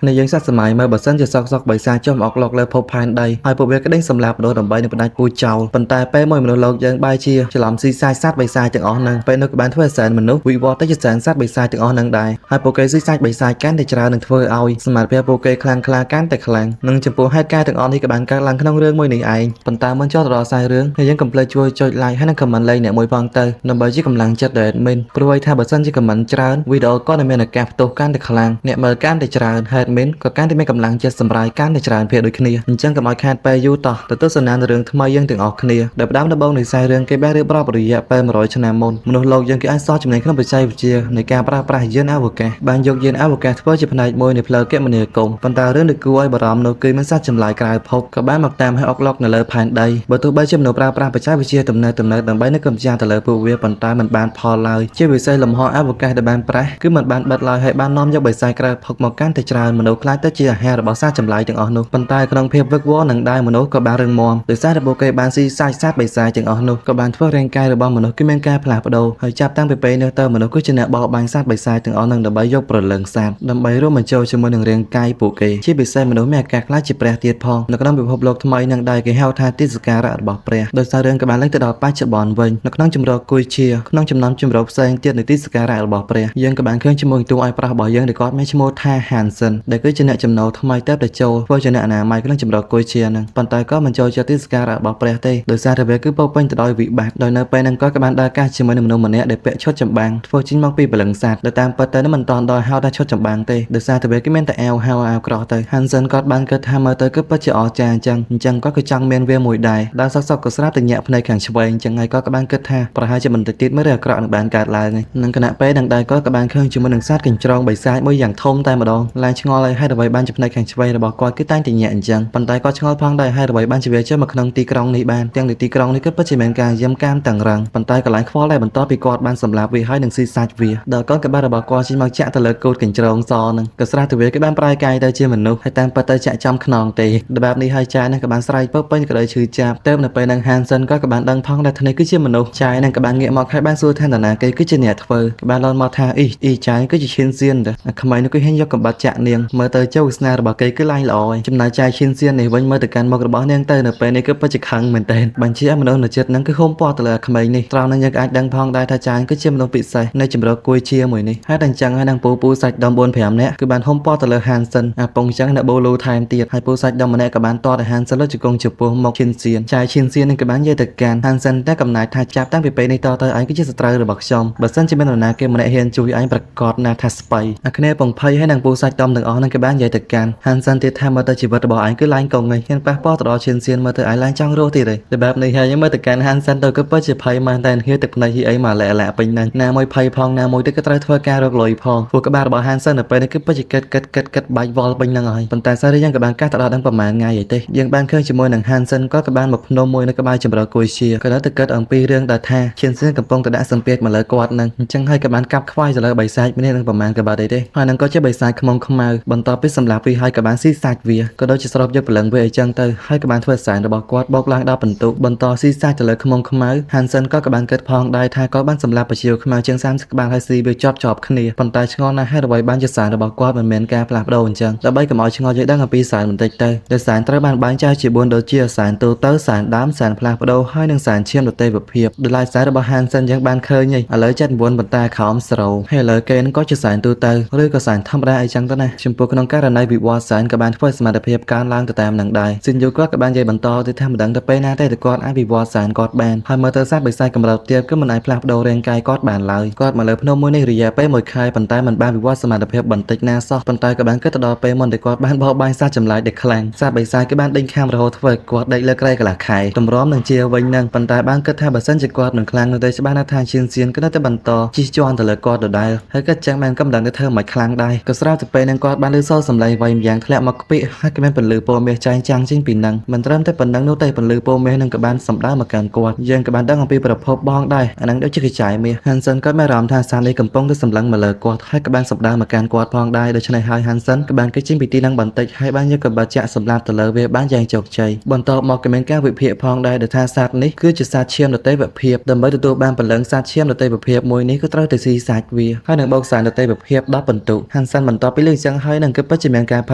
គ្នាយើងសាកសម័យមើលបើសិនជាសកសកបិសាចុះមកអុកឡុកលើភពផែនដីហើយពួកវាក្តេញសម្លាប់មនុស្សដើម្បីនឹងផ្ដាច់ពូជចោលប៉ុន្តែពេលមួយមនុស្សលោកយើងបែរជាច្រឡំស៊ីសាច់សត្វបិសាចទាំងអស់ហ្នឹងពេលនោះក៏បានធ្វើឲ្យសែនមនុស្សវិវត្តទៅជាសែនសត្វបិសាចទាំងអស់ហ្នឹងដែរហើយពួកគេស៊ីសាច់បិសាចកាន់តែច្រើននឹងធ្វើឲ្យសមត្ថភាពពួកគេខ្លាំងក្លាកាន់តែខ្លាំងនិងចំពោះហេតុការណ៍ទាំងអស់នេះក៏បានកើតឡើងក្នុងរឿងមួយនេះឯងប៉ុន្តែមុនចូលទៅដល់ខ្សែរឿងហើយយើងកុំភ្លេចជួយចុច like ហើយនិង comment លេខអ្នកមួយផងទៅដើម្បីជាកម្លាំងចិត្តដល់ admin ព្រោះឲ្យថាបើសិនជា comment ច្រើនវីដេអូក៏នឹងមានឱកាសផ្ទុះកាន់តែខ្លាំងអ្នកមើលកាន់តែច្រើនហើយ admin ក៏កាន់តែមានកម្លាំងចិត្តសម្រាយកាន់តែច្រើនភាគដូចគ្នាអញ្ចឹងកុំឲ្យខាតពេលយូរតោះទៅទស្សនារឿងថ្មីយើងទាំងអស់គ្នាដែលផ្ដើមដំបូងនៃខ្សែរឿងគេបានរៀបរាប់រយៈពេល100ឆ្នាំមុនមនុស្សលោកយើងគេអាចសោះចំណេញក្នុងបច្ចេកវិទ្យានៃការប្រើប្រាស់យានអវកាសបានយកយានអវកាសធ្វើជាផ្នែកមួយនៃផ្លូវគមនាគមន៍ប៉ុន្តែរឿងដែលគួរឲ្យបារម្ភនោះគឺមានសត្វចម្លែកក្រៅភពក៏បានមកតាមឲ្យអុកឡុកនៅលើផែនដីបើទោះបីជាមនុស្សប្រើប្រាស់បច្ចេកវិទ្យាទំនើបៗដើម្បីនឹងកម្ចាត់ទៅលើពួកវាប៉ុន្តែមិនបានផលឡើយជាពិសេសលំហអវកាសដែលបានប្រាស់គឺមិនបានបិទឡើយហើយបាននាំយកបិសាចក្រៅភពមកកាន់តែច្រើនមនុស្សខ្លាចទៅជាអាហាររបស់សត្វចម្លែកទាំងអស់នោះប៉ុន្តែក្នុងភាពវឹកវរនឹងដែរមនុស្សក៏បានរឹងមាំដោយសារតែពួកគេបានស៊ីសាច់សត្វបិសាចទាំងអស់នោះក៏បានធ្វើរាងកាយរបស់មនុស្សគឺមានការផ្លាស់ប្ដូរហើយចាប់តាំងពីពេលនោះទៅមនុស្សគឺជាអ្នកបរបាញ់សត្វបិសាចទាំងអស់នឹងដើម្បីយកព្រលឹងសត្វដើម្បីរួមបញ្ចូលជាមួយនឹងរាងកាយពួកគេជាពិសេសមនុស្សមានឱកាសខ្លាចជាព្រះទៀតផងនៅក្នុងពិភពលោកថ្មីនឹងដែរគេហៅថាទីសក្ការៈរបស់ព្រះដោយសាររឿងក៏បានឡើងទៅដល់បច្ចុប្បន្នវិញនៅក្នុងជំរកគុយជាក្នុងចំណោមជំរកផ្សេងទៀតនៃទីសក្ការៈរបស់ព្រះយើងក៏បានឃើញជាមួយតួឯកប្រុសរបស់យើងដែលគាត់មានឈ្មោះថាហានសិនដែលគឺជាអ្នកចំណូលថ្មីទៅតែចូលធ្វើជាអ្នកអនាម័យក្នុងជំរកគុយជានឹងប៉ុន្តែក៏មិនចូលចិត្តទីសក្ការៈរបស់ព្រះទេដោយសារតែវាគឺពោពេញទៅដោយវិបត្តិដោយនៅពេលហ្នឹងគាត់ក៏បានដើរកាសជាមួយនឹងមនុស្សម្នាក់ដែលពាក់ឈុតចម្បាំងធ្វើចេញមកពីព្រលឹងសត្វដែលតាមពិតទៅនឹងមិនតាន់ដល់ហៅថាឈុតចម្បាំងទេដោយសារតែវាគឺមានតែអាវហៅអាវក្រោះទៅហានសិនគាត់បានគិតថាមើលទៅគឺពិតជាអស្ចារ្យអញ្ចឹងអញ្ចឹងគាត់ក៏ចង់មានវាមួយដែរដល់សក់ៗក៏ស្រាប់តែញាក់ភ្នែកខាងឆ្វេងអញ្ចឹងហើយគាត់ក៏បានគិតថាប្រហែលជាបន្តិចទៀតមើលរឿងអាក្រក់នឹងបានកើតឡើងហើយនឹងគណៈពេលនឹងដែរគាត់ក៏បានឃើញជាមួយនឹងសត្វកញ្ជ្រោងបិសាចមួយយ៉ាងធំតែម្ដងឡើងឆ្ងល់ហើយហេតុអ្វីបានជាភ្នែកខាងឆ្វេងរបស់គាត់គឺតែងតែញាក់អញ្ចឹងប៉ុន្តែគាត់ឆ្ងល់ផងដែរហេតុអ្វីបានជាវាចេះមកក្នុងទីក្រុងនេះបានទាំងទីក្រុងនេះគឺពិតជាមានការយាមកាមតឹងរឹងប៉ុន្តែកន្លែងខ្វល់ដែរបន្ទាប់ពីគាត់បានសម្លាប់វាហើយនឹងស៊ីសាច់វាដល់កូនក្បាលរបស់គាត់ចេញមកចាក់ទៅលើកូតកញ្ជ្រោងសនឹងក៏ស្រាទៅវាគឺបានប្រែកាយទៅជាមនុស្សហើយតាមពិតទៅចាក់ចំខ្នងទេដល់បែបនេះហើយចាយនឹងក៏បានស្រែកពើពេញក្តីឈឺចាប់ទៅនៅពេលនឹងហានសិនក៏បានដឹងផងដែរថានេះគឺជាមនុស្សចាយនឹងក៏បានងាកមកហើយបានសួរថានរណាគេគឺជាអ្នកធ្វើក៏បានឡន់មកថាអ៊ីអ៊ីចាយគឺជាឈិនសៀនតាអាក្មេងនោះគឺហ៊ានយកកំបាត់ចាក់នាងមើលទៅជោគវាសនារបស់គេគឺឡើងល្អហើយចំណែកចាយឈិនសៀននេះវិញមើលទៅកាន់មុខរបស់នាងទៅនៅពេលនេះគឺពិតជាខឹងមែនទែនបញ្ជាឲ្យមនុស្សនៅចិត្តនឹងគឺហុំព័ទ្ធទៅលើអាក្មេងនេះត្រង់នឹងយើងអាចដឹងផងដែរថាចាយគឺជាមនុស្សពិសេសនៅជំរកគួយជាមួយនេះហើយតែអញ្ចឹងហើយនឹងពូពូសាច់ដុំ4 5នាក់គឺបានហុំព័ទ្ធទៅលើហានសិនអាពងអញ្ចឹងអ្នកបូលូថែមទៀតហើយពូសាច់ដុំម្នាក់ក៏បានតតឲ្យហានសិនលើជង្គង់ចំពោះមុខឈិនសៀនចាយឈិនសៀននឹងក៏បាននិយាយទៅកាន់ហានសិនតែកំណាចថាចាប់តាំងពីពេលនេះតទៅឯងគឺជាសត្រូវរបស់ខ្ញុំបើសិនជាមាននរណាគេម្នាក់ហ៊ានជួយឯងប្រកាសណាស់ថាស្បៃអាគ្នាពងភ័យហើយនឹងពូសាច់ដុំទាំងអស់នឹងក៏បាននិយាយទៅកាន់ហានសិនទៀតថាមើលទៅជីវិតរបស់ឯងគឺឡើងកងឯងហ៊ានប៉ះពាល់ទៅដល់ឈិនសៀនមើលទៅឯងឡើងចង់រស់ទៀតឯងតែបែបនេះហើយមើលទៅកាន់ហានសិនទៅគឺពិតជាភ័យមែនតែហៀទឹកភ្នែកហៀអីមកលាក់ពេញហ្នឹងណាមួយភ័យផងណាមួយទៅក៏ត្រូវធ្វើការរកលុយផងព្រោះក្បាលរបស់ហានសិននៅពេលនេះគឺពិតជាគិតគិតគិតគិតបាច់វល់ពេញហ្នឹងហើយប៉ុន្តែសារយើងក៏បានកាត់ទៅដល់ដឹងប្រហែលថ្ងៃអីទេយើងបានឃើញជាមួយនឹងហានសិនក៏ក៏បានមកភ្នំមួយនៅក្បែរជម្រកគុយជាក៏នៅតែគិតអំពីរឿងដែលថាឈិនសៀនកំពុងតែដាក់សម្ពាធមកលើគាត់នឹងអញ្ចឹងហើយក៏បានកាប់ខ្វាយទៅលើបិសាចម្នាក់នឹងប្រហែលក៏បាត់អីទេហើយនឹងក៏ជាបិសាចខ្មុំខ្មៅបន្ទាប់ពីសម្លាប់វាហើយក៏បានស៊ីសាច់វាក៏ដូចជាស្រូបយកព្រលឹងវាអីចឹងទៅហើយក៏បានធ្វើសែនរបស់គាត់បោកឡើងដល់បន្ទុកបន្តស៊ីសាច់ទៅលើខ្មុំខ្មៅហានសិនក៏ក៏បានគិតផងដែរថាគាត់បានសម្លាប់ប្រជាខ្មៅជាង30ក្បាលហើយស៊ីវាជាប់ជាប់គ្នាប៉ុន្តែឆ្ងល់ណាស់ហេតុអ្វីបានជាសែនរបស់គាត់មិនមានការផ្លាស់ប្ដូរអញ្ចឹងដើម្បីកុំឲ្យឆ្ងល់យល់ដឹងអំពីសែនបន្តិចទៅដោយសែនត្រូវបានបែងចែកជា4ដូចជាសែនទូទៅសែនដើមសែនផ្លាស់ប្ដូរហើយនិងសែនឈាមដទៃភាពដោយឡែកសែនរបស់ហានសិនយើងបានឃើញឥឡូវ79ប៉ុន្តែខោម0ហើយឥឡូវគេនឹងក៏ជាសែនទូទៅឬក៏សែនធម្មតាអីចឹងទៅណាចំពោះក្នុងករណីវិវត្តសែនក៏បានធ្វើសមត្ថភាពកើនឡើងទៅតាមនឹងដែរស៊ីនយូគាត់ក៏បាននិយាយបន្តទៅថាមិនដឹងទៅពេលណាទេតែគាត់អាចវិវត្តសែនគាត់បានហើយមើលទៅសត្វបិសាចកម្រិតទាបគឺមិនអាចផ្លាស់ប្ដូររាងកាយគាត់បានឡើយគាត់មកលើភ្នំមួយនេះរយៈពេល1ខែប៉ុន្តែមិនបានវិវត្តសមត្ថភាពបន្តិចណាសោះប៉ុន្តែក៏បានគិតទៅដល់ពេលមុនដែលគាត់បានបោកបាញ់សត្វចម្លែកដែលខ្លាំងសត្វបិសាចគឺបានដេញខាំរហូតធ្វើឲ្យគាត់ដេកលើគ្រែកន្លះខែទម្រាំនឹងជាវិញនឹងប៉ុន្តែបានគិតថាបើសិនជាគាត់មិនខ្លាំងនោះទេច្បាស់ណាស់ថាឈៀនសៀនក៏នៅតែបន្តជិះជាន់ទៅលើគាត់ដដែលហើយក៏ចឹងបានក៏មិនដឹងទៅធ្វើមិនខ្លាំងដែរក៏ស្រាប់តែពេលនឹងគាត់បានលឺសូរសំឡេងវៃម្យ៉ាងធ្លាក់មកក្ពីហើយក៏មានពន្លឺពណ៌មាសចែងចាំងចេញពីនឹងមិនត្រឹមតែប៉ុណ្ណឹងនោះទេពន្លឺពណ៌មាសនឹងក៏បានសម្ដៅមកកាន់គាត់យើងក៏បានដឹងអំពីប្រភពបងដែរអានឹងដូចជាកញ្ចែមាសហានសិនក៏មានអារម្មណ៍ថាសារនេះកំពុងតែសម្លឹងមកលើគាត់ហើយក៏បានសម្ដៅមកកាន់គាត់ផងដែរដូច្នេះហើយហានសិនក៏បានគេចចេញពីទីនឹងបន្តិចហើយបានយកកបាចាក់សម្លាប់ទៅលើវាបានយ៉ាងជោគជ័យបន្ទាប់មកក៏មានការវិភាគផងដែរដែលថាសត្វនេះគឺជាសត្វឈាមដទៃភាពដើម្បីទទួលបានព្រលឹងសត្វឈាមដទៃភាពមួយនេះគឺត្រូវតែស៊ីសាច់វាហើយនឹងបោកសែនដទៃភាព10ពិន្ទុហានសិនបន្ទាប់ពីលើអញ្ចឹងហើយ ហើយនឹងគឺពិតជាមានការផ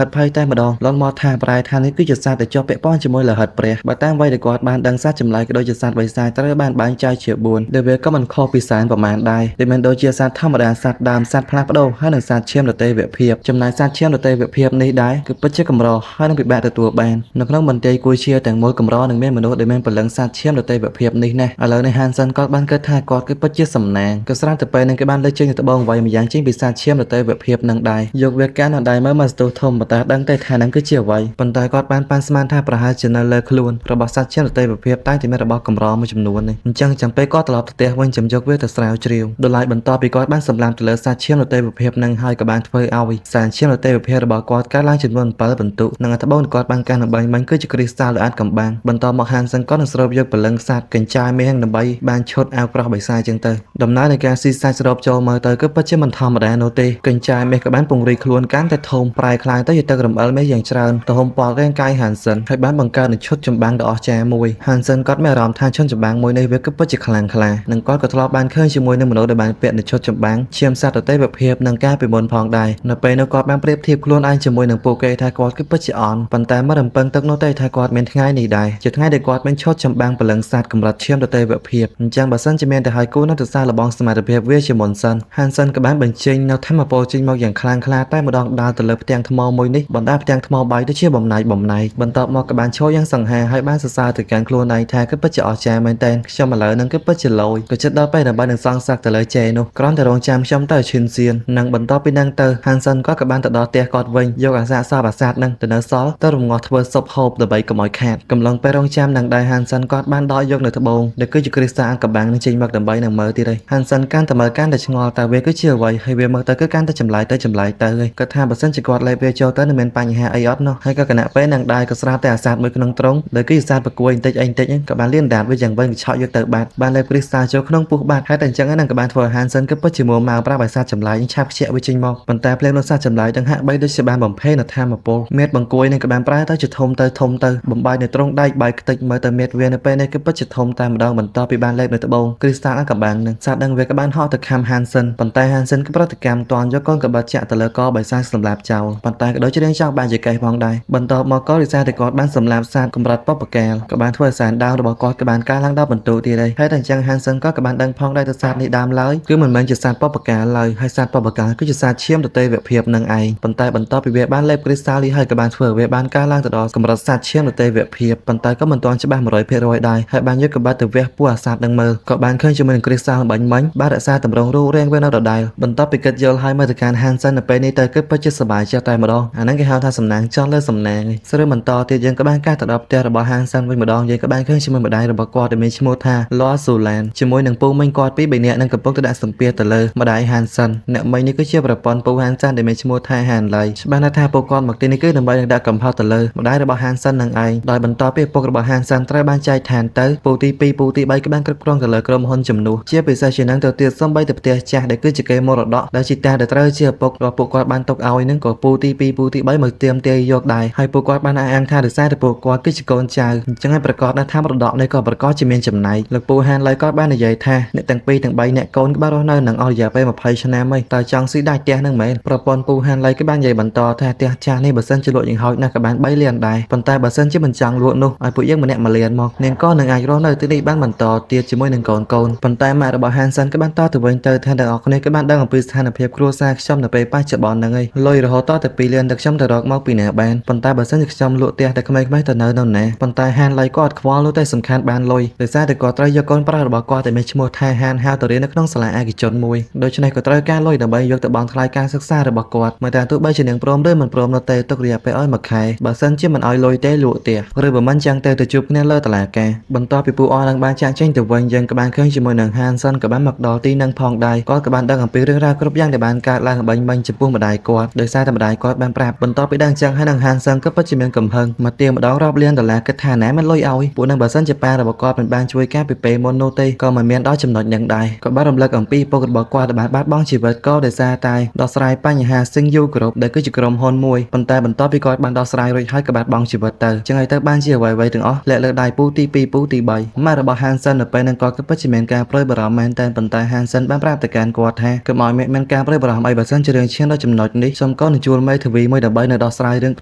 ិតភ័យតែម្ដងលន់មកថាប្រែថានេះគឺជាសត្វដែលជាប់ពាក់ព័ន្ធជាមួយលោហិតព្រះបើតាមអ្វីដែលគាត់បានដឹងសត្វចម្លែកក៏ដូចជាសត្វបិសាចត្រូវបានបែងចែកជា4ដែលវាក៏មិនខុសពីសែនប្រមាណដែរដែលមានដូចជាសត្វធម្មតាសត្វដើមសត្វផ្លាស់ប្ដូរហើយនិងសត្វឈាមរទេវភាពចំណែកសត្វឈាមរទេវភាពនេះដែរគឺពិតជាកម្រហើយនឹងពិបាកទទួលបាននៅក្នុងបន្ទាយគួយជាទាំងមូលកម្រនឹងមានមនុស្សដែលមានព្រលឹងសត្វឈាមរទេវភាពនេះណាស់ឥឡូវនេះហានសិនគាត់បានគិតថាគាត់គឺពិតជាសំណាងក៏ស្រាប់តែពេលនឹងគេបានលើកចេញទៅត្បូងអ្វីម្យ៉ាងចេញពីសត្វឈាមរទេវភាពនឹងដែរយកវាកាន់នៅដៃមើលមកស្ទុះធំប៉ុន្តែដឹងទេថានឹងគឺជាអ្វីប៉ុន្តែគាត់បានប៉ាន់ស្មានថាប្រហែលជានៅលើខ្លួនរបស់សត្វឈាមរទេវភាពតែងតែមានរបស់កម្រមួយចំនួននេះអញ្ចឹងចាំពេលគាត់ត្រឡប់ទៅផ្ទះវិញចាំយកវាទៅស្រាវជ្រាវដោយឡែកបន្ទាប់ពីគាត់បានសម្លាប់ទៅលើសត្វឈាមរទេវភាពនឹងហើយក៏បានធ្វើឲ្យសានឈាមរទេវភាពរបស់គាត់កើនឡើងចំនួន7ពិន្ទុនិងត្បូងគាត់បានកាន់ដើម្បីមិញគឺជាគ្រីស្តាល់ដ៏អាចកំបាំងបន្ទាប់មកហានសិនគាត់នឹងស្រូបយកព្រលឹងសត្វកញ្ចាយមាសដើម្បីបានឈុតអាវក្រោះបិសាចចឹងទៅដំណើរនៃការស៊ីសាច់ស្រូបចូលមើលទៅគឺពិតជាមិនធម្មតានោះទេកញ្ចាយមាសក៏បានពង្រីកខ្លួនកាន់តែធំប្រែក្លាយទៅជាទឹករំអិលមាសយ៉ាងច្រើនទៅហុំព័ទ្ធរាងកាយហានសិនហើយបានបង្កើតនូវឈុតចម្បាំងដ៏អស្ចារ្យមួយហានសិនគាត់មានអារម្មណ៍ថាឈុតចម្បាំងមួយនេះវាគឺពិតជាខ្លាំងក្លានិងគាត់ក៏ធ្លាប់បានឃើញជាមួយនឹងមនុស្សដែលបានពាក់នូវឈុតចម្បាំងឈាមសត្វរទេវភាពនិងការពីមុនផងដែរនៅពេលនោះគាត់បានប្រៀបធៀបខ្លួនឯងជាមួយនឹងពួកគេថាគាត់គឺពិតជាអន់ប៉ុន្តែមិនរំពឹងទុកនោះទេថាគាត់មានថ្ងៃនេះដែរជាថ្ងៃដែលគាត់មានឈុតចម្បាំងព្រលឹងសត្វកម្រិតឈាមរទេវភាពអញ្ចឹងបើសិនជាមានទៅហើយគូនៅទៅសារលបងសមត្ថភាពវាជាមុនសិនហានសិនក៏បានបញ្ចេញនៅធម្មពលចេញមកយ៉ាងខ្លាំងក្លាតែម្ដងដើរទៅលើផ្ទាំងថ្មមួយនេះបណ្ដាផ្ទាំងថ្មបាយទៅជាបំណែកបំណែកបន្ទាប់មកក៏បានឈរយ៉ាងសង្ហាហើយបានសរសើរទៅកាន់ខ្លួនឯងថាគឺពិតជាអស្ចារ្យមែនទែនខ្ញុំឥឡូវនឹងគឺពិតជាលយក៏ចិត្តដល់ពេលដើម្បីនឹងសងសឹកទៅលើជេនោះគ្រាន់តែរងចាំខ្ញុំទៅឈិនសៀននិងបន្ទាប់ពីនឹងទៅហានសិនគាត់ក៏បានទៅដល់ផ្ទះគាត់វិញយកអាសាកសពអាសាទនឹងទៅនៅសល់ទៅរំងាស់ធ្វើស៊ុបហូបដើម្បីកុំឲ្យខាតកំឡុងពេលរងចាំនឹងដែរហានសិនគាត់បានដកយកនៅត្បូងដែលគឺជាគ្រីស្តាអង្គបាំងនឹងចេញមកដើម្បីនឹងមើលទៀតហើយហានសិនកាន់តែមើលកាន់តែឆ្ងល់តើវាគឺជាអ្វីហើយវាមើលទៅគឺកាន់តែចម្លែកទៅចម្លែកទៅហើយគាត់ថាបើសិនជាគាត់លេបវាចូលទៅនឹងមានបញ្ហាអីអត់នោះហើយក៏គណៈពេលនឹងដែរក៏ស្រាប់តែអាសាទមួយក្នុងត្រង់ដែលគឺអាសាទប្រគួយបន្តិចអីបន្តិចហ្នឹងក៏បានលៀនដាតវាយ៉ាងវិញកញ្ឆក់យកទៅបាត់បានលេបគ្រីស្តាចូលក្នុងពោះបាត់ហើយតែអញ្ចឹងហ្នឹងក៏បានធ្វើឲ្យហានសិនគឺពិតជាមួម៉ៅប្រាប់អាសាទចម្លែកឆាប់ខ្ជាក់វាចេញមកប៉ុន្តែភ្លាមនោះសាទចម្លែកទាំងហាក់បីដូចជាបានបំភ័យនៅធម្មពលមៀតបង្គួយនឹងក៏បានប្រែទៅជាធំទៅធំទៅបំបាយនៅត្រង់ដែកបាយខ្ទេចមើលទៅមៀតវានៅពេលនេះគឺពិតជាធំតែម្ដងបន្ទាប់ពីបានលេបនៅត្បូងគ្រីស្តាល់កំបាំងនឹងសត្វនឹងវាក៏បានហោះទៅខំហានសិនប៉ុន្តែហានសិនគឺប្រតិកម្មតាន់យកកូនកបាត់ចាក់ទៅលើកបិសាចសម្លាប់ចោលប៉ុន្តែក៏ដូចជារៀងចង់បានជាកេះផងដែរបន្ទាប់មកក៏រិសាតែគាត់បានសម្លាប់សត្វកម្រិតបពកាលក៏បានធ្វើឲ្យសែនដាវរបស់គាត់ក៏បានកើនឡើងដល់បន្ទូទៀតហើយហើយតែអញ្ចឹងហានសិនក៏បានដឹងផងដែរថាសត្វនេះដើមឡើយគឺមិនមែនជាសត្វបពកាលឡើយហើយសត្វបពកាលគឺជាសត្វឈាមទទេវភាពនឹងឯងប៉ុន្តែបន្ទាប់ពីវាបានលេបគ្រីស្តាល់នេះហើយក៏បានធ្វើឲ្យវាបានកើនឡើងទៅដល់កម្រិតសត្វឈាមទទេវភាពប៉ុន្តែក៏មិនទាន់ច្បាស់100%ដែរហើយបានយកកបាត់ទៅវះពោះអាសត្វនឹងមើលក៏បានឃើញជាមួយនឹងគ្រីស្តាល់បាញ់មិញបានរក្សាតម្រងរូបរាងវានៅដដែលបន្ទាប់ពីគិតយល់ហើយមើលទៅកាន់ហានសិននៅពេលនេះទៅគឺពិតជាសប្បាយចិត្តតែម្ដងអាហ្នឹងគេហៅថាសំណាងចោះលើសំណាងស្រឿបន្តទៀតយើងក៏បានកាសទៅដល់ផ្ទះរបស់ហានសិនវិញម្ដងយើងក៏បានឃើញជាមួយម្ដាយរបស់គាត់ដែលមានឈ្មោះថាល័ស៊ូឡានជាមួយនឹងពូមីងគាត់ពីរបីនាក់នឹងកំពុងទៅដាក់សម្ពាធទៅលើម្ដាយហានសិនអ្នកមីងនេះគឺជាប្រពន្ធពូហានសិនដែលមានឈ្មោះថាហានឡៃច្បាស់ណាស់ថាពួកគាត់មកទីនេះគឺដើម្បីនឹងដាក់កំហុសទៅលើម្ដាយរបស់ហានសិននឹងឯងដោយបន្ទាប់ពីឪពុករបស់ហានសិនត្រូវបានចែកឋានទៅពូទី2ពូទី3ក៏បានគ្រប់គ្រងទៅលើក្រុមហ៊ុនជំនួសជាពិសេសជាងនឹងទៅទៀតសំបីទៅផ្ទះចាស់ដែលគឺជាគេមរតកដែលជីតាដែលត្រូវជាឪពុករបស់ពួកគាត់បានទុកឲ្យនឹងក៏ពូទី2ពូទី3មកទៀមទាយកដែរហើយពួកគាត់បានអះអាងថាដោយសារតែពួកគាត់គឺជាកូនចៅអញ្ចឹងហើយប្រកាសណាស់ថាមរតកនេះក៏ប្រកាសជាមានចំណែកលោកពូហានឡៃគាត់បាននិយាយថាអ្នកទាំងពីរទាំង3អ្នកកូនក៏បានរស់នៅនឹងអស់រយៈពេល20ឆ្នាំហើយតើចង់ស៊ីដាច់ផ្ទះនឹងមែនប្រពន្ធពូហានឡៃក៏បាននិយាយបន្តថាផ្ទះចាស់នេះបើសិនជាលក់យ៉ាងហោចណាស់ក៏បាន3លានដែរប៉ុន្តែបើសិនជាមិនចង់លក់នោះឲ្យពួកយើងម្នាក់1លានមកនាងក៏នឹងអាចរស់នៅទីនេះបានបន្តទៀតជាមួយនឹងកូនកូនប៉ុន្តែម៉ាក់របស់ហានសិនក៏បានតទៅវិញទៅថាទាំងអស់គ្នាក៏បានដឹងអំពីស្ថានភាពគ្រួសារខ្ញុំនៅពេលបច្ចុប្បន្នហ្នឹងឯងលុយរហូតតតែ2លានតែខ្ញុំទៅរកមកពីណាបានប៉ុន្តែបើសិនជាខ្ញុំលក់ផ្ទះតែក្មេងៗទៅនៅនៅណាប៉ុន្តែហានឡៃក៏អត់ខ្វល់នោះទេសំខាន់បានលុយដោយសារតែគាត់ត្រូវយកកូនប្រុសរបស់គាត់ដែលមានឈ្មោះថាហានហៅទៅរៀននៅក្នុងសាលាឯកជនមួយដូច្នេះក៏ត្រូវការលុយដើម្បីយកទៅបង់ថ្លៃការសិក្សារបស់គាត់មិនថាទោះបីជានាងព្រមឬមិនព្រមនោះទេទុករយៈពេលឲ្យមួយខែបើសិនជាមិនឲ្យលុយទេលក់ផ្ទះឬបើមិនចឹងទេទៅជួបគ្នាលើតុលាការបន្ទាប់ពីពួកអស់នឹងបានចាក់ចេញទៅវិញយើងក៏បានឃើញជាមួយនឹងហានសិនក៏បានមកដល់ទីនឹងផងដែរគាត់ក៏បានដឹងអំពីរឿងរ៉ាវគ្រប់យ៉ាងដែលបានកើតឡើងបាញ់មិញចំពោះម្ដាយគាត់ដោយសារតែម្ដាយគាត់បានប្រាប់បន្ទាប់ពីដឹងចឹងហើយនឹងហានសិនក៏ពិតជាមានកំហឹងមកទៀងម្ដងរាប់លានដុល្លារគិតថាណាមិនលុយឲ្យពួកនឹងបើសិនជាប៉ារបស់គាត់មិនបានជួយការពីពេលមុននោះទេក៏មិនមានដល់ចំណុចនឹងដែរក៏បានរំលឹកអំពីពុករបស់គាត់ដែលបានបាត់បង់ជីវិតក៏ដោយសារតែដោះស្រាយបញ្ហា Sing You Group ដែលគឺជាក្រុមហ៊ុនមួយប៉ុន្តែបន្ទាប់ពីគាត់បានដោះស្រាយរួចហើយក៏បាត់បង់ជីវិតទៅចឹងហើយទៅបានជាអ្វីៗទាំងអស់លាក់លើដៃពូទី2ពូទី3ម៉ាក់របស់ហានសិននៅពេលហ្នឹងគាត់ក៏ពិតជាមានការព្រួយបារម្ភមែនតើប៉ុន្តែហានសិនបានប្រាប់ទៅកាន់គាត់ថាកុំឲ្យមានការព្រួយបារម្ភអីបើសិនជារឿងឈានដល់ចំណុចនេះសូម កូននឹងជួលមេធាវីមួយដើម្បីនៅដោះស្រាយរឿងផ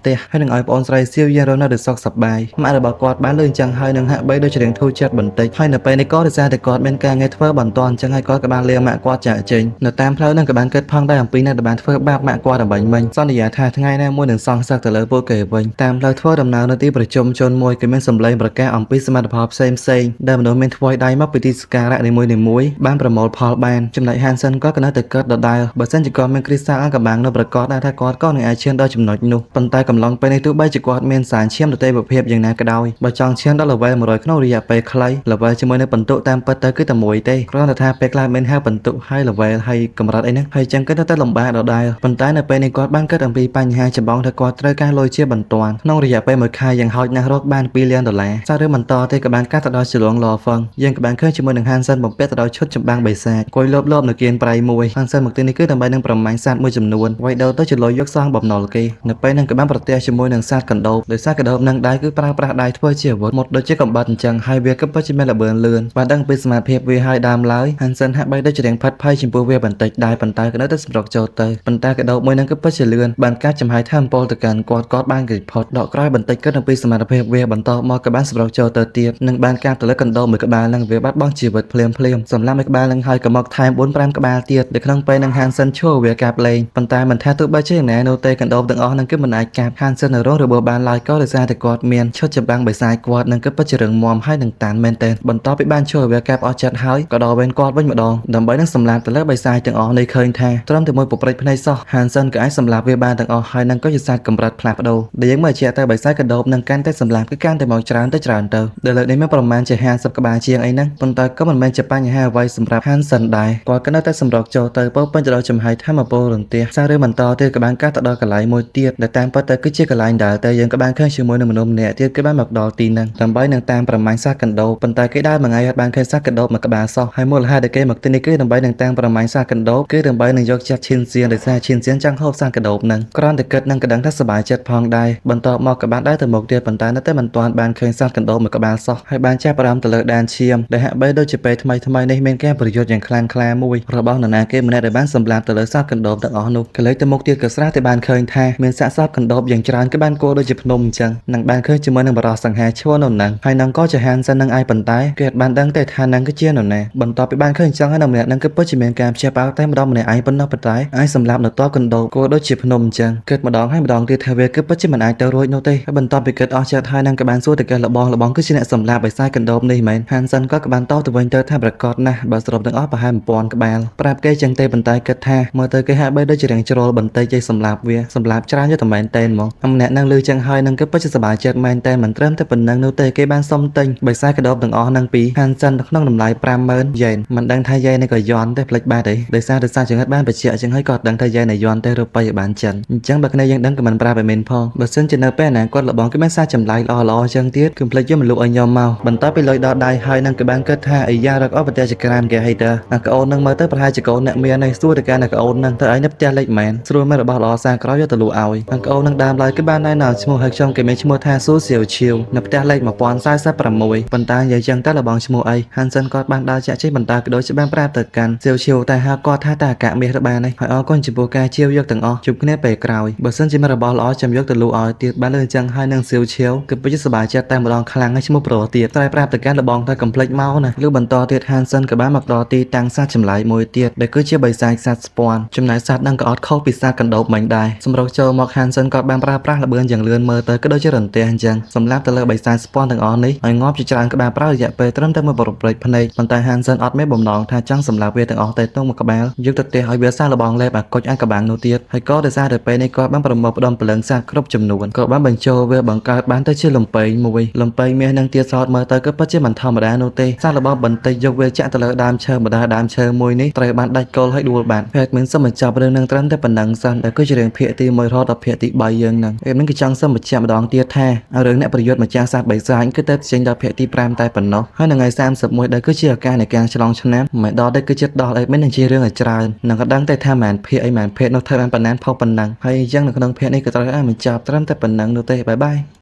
្ទះហើយនឹងឲ្យប្អូនស្រីសៀវយានរស់នៅដោយសុខសប្បាយម៉ាក់របស់គាត់បានលឺអញ្ចឹងហើយនឹងហាក់បីដូចជារៀងធូរចិត្តបន្តិចហើយនៅពេលនេះក៏ដោយសារតែគាត់មានការងារធ្វើបន្ទាន់អញ្ចឹងហើយគាត់ក៏បានលាម៉ាក់គាត់ចាកចេញនៅតាមផ្លូវនឹងក៏បានគិតផងដែរអំពីអ្នកដែលបានធ្វើបាបម៉ាក់គាត់ដើម្បីមិញសន្យាថាថ្ងៃណាមួយនឹងសងសឹកទៅលើពួកគេវិញតាមផ្លូវធ្វើដំណើរនៅទីប្រជុំជនមួយគេមានសម្លេងប្រកាសអំពីសមិទ្ធផលផ្សេងផ្សេងដែលមនុស្សមានធ្វើដៃមកពីទីសក្ការៈនីមួយៗបានប្រមូលផលបានចំណែកហានសិនក៏នៅតែកើតដដែលបើសិនជាគាត់មានគ្រីស្តាល់អាកំបាំងនៅប្រកាសដែរថាគាត់ក៏នឹងអាចឈានដល់ចំណុចនោះប៉ុន្តែកំឡុងពេលនេះទោះបីជាគាត់មានសានឈាមទៅទេវភាពយ៉ាងណាក៏ដោយបើចង់ឈានដល់ level 100ក្នុងរយៈពេលខ្លី level ជាមួយនឹងបន្ទុកតាមពិតទៅគឺតែមួយទេគ្រាន់តែថាពេលខ្លះមានហៅបន្ទុកហើយ level ហើយកម្រិតអីហ្នឹងហើយចឹងគឺទៅតែលំបាកដដែលប៉ុន្តែនៅពេលនេះគាត់បានគិតអំពីបញ្ហាចម្បងថាគាត់ត្រូវការលុយជាបន្ទាន់ក្នុងរយៈពេលមួយខែយ៉ាងហោចណាស់រកបាន2លានដុល្លារសាររឿងបន្តទេក៏បានកាត់ទៅដល់ជ្រលងលហ្វឹងយើងក៏បានឃើញជាមួយនឹងហានសិនបំពាក់ទៅដល់ឈុតចម្បាំងបិសាចគួយលបលបនៅគៀនប្រៃមួយហានសិនមកទីនេះគឺដើម្បីនឹងប្រមាញ់សត្វមួយចំនួនໄວដូរទៅជាលុយយកសងបំណុលគេនៅពេលហ្នឹងក៏បានប្រទះជាមួយនឹងសត្វកណ្ដូបដោយសារកណ្ដូបនឹងដៃគឺប្រើប្រាស់ដៃធ្វើជាអាវុធមុតដូចជាកំបិតអញ្ចឹងហើយវាក៏ពិតជាមានល្បឿនលឿនបានដឹងពីសមត្ថភាពវាហើយដើមឡើយហានសិនហាក់បីដូចជារៀងផិតភ័យចំពោះវាបន្តិចដែរប៉ុន្តែក៏នៅតែសម្រុកចូលទៅប៉ុន្តែកណ្ដូបមួយហ្នឹងគឺពិតជាលឿនបានកាត់ចំហាយធម្មពលទៅកាន់គាត់គាត់បានគេផុតដកក្រោយបន្តិចគិតអំពីសមត្ថភាពវាបន្តមកក៏បានសម្រុកចូលទៅទៀតនិងបានកាប់ទៅលើកណ្ដូបមួយក្បាលនឹងវាបាត់បង់ជីវិតភ្លាមភ្លាមសម្រាប់មួយក្បាលនឹងហើយក៏មកថែម4 5ក្បាលទៀតនៅក្នុងពេលនឹងហានសិនឈួរវាកាប់លេងប៉ុន្តែមិនថាទោះបីជាយ៉ាងណានោះទេកណ្ដូបទាំងអស់នឹងគឺមិនអាចកាប់ហានសិននៅរស់របួសបានឡើយក៏ដោយសារតែគាត់មានឈុតចម្បាំងបិសាចគាត់នឹងគឺពិតជារឹងមាំហើយនឹងតាន់មែនទែនបន្ទាប់ពីបានឈួរវាកាប់អស់ចិត្តហើយក៏ដល់វេនគាត់វិញម្ដងដើម្បីនឹងសម្លាប់ទៅលើបិសាចទាំងអស់នេះឃើញថាត្រឹមតែមួយពព្រិចភ្នែកសោះហានសិនក៏អាចសម្លាប់វាបានទាំងអស់ហើយនឹងក៏ជាសត្វកម្រិតផ្លាស់ប្ដូរដែលយើងមើលជាតែបិសាចកណ្ដូបនឹងកាន់តែសម្លាប់គឺកាន់តែមកច្រើនទៅច្រើនទៅដែលលើកនេះមានប្រមាណជា50ក្បាលជាងអីហ្នឹងប៉ុន្តែក៏មិនមែនជាបញ្ហាអ្វីសម្រាប់ហានសិនដែរគាត់ក៏នៅតែសម្រុកចូលទៅពោពេញទៅដល់ចំហាយធម្មពលរន្ទះសាររឿងបន្តទៀតក៏បានកាត់ទៅដល់កន្លែងមួយទៀតដែលតាមពិតទៅគឺជាកន្លែងដែលតែយើងក៏បានឃើញជាមួយនឹងមនុស្សម្នាក់ទៀតគឺបានមកដល់ទីហ្នឹងដើម្បីនឹងតាមប្រមាញ់សត្វកណ្ដូបប៉ុន្តែគេដើរមួយថ្ងៃអត់បានឃើញសត្វកណ្ដូបមួយក្បាលសោះហើយមូលហេតុដែលគេមកទីនេះគឺដើម្បីនឹងតាមប្រមាញ់សត្វកណ្ដូបគឺដើម្បីនឹងយកចិត្តឈានសៀនដោយសារឈានសៀនចង់ហូបសត្វកណ្ដូបហ្នឹងគ្រាន់តែគិតនឹងក៏ដឹងថាសប្បាយចិត្តផងដែរបន្ទាប់មកក៏បានដើរទៅមុខទៀតប៉ុន្តែនៅតែមិនទាន់បានឃើញសត្វកណ្ដូបមួយក្បាលសោះហើយបានចាប់អារម្មណ៍ទៅលើដានឈាមដែលហាក់បីដូចជាពេលថ្មីថ្មីនេះមានការប្រយុទ្ធយ៉ាងខ្លាំងក្លាមួយរបស់នរណាគេម្នាក់ដែលបានសម្លាប់ទៅលើសត្វកណ្ដូបទាំងអស់នោះក៏លេចទៅមុខទៀតក៏ស្រាប់តែបានឃើញថាមានសាកសពកណ្ដូបយ៉ាងច្រើនគឺបានគួរដូចជាភ្នំអញ្ចឹងនឹងបានឃើញជាមួយនឹងបរិសសង្ហាឈួរនៅនឹងហើយនឹងក៏ជាហានសិននឹងឯងប៉ុន្តែគេអត់បានដឹងទេថានឹងគឺជានរណាបន្ទាប់ពីបានឃើញអញ្ចឹងហើយនៅម្នាក់នឹងគឺពិតជាមានការព្យាបាលតែម្ដងម្នាក់ឯងប៉ុណ្ណោះប៉ុន្តែឯងសម្លាប់នៅតបកណ្ដូបគួរដូចជាភ្នំអញ្ចឹងគិតម្ដងហើយម្ដងទៀតថាវាគឺពិតជាមិនអាចទៅរួចនោះទេហើយបន្ទាប់ពីគិតអស់ចិត្តហើយនឹងក៏បានសួរទៅកេះលបងលបងគឺជាអ្នកសម្លាប់បិសាចកណ្ដូបនេះមែនហានសិនក៏បានតបទៅវិញទៅថាប្រកាសណាស់បើសរុបទាំងអស់ប្រហែល1000ក្បាលប្រាប់គេចឹងទេប៉ុន្តែគិតថាមើលទៅគេហាក់បីដូចជារៀងជ្រុលបន្តិចឯងសម្លាប់វាសម្លាប់ច្រើនយកតែមែនតែនហ្មងម្នាក់នឹងលឺចឹងហើយនឹងគឺពិតជាសប្បាយចិត្តមែនតែមិនត្រឹមតែប៉ុណ្្នឹងនោះទេគេបានសុំទិញបិសាចកណ្ដូបទាំងអស់នឹងពីហានសិនក្នុងតម្លៃ50000យ៉េនមិនដឹងថាយ៉េននេះក៏យន់ទេផ្លេចបាត់អីដោយសារដោយសារចង្អិតបានបញ្ជាក់ចឹងហើយក៏ដឹងថាយ៉េននេះយន់ទេរូបិយបានចិនអញ្ចឹងបើគ្នាយើងដឹងក៏មិនប្រាប់ឲ្យមានផងបើសិនជានៅពេលអនាគតលបងគេមានសារចម្លែកល្អល្អចឹងទៀតគឺផ្លេចយកមកលក់ឲ្យខ្ញុំមកបន្ទាប់ពីលុយដល់ដៃហើយនឹងក៏បានគិតថាអាយ៉ារកអស់ប្រទេសចក្រាមគេហីតើអាកូននឹងមើលទៅប្រហែលជាកូនអ្នកមានឯងសួរទៅកាន់អាកូននឹងទៅឯងនៅផ្ទះលេខមែនស្រួលមែនរបស់ល្អសារក្រោយយកទៅលក់ឲ្យអាកូននឹងដើមឡើយគឺបានណែនាំឈ្មោះឲ្យខ្ញុំគេមានឈ្មោះថាស៊ូសៀវឈៀវនៅផ្ទះលេខ1046ប៉ុន្តែនិយាយចឹងតើលបងឈ្មោះអីហានសិនគាត់បានដើរចាក់ចេញបន្តក៏ដូចជាបានប្រាប់ទៅកាន់សៀវឈៀវតែហៅគាត់ថាតាកាមាសទៅបានហើយហើយអរគុណចំពោះការជាវយកទាំងអស់ជួបគ្នាពេលក្រោយបើសិនជាមានរបស់ល្អចាំយកទៅលក់ឲ្យទៀតបានលើអញ្ចឹងហើយនឹងសៀវឈៀវគឺពិតជាសប្បាយចិត្តតែម្ដងខ្លាំងហើយឈ្មោះប្រូទៀតតែប្រាប់ទៅកាន់លបងថាកុំភ្លេចមកណាឬបន្តទៀតហានសិនក៏បានមកដល់ទីតាំងសត្វចម្លែកមួយទៀតដែលគឺជាបិសាចសត្វស្ពាន់ចំណែកសត្វនឹងក៏អត់ខុសពីសត្វកណ្ដូបមិញដែរសម្រុកចូលមកហានសិនគាត់បានប្រើប្រាស់ល្បឿនយ៉ាងលឿនមើលទៅក៏ដូចជារន្ទះអញ្ចឹងសម្រាប់ទៅលើបិសាចស្ពាន់ទាំងអស់នេះឲ្យងាប់ជាច្រើនក្បាលប្រើរយៈពេលត្រឹមតែមួយប្រព្រឹត្តភ្នែកប៉ុន្តែហានសិនអត់មានបំណងថាចង់សម្លាប់វាទាំងអស់ទេទងមួយក្បាលយកទៅផ្ទះឲ្យវាសាកល្បងលេបអាគុជអាកបាំងនោះទៀតហើយក៏ដោយសារតែពេលនេះគាត់បានប្រមូលផ្ដុំព្រលឹងសត្វគ្រប់ចំនួនក៏បានបញ្ចូលវាបង្កើតបានទៅជាលំពែងមួយលំពែងមាសនឹងទៀតសោតមើលទៅក៏ពិតជាមិនធម្មតានោះទេសាកល្បងបន្តិចយកវាចាក់ទៅលើដើមឈើម្ដងដើមឈើមួយនេះត្រូវបានដាច់គល់ហើយដួលបាត់ហេតុមានសូមបញ្ចប់រឿងនឹងត្រឹមតែប៉ុណ្ណឹងសិនដែលគឺជារឿងភាគទី1រហូតដល់ភាគទី3យើងហ្នឹងអេនឹងគឺចង់សូមបញ្ជាក់ម្ដងទៀតថារឿងអ្នកប្រយុទ្ធម្ចាស់សត្វបិសាចគឺទៅចេញដល់ភាគទី5តែប៉ុណ្ណោះហើយនៅថ្ងៃ31ដែលគឺជាឱកាសនៃការឆ្លងឆ្នាំមិនដល់ទេគឺចិត្តដល់អីមិននឹងជារឿងឲ្យច្រើននឹងក៏ដឹងតែថាមិនភាគអីមិនភាគនោះធ្វើបានប៉ុណ្ណាផុសប៉ុណ្ណឹងហើយអញ្ចឹងនៅក្នុងភាគនេះក៏ត្រូវឲ្យបញ្ចប់ត្រឹមតែប៉ុណ្ណឹងនោះទេបាយបាយ។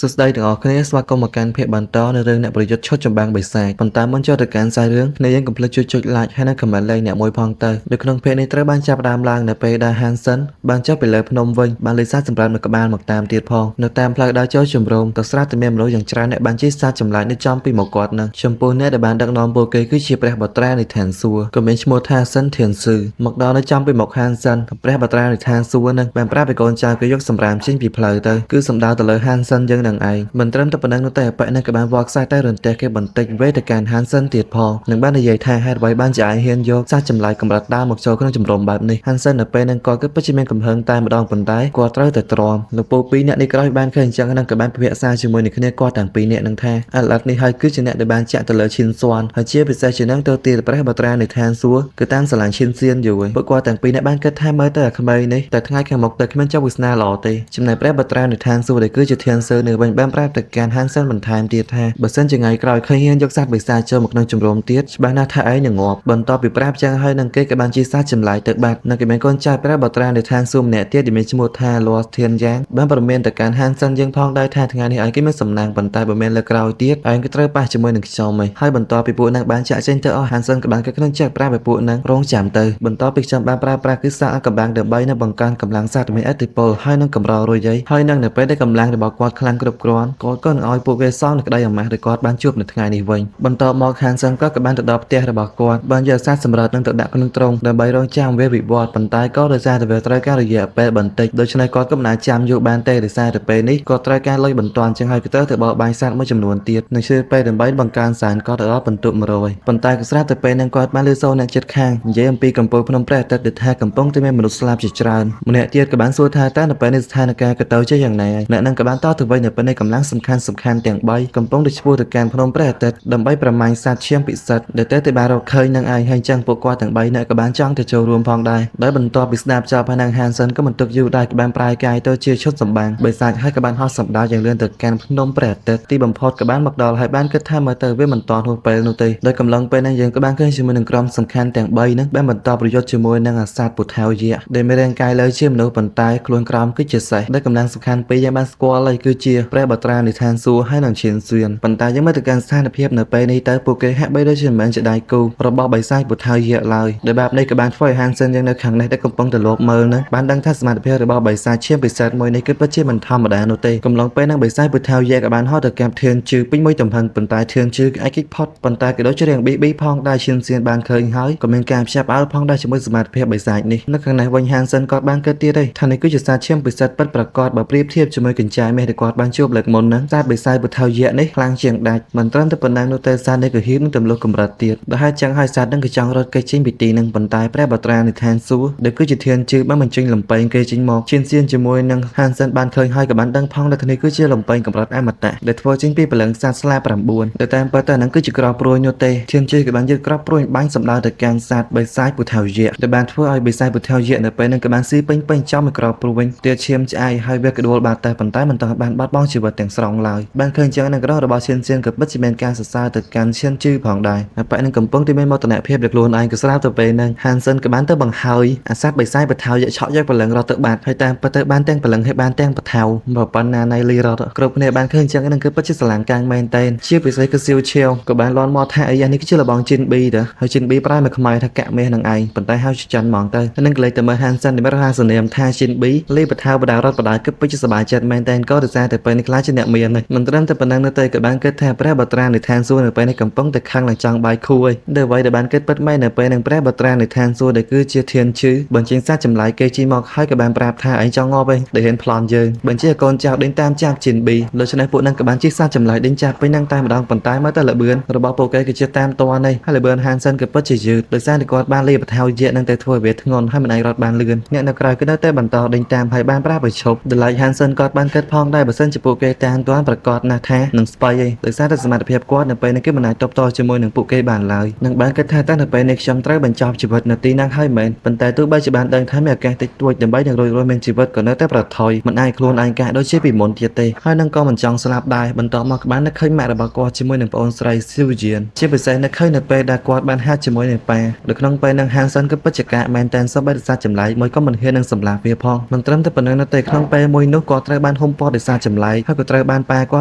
សួស្តីទាំងអស់គ្នាស្វាគមន៍មកកាន់ភាគបន្តនៅរឿងអ្នកប្រយុទ្ធឈុតចម្បាំងបិសាចប៉ុន្តែមុនចូលទៅកាន់ខ្សែរឿងគ្នាយើងកុំភ្លេចជួយចុច Like ហើយនិង Comment លេខអ្នកមួយផងទៅនៅក្នុងភាគនេះត្រូវបានចាប់ផ្ដើមឡើងនៅពេលដែល Hansen បានចុះពីលើភ្នំវិញបានលេសាសម្រាប់នៅក្បាលមកតាមទៀតផងនៅតាមផ្លូវដើរចូលជំរំក៏ស្រាប់តែមានមនុស្សយ៉ាងច្រើនអ្នកបានជិះសត្វចម្លែកនៅចំពីមុខគាត់នឹងចំពោះអ្នកដែលបានដឹកនាំពួកគេគឺជាព្រះបុត្រានៃឋានសួគ៌ក៏មានឈ្មោះថាសិនធានស៊ឺមកដល់នៅចំពីមុខ Hansen ព្រះបុត្រានៃឋានសួគ៌នឹងបានប្រាប់ឲ្យកូនចៅគេយកសម្រាមចេញពីផ្លូវទៅគឺសំដៅទៅលើ Hansen យើងនឹងឯងមិនត្រឹមតែប៉ុណ្ណឹងនោះទេអបិនឹងក៏បានវល់ខ្សែតែរន្ទះគេបន្តិចវេទៅកាន់ Hansen ទៀតផងនឹងបាននិយាយថាហេតុអ្វីបានជាឯងហ៊ានយកសត្វចម្លែកកម្រិតដើមមកចូលក្នុងជំរំបែបនេះ Hansen នៅពេលហ្នឹងគាត់គឺពិតជាមានកំហឹងតែម្ដងប៉ុន្តែគាត់ត្រូវតែទ្រាំលោកពូពីរនាក់នេះក្រោយបានឃើញអញ្ចឹងនឹងក៏បានពិភាក្សាជាមួយនឹងគ្នាគាត់ទាំងពីរនាក់នឹងថាអាឡាត់នេះហើយគឺជាអ្នកដែលបានចាក់ទៅលើឈិនស្វាន់ហើយជាពិសេសជានឹងទៅទៀតព្រះបត្រានៃឋានសួគ៌គឺតាមស្រឡាញ់ឈិនសៀនយូរហើយពួកគាត់ទាំងពីរនាក់បានគិតថាមើលទៅអាក្មេងនេះតែថ្ងៃខាងមុខទៅគ្មានចុះវាសនាល្អទេចំណែកព្រះបត្រានៃឋានសួគ៌ដែលគឺជាធានសឺនៅវិញបានប្រាប់ទៅកាន់ហានសិនបន្ថែមទៀតថាបើសិនជាថ្ងៃក្រោយឃើញហ៊ានយកសត្វបិសាចចូលមកក្នុងជំរំទៀតច្បាស់ណាស់ថាឯងនឹងងាប់បន្ទាប់ពីប្រាប់ចឹងហើយនឹងគេក៏បានជាសត្វចម្លែកទៅបាត់និងគេមានកូនចៅព្រះបត្រានៃឋានសួគ៌ម្នាក់ទៀតដែលមានឈ្មោះថាលាស់ធានយ៉ាងបានប្រមានទៅកាន់ហានសិនយើងផងដែរថាថ្ងៃនេះឯងគេមានសំណាងប៉ុន្តែបើមានលើក្រោយទៀតឯងក៏ត្រូវប៉ះជាមួយនឹងខ្ញុំឯងហើយបន្ទាប់ពីពួកនឹងបានចាក់ចេញទៅអស់ហានសិនក៏បានគេក្នុងចិត្តប្រាប់ឲ្យពួកនឹងរងចាំទៅបន្ទាប់ពីខ្ញុំបានប្រើប្រាស់គឺសាកកម្លាំងដើម្បីនឹងបង្កើនកម្លាំងសត្វមានឥទ្ធិពលហើយនឹងកម្ររួចយីហើយនឹងនៅពេលដែលកម្លាំងរបស់គាត់ខ្លាំងគ្រប់គ្រាន់គាត់ក៏នឹងឲ្យពួកគេសងនៅក្តីអាម៉ាស់ដែលគាត់បានជួបនៅថ្ងៃនេះវិញបន្ទាប់មកហានសិនក៏បានទៅដល់ផ្ទះរបស់គាត់បានយកសាសសម្រាប់នឹងទៅដាក់ក្នុងទ្រុងដើម្បីរងចាំវាវិវត្តប៉ុន្តែក៏ដោយសារតែវាត្រូវការរយៈពេលបន្តិចដូច្នេះគាត់ក៏មិនអាចចាំយូរបានទេដោយសារតែពេលនេះគាត់ត្រូវការលុយបន្ទាន់ចឹងហើយក៏ត្រូវទៅបរបាញ់សត្វមួយចំនួនទៀតនៅជឿពេលដើម្បីបង្កើនសែនគាត់ទៅដល់ពិន្ទុ100ប៉ុន្តែក៏ស្រាប់តែពេលហ្នឹងគាត់បានលឺសូរអ្នកជិតខាងនិយាយអំពីកំពូលភ្នំព្រះអាទិត្យដែលថាកំពុងតែមានមនុស្សស្លាប់ជាច្រើនម្នាក់ទៀតក៏បានសួរថាតើនៅពេលនេះស្ថានភាពក៏ទៅជាយ៉ាងណាអ្នកនឹងក៏បានតបទៅវិញនៅពេលនេះកម្លាំងសំខាន់សំខាន់ទាំង3កំពុងតែឆ្ពោះទៅកាន់ភ្នំព្រះអាទិត្យដើម្បីប្រមាញ់សត្វឈាមពិសិដ្ឋដែលទៅតែបានរកឃើញនឹងឯងហើយចឹងពួកគាត់ទាំង3នាក់ក៏បានចង់ទៅចូលរួមផងដែរដោយបន្ទាប់ពីស្ដាប់ចប់ហើយនឹងហានសិនក៏មិនទុកយូរដែរក៏បានប្រែកាយទៅជាឈុតសម្បាំងបិសាចហើយក៏បានហោះសម្ដៅយ៉ាងលឿនទៅកាន់ភ្នំព្រះអាទិត្យទីបំផុតក៏បានមកដល់ហើយបានគិតថាមើលទៅវាមិនទាន់ហួសពេលនោះទេដោយកំឡុងពេលហ្នឹងយើងក៏បានឃើញជាមួយនឹងក្រុមសំខាន់ទាំង3ហ្នឹងបានបន្តប្រយុទ្ធជាមួយនឹងអាសត្វពូថៅយក្សដែលមានរាងកាយលើជាមនុស្សប៉ុន្តែខ្លួនក្រោមគឺជាសេះដោយកម្លាំងសំខាន់ពីរយើងបានស្គាល់ហើយគឺជាព្រះបត្រានិឋានសួគ៌ហើយនិងឈានសៀនប៉ុន្តែយើងមើលទៅកាន់ស្ថានភាពនៅពេលនេះទៅពួកគេហាក់បីដូចជាមិនមែនជាដៃគូរបស់បិសាចពូថៅយក្សឡើយដោយបែបនេះក៏បានធ្វើឲ្យហានសិនយើងនៅខាងនេះដែលកំពុងតែលបមើលហ្នឹងបានដឹងថាសមត្ថភាពរបស់បិសាចឈាមពិសេសមួយនេះគឺពិតជាមិនធម្មតានោះទេកំឡុងពេលហ្នឹងបិសាចពូថៅយក្សក៏បានហោះទៅកាប់ធានជឺពេញមួយទំហឹងប៉ុន្តែធានជឺអាចគេចផុតប៉ុន្តែក៏ដូចជារៀងប៊ីប៊ីផងដែរឈានសៀនបានឃើញហើយក៏មានការភ្ញាក់ផ្អើលផងដែរជាមួយសមត្ថភាពបិសាចនេះនៅខាងនេះវិញហានសិនគាត់បានគិតទៀតទេថានេះគឺជាសត្វឈាមពិសេសពិតប្រាកដបើប្រៀបធៀបជាមួយកញ្ចែមាសដែលគាត់បានជួបលើកមុនហ្នឹងសត្វបិសាចពូថៅយក្សនេះខ្លាំងជាងដាច់មិនត្រឹមតែប៉ុណ្ណឹងនោះទេសត្វនេះក៏ហ៊ាននឹងទម្លុះកម្រិតទៀតដោយហេតុចឹងហើយសត្វនឹងក៏ចង់រត់គេចចេញពីទីនឹងប៉ុន្តែព្រះបត្រានិឋានសួគ៌ដែលគឺជាធានជឺបានបញ្ចេញលំពែងគេចេញមកឈានសៀនជាមួយនឹងហានសិនបានឃើញហើយក៏បានដឹងផងថានេះគឺជាលំពែងកម្រិតអមតៈដែលធ្វើចេញពីព្រលឹងសត្វស្លា9ដែលតាមពិតទៅនឹងគឺជាក្របព្រួយនោះទេធានជឺក៏បានយកក្របព្រួយបាញ់សម្ដៅទៅកាន់សត្វបិសាចពូថៅយក្សដែលបានធ្វើឲ្យបិសាចពូថៅយក្សនៅពេលនឹងក៏បានស៊ីពេញពេញចំមួយក្របព្រួយទៀតឈាមឆ្អែតហើយវាក្ដួលបាត់តែប៉ុន្តែមិនទាន់បានបាត់បង់ជីវិតទាំងស្រុងឡើយបានឃើញចឹងនឹងក្រោះរបស់ឈានសៀនក៏ពិតជាមានការសរសើរទៅកាន់ឈានជឺផងដែរហើយប៉ែនឹងកំពុងតែមានមោទនភាពលើខ្លួនឯងក៏ស្រាប់ទៅពេលហ្នឹងហានសិនក៏បានទៅបង្ហើយអាសត្វបិសាចបថៅយក្សឆក់យកព្រលឹងរត់ទៅបាត់ហើយតាមពិតទៅបានទាំងព្រលឹងហើយបានទាំងបថៅបើប៉ុណ្ណាណៃលីរត់គ្រប់គ្នាបានឃើញចឹងនឹងគឺពិតជាស្រឡាំងកាំងមែនតែនជាពិសេសគឺសៀវឈៀវក៏បានលន់មកថាអីនេះគឺជាលបងជីនប៊ីទៅហើយជីនប៊ីប្រែមកខ្មែរថាកាក់មាសនឹងឯងប៉ុន្តែហៅចិនហ្មងទៅនឹងក្លេកទៅមើលហានសិនដែលមានរហ័សនាមថាជីនប៊ីលីបថៅបដារត់បដាគឺពិតជាសប្បាយចិត្តមែនតែនក៏ដោយសារតែពេលនេះខ្លាចជាអ្នកមាននេះមិនត្រឹមតែប៉ុណ្ណឹងនោះទេក៏បានគិតថាព្រះបត្រានៃឋានសួគ៌នៅពេលនេះកំពុងតែខឹងនឹងចង់បាយខួយដែលអ្វីដែលបានគិតពិតមែននៅពេលនឹងព្រះបត្រានៃឋានសួគ៌ដែលគឺជាធានជឺបញ្ចេញសាច់ចម្លែកគេជីមកហើយក៏បានប្រាប់ថាឯងចង់ងាប់ឯងដែលហ៊ានប្លន់យើងបញ្ជាកូនចៅដេញតាមចាប់ជីនប៊ីដូច្នេះពួកនឹងក៏បានជិះសាច់ចម្លែកដេញចាប់ពេញនឹងតែម្ដងប៉ុន្តែមើលទៅលបឿនរបស់ពួកគេគឺជាតាមតនេះហើយលបឿនហានសិនក៏ពិតជាយឺតដោយសារតែគាត់បានលាបថៅយៈនឹងទៅធ្វើឲ្យវាធ្ងន់ហើយមិនអាចរត់បានលឿនអ្នកនៅក្រៅគឺនៅតែបន្តដេញតាមហើយបានប្រាប់ឲ្យឈប់ដល់ឡែកហានសិនគាត់បានគិតផងដែរបើសិនជាពួកគេតាមទាន់ប្រកាសណាស់ថានឹងស្បៃឯងដោយសារតែសមត្ថភាពគាត់នៅពេលនេះគឺមិនអាចតបតជាមួយនឹងពួកគេបានឡើយនឹងបានគិតថាតើនៅពេលនេះខ្ញុំត្រូវបញ្ចប់ជីវិតនៅទីហ្នឹងហើយមែនប៉ុន្តែទោះបីជាបានដឹងថាមានឱកាសតិចតួចដើម្បីនឹងរួចរស់មានជីវិតក៏នៅតែប្រថុយមិនអាចខ្លួនឯងកាសដូចជាពីមុនទៀតទេហើយនឹងក៏មិនចង់ស្លាប់ដែរបន្ទាប់មកក៏បាននឹកឃើញម៉ាក់របស់គាត់ជាមួយនឹងប្អូនស្រីស៊ីវជៀនជាពិសេសនឹកឃើញនៅពេលដែលគាត់បានហាត់ជាមួយនឹងប៉ានៅក្នុងពេលនឹងហានសិនគឺពិតជាកាកមែនតែនសូម្បីតែសត្វចម្លែកមួយក៏មិនហ៊ាននឹងសម្លាប់វាផងមិនត្រឹមតែប៉ុណ្ណឹងនោះទេក្នុងពេលមួយនោះគាត់ត្រូវបានហ៊ុំព័ទ្ធដោយសារចម្លែ ចម្លែកហើយក៏ត្រូវបានប៉ាគា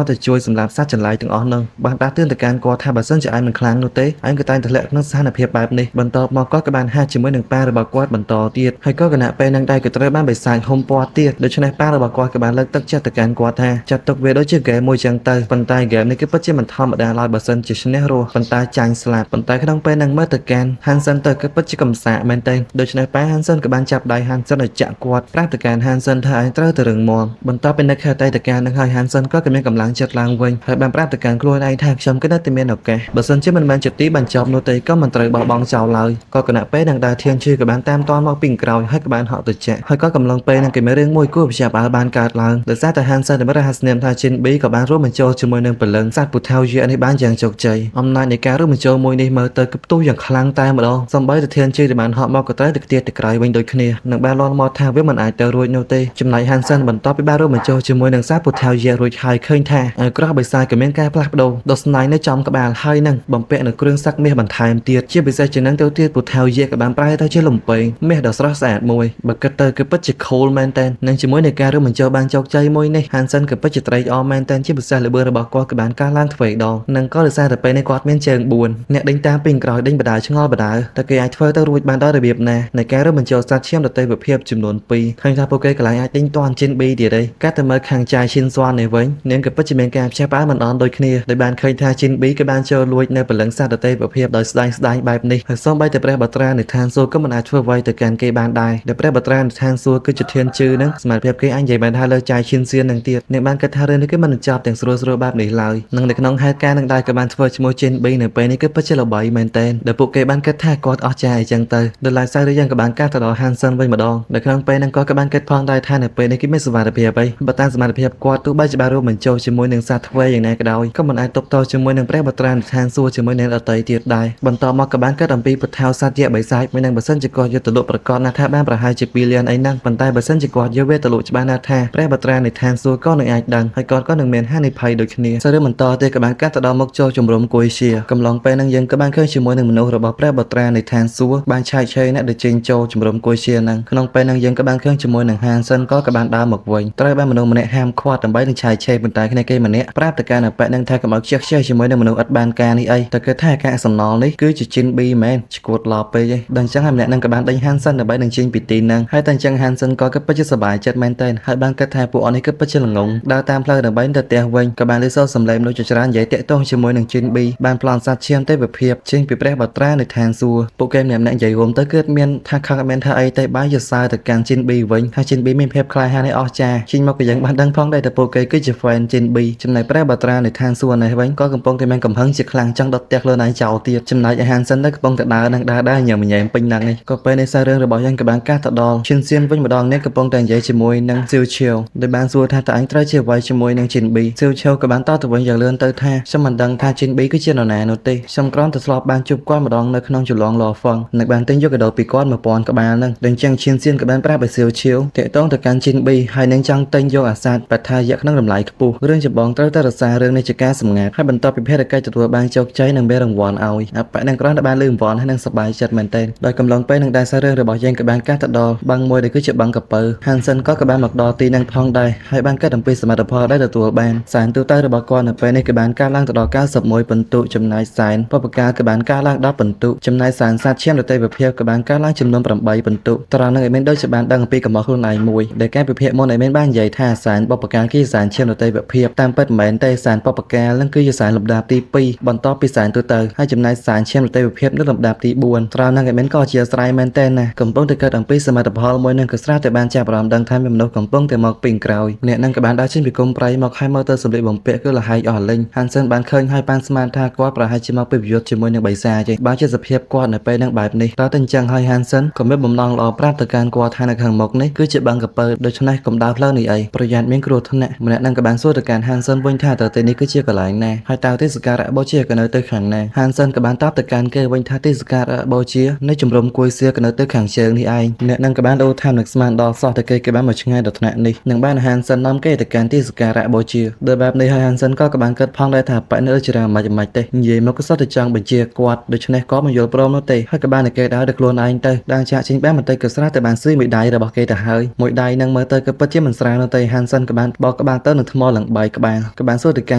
ត់ទៅជួយសម្លាប់សត្វចម្លែកទាំងអស់នោះបានដាស់តឿនទៅកាន់គាត់ថាបើសិនជាឯងមិនខ្លាំងនោះទេឯងក៏តែងធ្លាក់ក្នុងស្ថានភាពបែបនេះបន្ទាប់មកគាត់ក៏បានហាត់ជាមួយនឹងប៉ារបស់គាត់បន្តទៀតហើយក៏គណៈពេលនឹងដែរក៏ត្រូវបានបិសាចហុំព័ទ្ធទៀតដូច្នេះប៉ារបស់គាត់ក៏បានលើកទឹកចិត្តទៅកាន់គាត់ថាចាត់ទុកវាដូចជាហ្គេមមួយចឹងទៅប៉ុន្តែហ្គេមនេះគឺពិតជាមិនធម្មតាឡើយបើសិនជាឈ្នះរស់ប៉ុន្តែចាញ់ស្លាប់ប៉ុន្តែក្នុងពេលនឹងមើលទៅកាន់ Hansen ទៅគឺពិតជាកំសាកមែនទែនដូច្នេះប៉ា Hansen ក៏បានចាប់ដៃ Hansen ឲ្យចាក់គាត់ប្រាប់ទៅកាន់ Hansen ថាឯងត្រូវទៅរឹងមាំបន្ទាប់ពីនឹកខេតតការនឹងហើយ Hansen ក៏មានកម្លាំងចិត្តឡើងវិញហើយបានប្រាប់ទៅកាន់ខ្លួនឯងថាខ្ញុំក៏នៅតែមានឱកាសបើសិនជាមិនមែនជាទីបញ្ចប់នោះទេក៏មិនត្រូវបោះបង់ចោលឡើយក៏គណៈពេលនឹងដើរធានជឿក៏បានតាមតនមកពីក្រោយហើយក៏បានហក់ទៅចាក់ហើយក៏កំឡុងពេលនឹងគេមានរឿងមួយគួរព្យាបាលបានកើតឡើងដោយសារតែ Hansen ដែលមានរហស្សនាមថា Jin B ក៏បានរួមបញ្ចូលជាមួយនឹងព្រលឹងសត្វពូថៅយៈនេះបានយ៉ាងជោគជ័យអំណាចនៃការរួមបញ្ចូលមួយនេះមើលទៅគឺផ្ទុះយ៉ាងខ្លាំងតែម្ដងសំបីទៅធានជឿដែលបានហក់មកក៏ត្រូវទៅខ្ទាតទៅក្រោយវិញដូចគ្នានឹងបានលាន់មកថាវាមិនអាចទៅរួចនោះទេចំណែក Hansen បន្ទាប់ពីបានរួមបញ្ចូលជាមួយនឹងសត្វពូថៅយៈរួចហើយឃើញថាក្រោះបិសាចក៏មានការផ្លាស់ប្ដូរដុសស្នាយនៅចំក្បាលហើយនឹងបំពាក់នៅគ្រឿងសឹកមាសបន្ថែមទៀតជាពិសេសជាងនឹងទៅទៀតពូថៅយៈក៏បានប្រែទៅជាលំពែងមាសដ៏ស្រស់ស្អាតមួយបើគិតទៅគឺពិតជា cool មែនតើនិងជាមួយនឹងការរួមបញ្ចូលបានជោគជ័យមួយនេះ Hansen ក៏ពិតជាត្រេកអរមែនតើជាពិសេសល្បឿនរបស់គាត់ក៏បានកើនឡើងទ្វេដងនិងក៏ដោយសារតែពេលនេះគាត់មានជើង4អ្នកដេញតាមពីក្រោយដេញបដាឆ្ងល់បដាតែគេអាចធ្វើទៅរួចបានដោយរបៀបណានៃការរួមបញ្ចូលសត្វឈាមដទៃវិភាពចំនួន2ឃើញថាពួកគេកន្លែងអាចដេញតាន់ជិន B ទៀតឯងកាត់ទៅមើលខាងចាយឈិនស្វាននេះវិញនាងក៏ពិតជាមានការភ្ញាក់ផ្អើលមិនអន់ដូចគ្នាដោយបានឃើញថាជិន B ក៏បានចូលលួចនៅព្រលឹងសត្វដទៃវិភាពដោយស្ដាយស្ដាយបែបនេះហើយសូម្បីតែព្រះបត្រានិឋានសួគ៌ក៏មិនអាចធ្វើអ្វីទៅកាន់គេបានដែរដែលព្រះបត្រានិឋានសួគ៌គឺជាធានជឺនឹងសមត្ថភាពគេអាចនិយាយបានថាលើចាយឈិនសៀននឹងទៀតនាងបានគិតថារឿងនេះគឺមិនចប់ទាំងស្រួលស្រួលបែបនេះឡើយនិងនៅក្នុងហេតុការណ៍នឹងដែរក៏បានធ្វើឈ្មោះជិន B នៅពេលនេះគឺពិតជាល្បីមែនទែនដែលពួកគេបានគិតថាគាត់អស់ចាអីចឹងទៅដោយឡែកសាច់រឿងយ៉ាងក៏បានកាត់ទៅដល់ Hansen វិញម្ដងនៅក្នុងពេលហ្នឹងគាត់ក៏បានគិតផងដែរថានៅពេលនេះគេមានសុវត្ថិភាពអីបើតាមសមត្ថភាពគាត់ទោះបីជាបានរួមបញ្ចូលជាមួយនឹងសត្វទ្វេយ៉ាងណាក៏ដោយក៏មិនអាចទប់ទល់ជាមួយនឹងព្រះបត្រានិឋានសួគ៌ជាមួយនឹងដតីទៀតដែរបន្តមកក៏បានគិតអំពីពថៅសត្វយៈបិសាចមួយនឹងបើសិនជាគាត់យកទៅលក់ប្រកាសណាស់ថាបានប្រហែលជា2លានអីហ្នឹងប៉ុន្តែបើសិនជាគាត់យកវាទៅលក់ច្បាស់ណាស់ថាព្រះបត្រានិឋានសួគ៌ក៏នឹងអាចដឹងហើយគាត់ក៏នឹងមានហានិភ័យដូចគ្នាសារឿងបន្តទៀតក៏បានកាត់ទៅដល់មុខចូលជំរំគួយជាកំឡុងពេលហ្នឹងយើងក៏បានឃើញជាមួយនឹងមនុស្សរបស់ព្រះបត្រានិឋានសួគ៌បានឆែកឆេរអ្នកដែលចេញចូលជំរំគួយជាហ្នឹងក្នុងពេលហ្នឹងយើងក៏បានឃើញជាមួយនឹងហានសិនក៏បានដើរមកវិញត្រូវបានមនុស្សម្នាក់ហាមឃាត់ដើម្បីនឹងឆែកឆេរប៉ុន្តែគ្នាគេម្នាក់ប្រាប់ទៅកាន់អប៉នឹងថាកុំឲ្យខ្ជិះខ្ជាយជាមួយនឹងមនុស្សឥតបានការនេះអីតែគឺថាការសំណល់នេះគឺជាជីន B មែនឈួតឡពេកឯងដល់អញ្ចឹងហើយម្នាក់ហ្នឹងក៏បានដេញហានសិនដើម្បីនឹងចេញពីទីហ្នឹងហើយតែអញ្ចឹងហានសិនក៏ពិតជាសប្បាយចិត្តមែនទែនហើយបានគិតថាពួកអស់នេះគឺពិតជាល្ងងដើរតាមផ្លូវដើម្បីទៅផ្ទះវិញក៏បានឮសូរសំឡេងមនុស្សជាច្រើននិយាយតាក់ទងជាមួយនឹងជីន B បានប្លន់សត្វឈាមទេវភាពចេញពីព្រះបត្រានៅឋានសួគ៌ពួកគេម្នាក់ៗនិយាយរួមទៅគឺមានថាខឹងអត់មានថាអីទេបាយជាសើទៅកាន់ជីន B វិញហើយជីន B មានភាពក្លាហានឲ្យអស្ចារ្យជីនមកក៏យើងបានដឹងផងដែរតែពួកគេគឺជា fan ជីន B ចំណែកព្រះបត្រានៅឋានសួគ៌នេះវិញក៏កំពុងតែមានកំហឹងជាខ្លាំងចង់ដុតផ្ទះខ្លួនឯងចោលទៀតចំណែកឯហានសិនទៅកំពុងតែដើរនឹងដើរដើរញ៉ែមញ៉ែមពេញហ្នឹងឯងក៏ពេលនេះសាររឿងរបស់យើងក៏បានកាត់ទៅដល់ឈិនសៀនវិញម្ដងនេះកំពុងតែនិយាយជាមួយនឹងសៀវឈៀវដែលបានសួរថាតើអញត្រូវជាអ្វីជាមួយនឹងជីន B សៀវឈៀវក៏បានតបទៅវិញយ៉ាងលឿនទៅថាខ្ញុំមិនដឹងថាជីន B គឺជានរណានោះទេខ្ញុំគ្រាន់តែធ្លាប់បានជួបគាត់ម្ដងនៅក្នុងចម្លងលហ្វឹងនិងបានទិញយកកាដូពីគាត់1000ក្បាលហ្នឹងដូចចឹងឈិនសៀនក៏បានប្រាប់ឲ្យសៀវឈៀវតាក់ទងទៅកាន់ជីន B ហើយនឹងចង់ទិញយកអាសាតបថាយៈក្នុងតម្លៃខ្ពស់រឿងចម្បងត្រូវតែរក្សារឿងនេះជាការសម្ងាត់ហើយបន្ទាប់ពីភារកិច្ចទទួលបានជោគជ័យនិងមានរង្វាន់ឲ្យអបនឹងគ្រាន់តែបានលើរង្វាន់ហើយនឹងសប្បាយចិត្តមែនទែនដោយកំឡុងពេលនឹងដែរសាររឿងរបស់យើងក៏បានកាត់ទៅដល់បឹងមួយដែលគឺជាបឹងកពៅហានសិនក៏បានមកដល់ទីនឹងផងដែរហើយបានគិតអំពីសមិទ្ធផលដែលទទួលបានសែនទូទៅរបស់គាត់នៅពេលនេះក៏បានកើនឡើងទៅដល់91ពិន្ទុចំណែកសែនបពការក៏បានកើនឡើង10ពិន្ទុចំណែកសែនសត្វឈាមដទៃវិភាគក៏បានកើនឡើងចំនួន8ពិន្ទុត្រង់នឹងឲ្យមានដូចជាបានដឹងអំពីកំហុសខ្លួនឯងមួយដែលការពិភាក្សាមុនឲ្យមានបាននិយាយថាសែនបពការគឺសែនឈាមដទៃវិភាគតាមពិតមិនមែនទេសែនបពការនឹងគឺជាសែនលំដាប់ទី2បន្ទាប់ពីសែនទូទៅហើយចំណែកសែនឈាមដទៃវិភាគនៅលំដាប់ទី4ត្រង់នឹងឲ្យមានក៏ជាស្រ័យមែនទេណាកំពុងតែកើតអំពីសមិទ្ធផលមួយនឹងក៏ស្រាប់តែបានចាប់អារម្មណ៍ដឹងថាមានមនុស្សកំពុងតែមកពីក្រោយអ្នកនឹងក៏បានដើរចេញពីគុំព្រៃមកហើយមើលទៅសម្លៀកបំពាក់គឺលហែកអស់លិញហានសិនបានឃើញហើយបានស្មានថាគាត់ប្រហែលជាមកពីប្រយុទ្ធជាមួយនឹងបិសាចឯងបើជាសភាពគាត់នៅពេលនឹងបែបនេះតើតែអញ្ចឹងហើយហានសិនក៏មានបំណងល្អប្រាប់ទៅកាន់គាត់ថានៅខាងមុខនេះគឺជាបឹងកពៅដូច្នេះកុំដើរផ្លូវនេះអីប្រយ័ត្នមានគ្រោះថ្នាក់ម្នាក់នឹងក៏បានសួរទៅកាន់ហានសិនវិញថាតើទីនេះគឺជាកន្លែងណាហើយតើទីសក្ការៈបូជាក៏នៅទៅខាងណាហានសិនក៏បានតបទៅកាន់គេវិញថាទីសក្ការៈបូជានៅជំរំគួយសៀក៏នៅទៅខាងជើងនេះឯងអ្នកនឹងក៏បានអូថានឹងស្មានដល់សោះតែគេក៏បានមកឆ្ងាយដល់ថ្នាក់នេះនឹងបានហានសិននាំគេទៅកាន់ទីសក្ការៈបូជាដោយបែបនេះហើយហានសិនក៏បានគិតផងដែរថាប៉នៅជាមិនមិនទេនិយាយមកក៏សោះតែចង់បញ្ជាគាត់ដូច្នេះក៏មិនយល់ព្រមនោះទេហើយក៏បានតែគេដើរដោយខ្លួនឯងទៅដើរចាក់ចេញបានបន្តិចក៏ស្រាប់តែបានស៊ីមួយដៃរបស់គេទៅហើយមួយដៃនឹងមើលទៅក៏ពិតជាមិនស្រាលនោះទេហានសិនក៏បានបោក របស់ក្បាលទៅនឹងថ្មឡើងបាយក្បាលក៏បានសួរទៅកា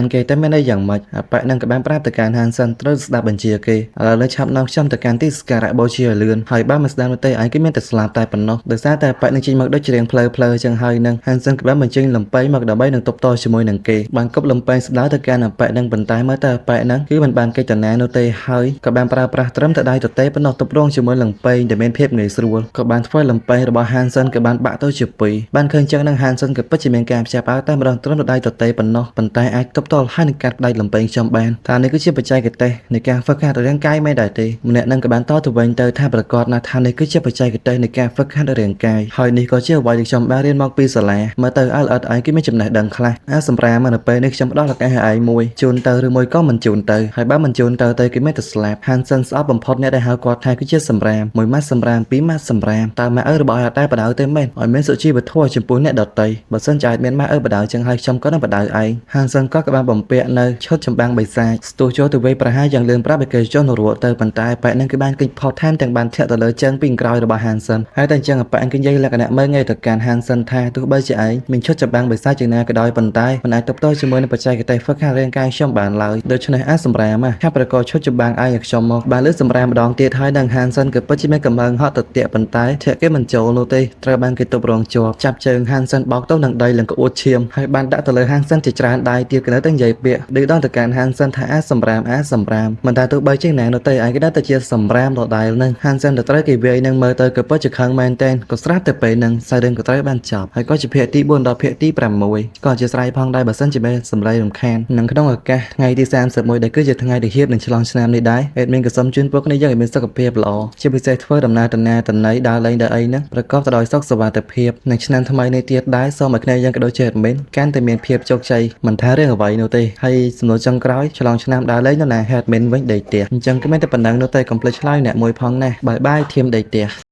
ន់គេតែមានន័យយ៉ាងម៉េចអាប៉ែនឹងក៏បានប្រាប់ទៅកាន់ហានសិនត្រូវស្ដាប់បញ្ជាគេឥឡូវនេះឆាប់នាំខ្ញុំទៅកាន់ទីសក្ការៈបូជាឲ្យលឿនហើយបើមិនស្ដាប់នោះទេឯងគេមានតែស្លាប់តែប៉ុណ្ណោះដោយសារតែអាប៉ែនឹងចេញមកដូចច្រៀងផ្លូវផ្លូវចឹងហើយនឹងហានសិនក៏បានបញ្ចេញលំពេងមកដើម្បីនឹងទប់តជាមួយនឹងគេបានគប់លំពេងស្ដៅទៅកាន់អាប៉ែនឹងប៉ុន្តែមើលទៅអាប៉ែនឹងគឺមិនបានកិច្ចតាណានោះទេហើយក៏បានប្រើប្រាស់ត្រឹមតែដៃទទេប៉ុណ្ណោះទប់រងជាមួយលំពេងដែលមានភាពងាយស្រួលក៏បានធ្វើលំពេងរបស់ហានសិនក៏បានបាក់ទៅជាពីរបានឃើញចឹងនឹងហានសិនក៏ពិតជាមានការផ្សាយអើតែម្ដងត្រឹមតែដៃទទេប៉ុណ្ណោះប៉ុន្តែអាចទប់ទល់ហើយនឹងកាត់ផ្ដាច់លំពេងខ្ញុំបានថានេះគឺជាបច្ចេកទេសនៃការហ្វឹកហាត់រាងកាយមែនដែរទេម្នាក់នឹងក៏បានតទៅវិញទៅថាប្រកាសណាស់ថានេះគឺជាបច្ចេកទេសនៃការហ្វឹកហាត់រាងកាយហើយនេះក៏ជាអ្វីដែលខ្ញុំបានរៀនមកពីសាលាមើលទៅអើល្អិតឯងគេមានចំណេះដឹងខ្លះអាសម្រាមនៅពេលនេះខ្ញុំផ្ដល់ឱកាសឲ្យឯងមួយជូនទៅឬមួយក៏មិនជូនទៅហើយបើមិនជូនទៅទៅគេមានតែស្លាប់ហានសិនស្អប់បំផុតអ្នកដែលហៅគាត់ថាគឺជាសម្រាមមួយម៉ាត់សម្រាមពីរម៉ាត់សម្រាមតើម៉ែឪរបស់ឯងអត់តែបដៅទេមែនឲ្យមានសុជីវធម៌ចំពោះអ្នកដទៃបើសិនជាអាចមានម៉ែឪបដៅចឹងហើយខ្ញុំក៏នឹងបដៅឯងហានសិនក៏បានបំពាក់នៅឈុតចម្បាំងបិសាចស្ទុះចូលទៅវេប្រហារយ៉ាងលឿនប្រាប់ឲ្យគេចុះនរកទៅប៉ុន្តែប៉ែនឹងគឺបានគេចផុតថែមទាំងបានធាក់ទៅលើជើងពីក្រោយរបស់ហានសិនហើយតែអញ្ចឹងប៉ែគឺនិយាយលក្ខណៈមើងងាយទៅកាន់ហានសិនថាទោះបីជាឯងមានឈុតចម្បាំងបិសាចជាងណាក៏ដោយប៉ុន្តែមិនអាចទប់ទល់ជាមួយនឹងបច្ចេកទេសហ្វឹកហាត់រាងកាយខ្ញុំបានឡើយដូច្នេះអាសម្រាមហាប្រកឈុតចម្បាំងឯងឲ្យខ្ញុំមកបានលើសម្រាមម្ដងទៀតហើយនឹងហានសិនក៏ពិតជាមានកំហឹងហត់ទៅតាក់ប៉ុន្តែធាក់គេមិនចូលនោះទេត្រូវបានគេទប់រងជាប់ចាប់ជើងហានសិនបោកទៅនឹងដីនឹងក្អួតឈាមហើយបានដាក់ទៅលើហានសិនជាច្រើនដៃទៀតក៏នៅតែនិយាយពាក្យឌឺដងទៅកាន់ហានសិនថាអាសម្រាមអាសម្រាមមិនថាទោះបីជាងណានោះទេឯងគេដល់តែជាសម្រាមដដែលនឹងហានសិនទៅត្រូវគេវាយនឹងមើលទៅក៏ពិតជាខឹងមែនទែនក៏ស្រាប់តែពេលនឹងសាច់រឿងក៏ត្រូវបានចប់ហើយក៏ជាភាគទី4ដល់ភាគទី6ក៏អធិស្ឋានផងដែរបើសិនជាមានសម្លេងរំខាននិងក្នុងឱកាសថ្ងៃទី31ដែលគឺជាថ្ងៃដែលហៀបនឹងឆ្លងឆ្នាំនេះដែរអេដមីនក៏សូមជូនពួកគ្នាយើងឲ្យមានសុខភាពល្អជាពិសេសធ្វើដំណើរតំណាតំណៃដើរលេងដើរអីហ្នឹងប្រកបទៅដោយសុខសុវត្ថិភាពនិងឆ្នាំថ្មីនេះទៀតដែរសូមឲ្យគ្នាយើងក៏ដូចជាអេដមីនកាន់តែមានភាពជោគជ័យមិនថារឿងអ្វីនោះទេហើយសំណួរចុងក្រោយឆ្លងឆ្នាំដើរលេងនៅណា admin វិញដេកផ្ទះអញ្ចឹងគឺមានតែប៉ុណ្ណឹងនោះទេកុំភ្លេចឆ្លើយអ្នកមួយផងណាបាយបាយធៀមដេកផ្ទះ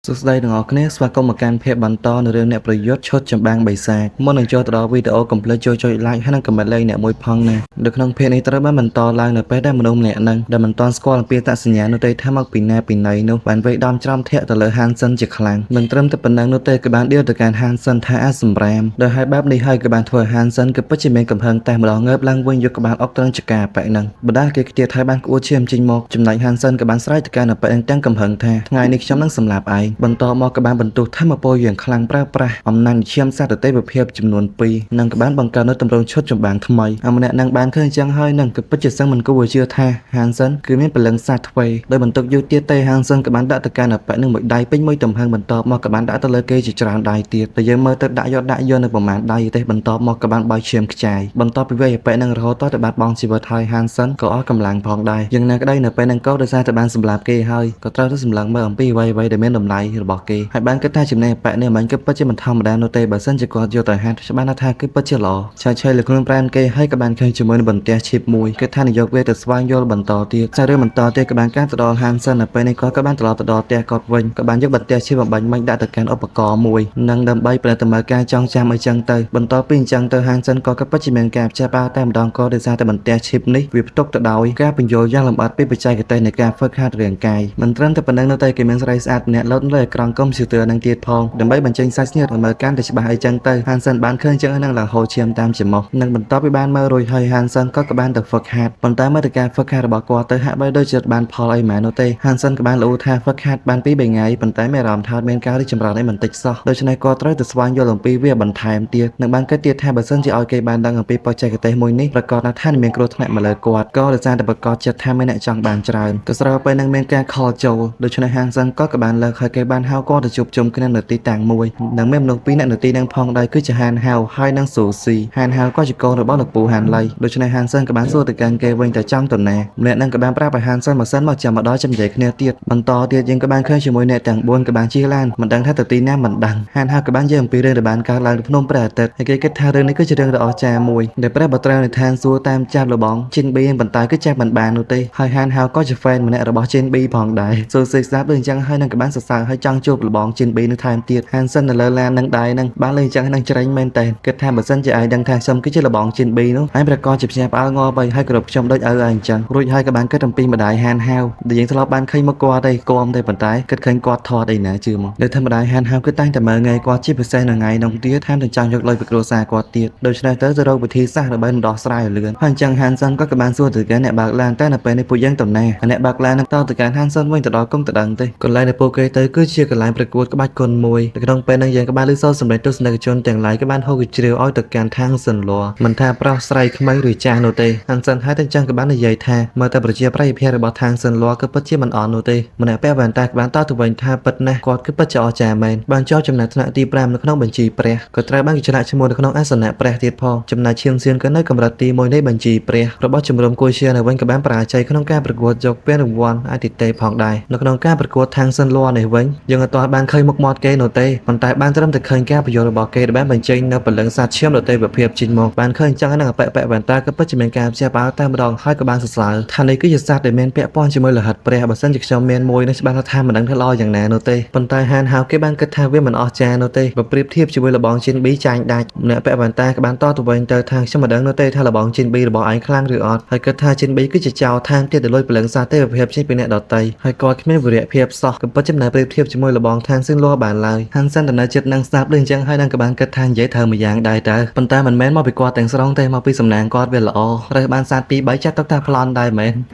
សួស្តីទាំងអស់គ្នាស្វាគមន៍មកកាន់ភាពបន្តនៅរឿងអ្នកប្រយុទ្ធឈុតចម្បាំងបិសាចមុននឹងចូលទៅដល់វីដេអូកុំភ្លេចចូលចុច like ហើយនិង comment លេខអ្នកមួយផងណានៅក្នុងភាគនេះត្រូវបានបន្តឡើងនៅពេលដែលមនុស្សម្នាក់នឹងដែលមិនទាន់ស្គាល់អំពីអត្តសញ្ញាណនោះទេថាមកពីណាពីណីនោះបានវេយដំច្រំធាក់ទៅលើហានសិនជាខ្លាំងមិនត្រឹមតែប៉ុណ្ណឹងនោះទេគឺបានដៀលទៅកាន់ហានសិនថាអាសម្រាមដោយហើយបែបនេះហើយគឺបានធ្វើហានសិនគឺពិតជាមានកំហឹងតែម្ដងងើបឡើងវិញយកក្បាលអុកត្រឹងចកាប៉ែនឹងបណ្ដាលគេខ្ទាតហើយបានក្អួតឈាមចេញមកចំណែកហានសិនក៏បានស្រែកទៅកាន់ប៉ែនឹងទាំងកំហឹងថាថ្ងៃនេះខ្ញុំនឹងសម្លាប់ឯងបន្តមកក៏បានបន្ទុះធម្មពលយ៉ាងខ្លាំងប្រើប្រាស់អំណាចឈាមសត្វទេវភាពចំនួន2និងក៏បានបង្កើតនូវទម្រង់ឈុតចម្បាំងថ្មីអាម្នាក់នឹងបានឃើញចឹងហើយនឹងក៏ពិតជាសឹងមិនគួរឲ្យជឿថាហានសិនគឺមានពលឹងសត្វទ្វេដោយបន្ទុកយូរទៀតទេហានសិនក៏បានដាក់ទៅកាន់អប៉ែនឹងមួយដៃពេញមួយទំហឹងបន្តមកក៏បានដាក់ទៅលើគេជាច្រើនដៃទៀតតែយើងមើលទៅដាក់យកដាក់យកនៅប្រមាណដៃទេបន្តមកក៏បានបើកឈាមខ្ចាយបន្ទាប់ពីវាយអប៉ែនឹងរហូតតទៅបាត់បង់ជីវិតហើយហានសិនក៏អស់កម្លាំងផងដែរយ៉ាងណាក្តីនៅពេលនឹងក៏ដោយសារតែបានសម្លាប់គេហើយក៏ត្រូវទៅសម្លឹងមើលអំពីអ្វីៗដែលមានតម្លៃរបស់គេហើយបានគិតថាចំណេះប៉ែនេះមិនគឺពិតជាមិនធម្មតានោះទេបើសិនជាគាត់យកទៅហាត់ច្បាស់ណាស់ថាគឺពិតជាល្អឆាយឆាយលើខ្លួនប្រានគេហើយក៏បានឃើញជាមួយនឹងបន្ទះឈីបមួយគឺថានយោបាយវាទៅស្វែងយល់បន្តទៀតសារឿងបន្តទៀតក៏បានការទៅដល់ហានសិននៅពេលនេះគាត់ក៏បានត្រឡប់ទៅដល់ផ្ទះគាត់វិញក៏បានយកបន្ទះឈីបបំបាញ់មិញដាក់ទៅកាន់ឧបករណ៍មួយនិងដើម្បីប្រតិមើលការចងចាំអីចឹងទៅបន្ទាប់ពីអញ្ចឹងទៅហានសិនក៏ពិតជាមានការព្យាបាលតែម្ដងក៏ដោយសារតែបន្ទះឈីបនេះវាផ្ទុកទៅដោយការបញ្យល់យ៉ាងលម្អិតពីបច្ចេកទេសនៃការហ្វឹកហាត់រាងកាយមិនត្រឹមតែប៉ុណ្ណឹងនោះទេគេមានស្រីស្អាតម្នាក់លោតលើអេក្រង់កុំព្យូទ័រនឹងទៀតផងដើម្បីបញ្ចេញសាច់ស្នៀតឲ្យមើលកាន់តែច្បាស់អីចឹងទៅហានសិនបានឃើញចឹងនឹងឡើងហូរឈាមតាមច្រមុះនិងបន្ទាប់ពីបានមើលរួចហើយហានសិនក៏បានទៅហ្វឹកហាត់ប៉ុន្តែមើលទៅការហ្វឹកហាត់របស់គាត់ទៅហាក់បីដូចជាបានផលអីម៉ែនោះទេហានសិនក៏បានលូថាហ្វឹកហាត់បានពីរបីថ្ងៃប៉ុន្តែមានអារម្មណ៍ថាមានការរីកចម្រើនអីបន្តិចសោះដូច្នេះគាត់ត្រូវទៅស្វែងយល់អំពីវាបន្ថែមទៀតនិងបានគិតទៀតថាបើសិនជាឲ្យគេបានដឹងអំពីបច្ចេកទេសមួយនេះប្រកាសណាស់ថានឹងមានគ្រោះថ្នាក់មកលើគាត់ក៏ដោយសារតែប្រកាសចិត្តថាមានអ្នកចង់បានច្រើនក៏ស្របពេលនឹងមានការខលចូលដូច្នេះហានសិនក៏បានលើកឲ្យគេបានហៅគាត់ទៅជួបជុំគ្នានៅទីតាំងមួយនិងមានមនុស្សពីរនាក់នៅទីនឹងផងដែរគឺជាហានហៅហើយនិងស៊ូស៊ីហានហៅក៏ជាកូនរបស់លោកពូហានលៃដូច្នេះហានសិនក៏បានសួរទៅកាន់គេវិញតែចង់ទៅណាម្នាក់នឹងក៏បានប្រាប់ឲ្យហានសិនមកសិនមកចាំមកដល់ចាំនិយាយគ្នាទៀតបន្តទៀតយើងក៏បានឃើញជាមួយអ្នកទាំង4ក៏បានជិះឡានមិនដឹងថាទៅទីណាមិនដឹងហានហៅក៏បាននិយាយអំពីរឿងដែលបានកើតឡើងនៅភ្នំព្រះអាទិត្យហើយគេគិតថារឿងនេះគឺជារឿងដ៏អស្ចារ្យមួយដែលព្រះបត្រានិដ្ឋានសួរតាមចាប់លបងជីនប៊ីប៉ុន្តែគឺចាប់មិនបាននោះទេហើយហានហៅក៏ជា fan ម្នាក់របស់ជីនប៊ីផងដែរស៊ូស៊ីស្ដាប់ដូចអញ្ចឹងហើយនឹងក៏បានសរសើរហើយ ហើយចង់ជួបលបងជីនប៊ីនឹងថែមទៀតហានសិននៅលើឡាននឹងដែរនឹងបានលើអញ្ចឹងនឹងច្រេញមែនតើគិតថាបើសិនជាឯងដឹងថាខ្ញុំគឺជាលបងជីនប៊ីនោះឯងប្រកបជាភ្ញាក់ផ្អើលងាប់ហើយហើយគ្រប់ខ្ញុំដូចឪឯងអញ្ចឹងរួចហើយក៏បានគិតអំពីម្ដាយហានហាវដែលយើងធ្លាប់បានឃើញមកគាត់ឯងគំទេប៉ុន្តែគិតឃើញគាត់ថតអីណាជឿមកលើធម្មតាហានហាវគឺតែងតែមើលថ្ងៃគាត់ជាពិសេសនៅថ្ងៃនោះទៀតថែមទាំងចង់យកលុយពីគ្រួសារគាត់ទៀតដូច្នេះទៅទៅរកវិធីសាស្ត្រដើម្បីដោះស្រាយឲ្យលឿនហើយអញ្ចឹងហានសិនក៏បានសួរទៅកាន់អ្នកបើកឡានតែនៅពេលនេះពួកយើងតំណាអ្នកបើកឡាននឹងតទៅកាន់ហានសិនវិញទៅដល់គុំទៅដឹងទេកន្លែងដែលពួកគេទៅគឺជាកន្លែងប្រកួតក្បាច់គុនមួយនៅក្នុងពេលនេះយើងក៏បានឮសូរសម្លេងទស្សនិកជនទាំងឡាយក៏បានហូរកជ្រាវឲ្យទៅកាន់ខាងសិនលមិនថាប្រុសស្រីក្មេងឬចាស់នោះទេហានសិនហើយតែអញ្ចឹងក៏បាននិយាយថាមើលតែប្រជាប្រិយភាពរបស់ខាងសិនលគឺពិតជាមិនអន់នោះទេម្នាក់ពាក់វ៉ែនតាក៏បានតទៅវិញថាពិតណាស់គាត់គឺពិតជាអស្ចារ្យមែនបានជាប់ចំណាត់ថ្នាក់ទី5នៅក្នុងបញ្ជីព្រះក៏ត្រូវបានគេឆ្លាក់ឈ្មោះនៅក្នុងអាសនៈព្រះទៀតផងចំណែកឈាមសៀនក៏នៅកម្រិតទី1នៃបញ្ជីព្រះរបស់ជំរំគួយជានៅវិញក៏បានបរាជ័យក្នុងការប្រកួតយកពានរង្វាន់អាទិទេពផងដែរនៅក្នុងការប្រកួតខាងសិនលនេះវិញយើងអត់ទាន់បានឃើញមុខមាត់គេនោះទេប៉ុន្តែបានត្រឹមតែឃើញការប្រយុទ្ធរបស់គេដែលបានបញ្ចេញនៅពលឹងសត្វឈាមដ៏ទេវភាពចេញមកបានឃើញចឹងនឹងអបិបវ៉ែនតាក៏ពិតជាមានការព្យាបាលតែម្ដងហើយក៏បានសរសើរថានេះគឺជាសត្វដែលមានពាក់ព័ន្ធជាមួយលហិតព្រះបើសិនជាខ្ញុំមានមួយនេះច្បាស់ថាមិនដឹងថាល្អយ៉ាងណានោះទេប៉ុន្តែហានហៅគេបានគិតថាវាមិនអស្ចារ្យនោះទេបើប្រៀបធៀបជាមួយលបងជីនប៊ីចាញ់ដាច់អ្នកពាក់វ៉ែនតាក៏បានតទៅវិញទៅថាខ្ញុំមិនដឹងនោះទេថាលបងជីនប៊ីរបស់ឯងខ្លាំងឬអត់ហើយគិតថាជីនប៊ីគឺជាចៅថែមទៀតដែលលួចពលឹងសត្វទេវភាពចេញពីអ្នកដទៃហើយគាត់គ្មានវីរភាពសោះក៏ពិតជាមិនប្រៀបធៀបជាមួយលបងខាងសៀងលបានឡើយហានសិនតនៅចិត្តនឹងស្ដាប់ដូចអញ្ចឹងហើយនឹងក៏បានគិតថានិយាយត្រូវមួយយ៉ាងដែរតើប៉ុន្តែមិនមែនមកពីគាត់ទាំងស្រុងទេមកពីសំណាងគាត់វាល្អរើសបានសត្វពីរបីចាត់ទុកថាប្លន់ដែរមែន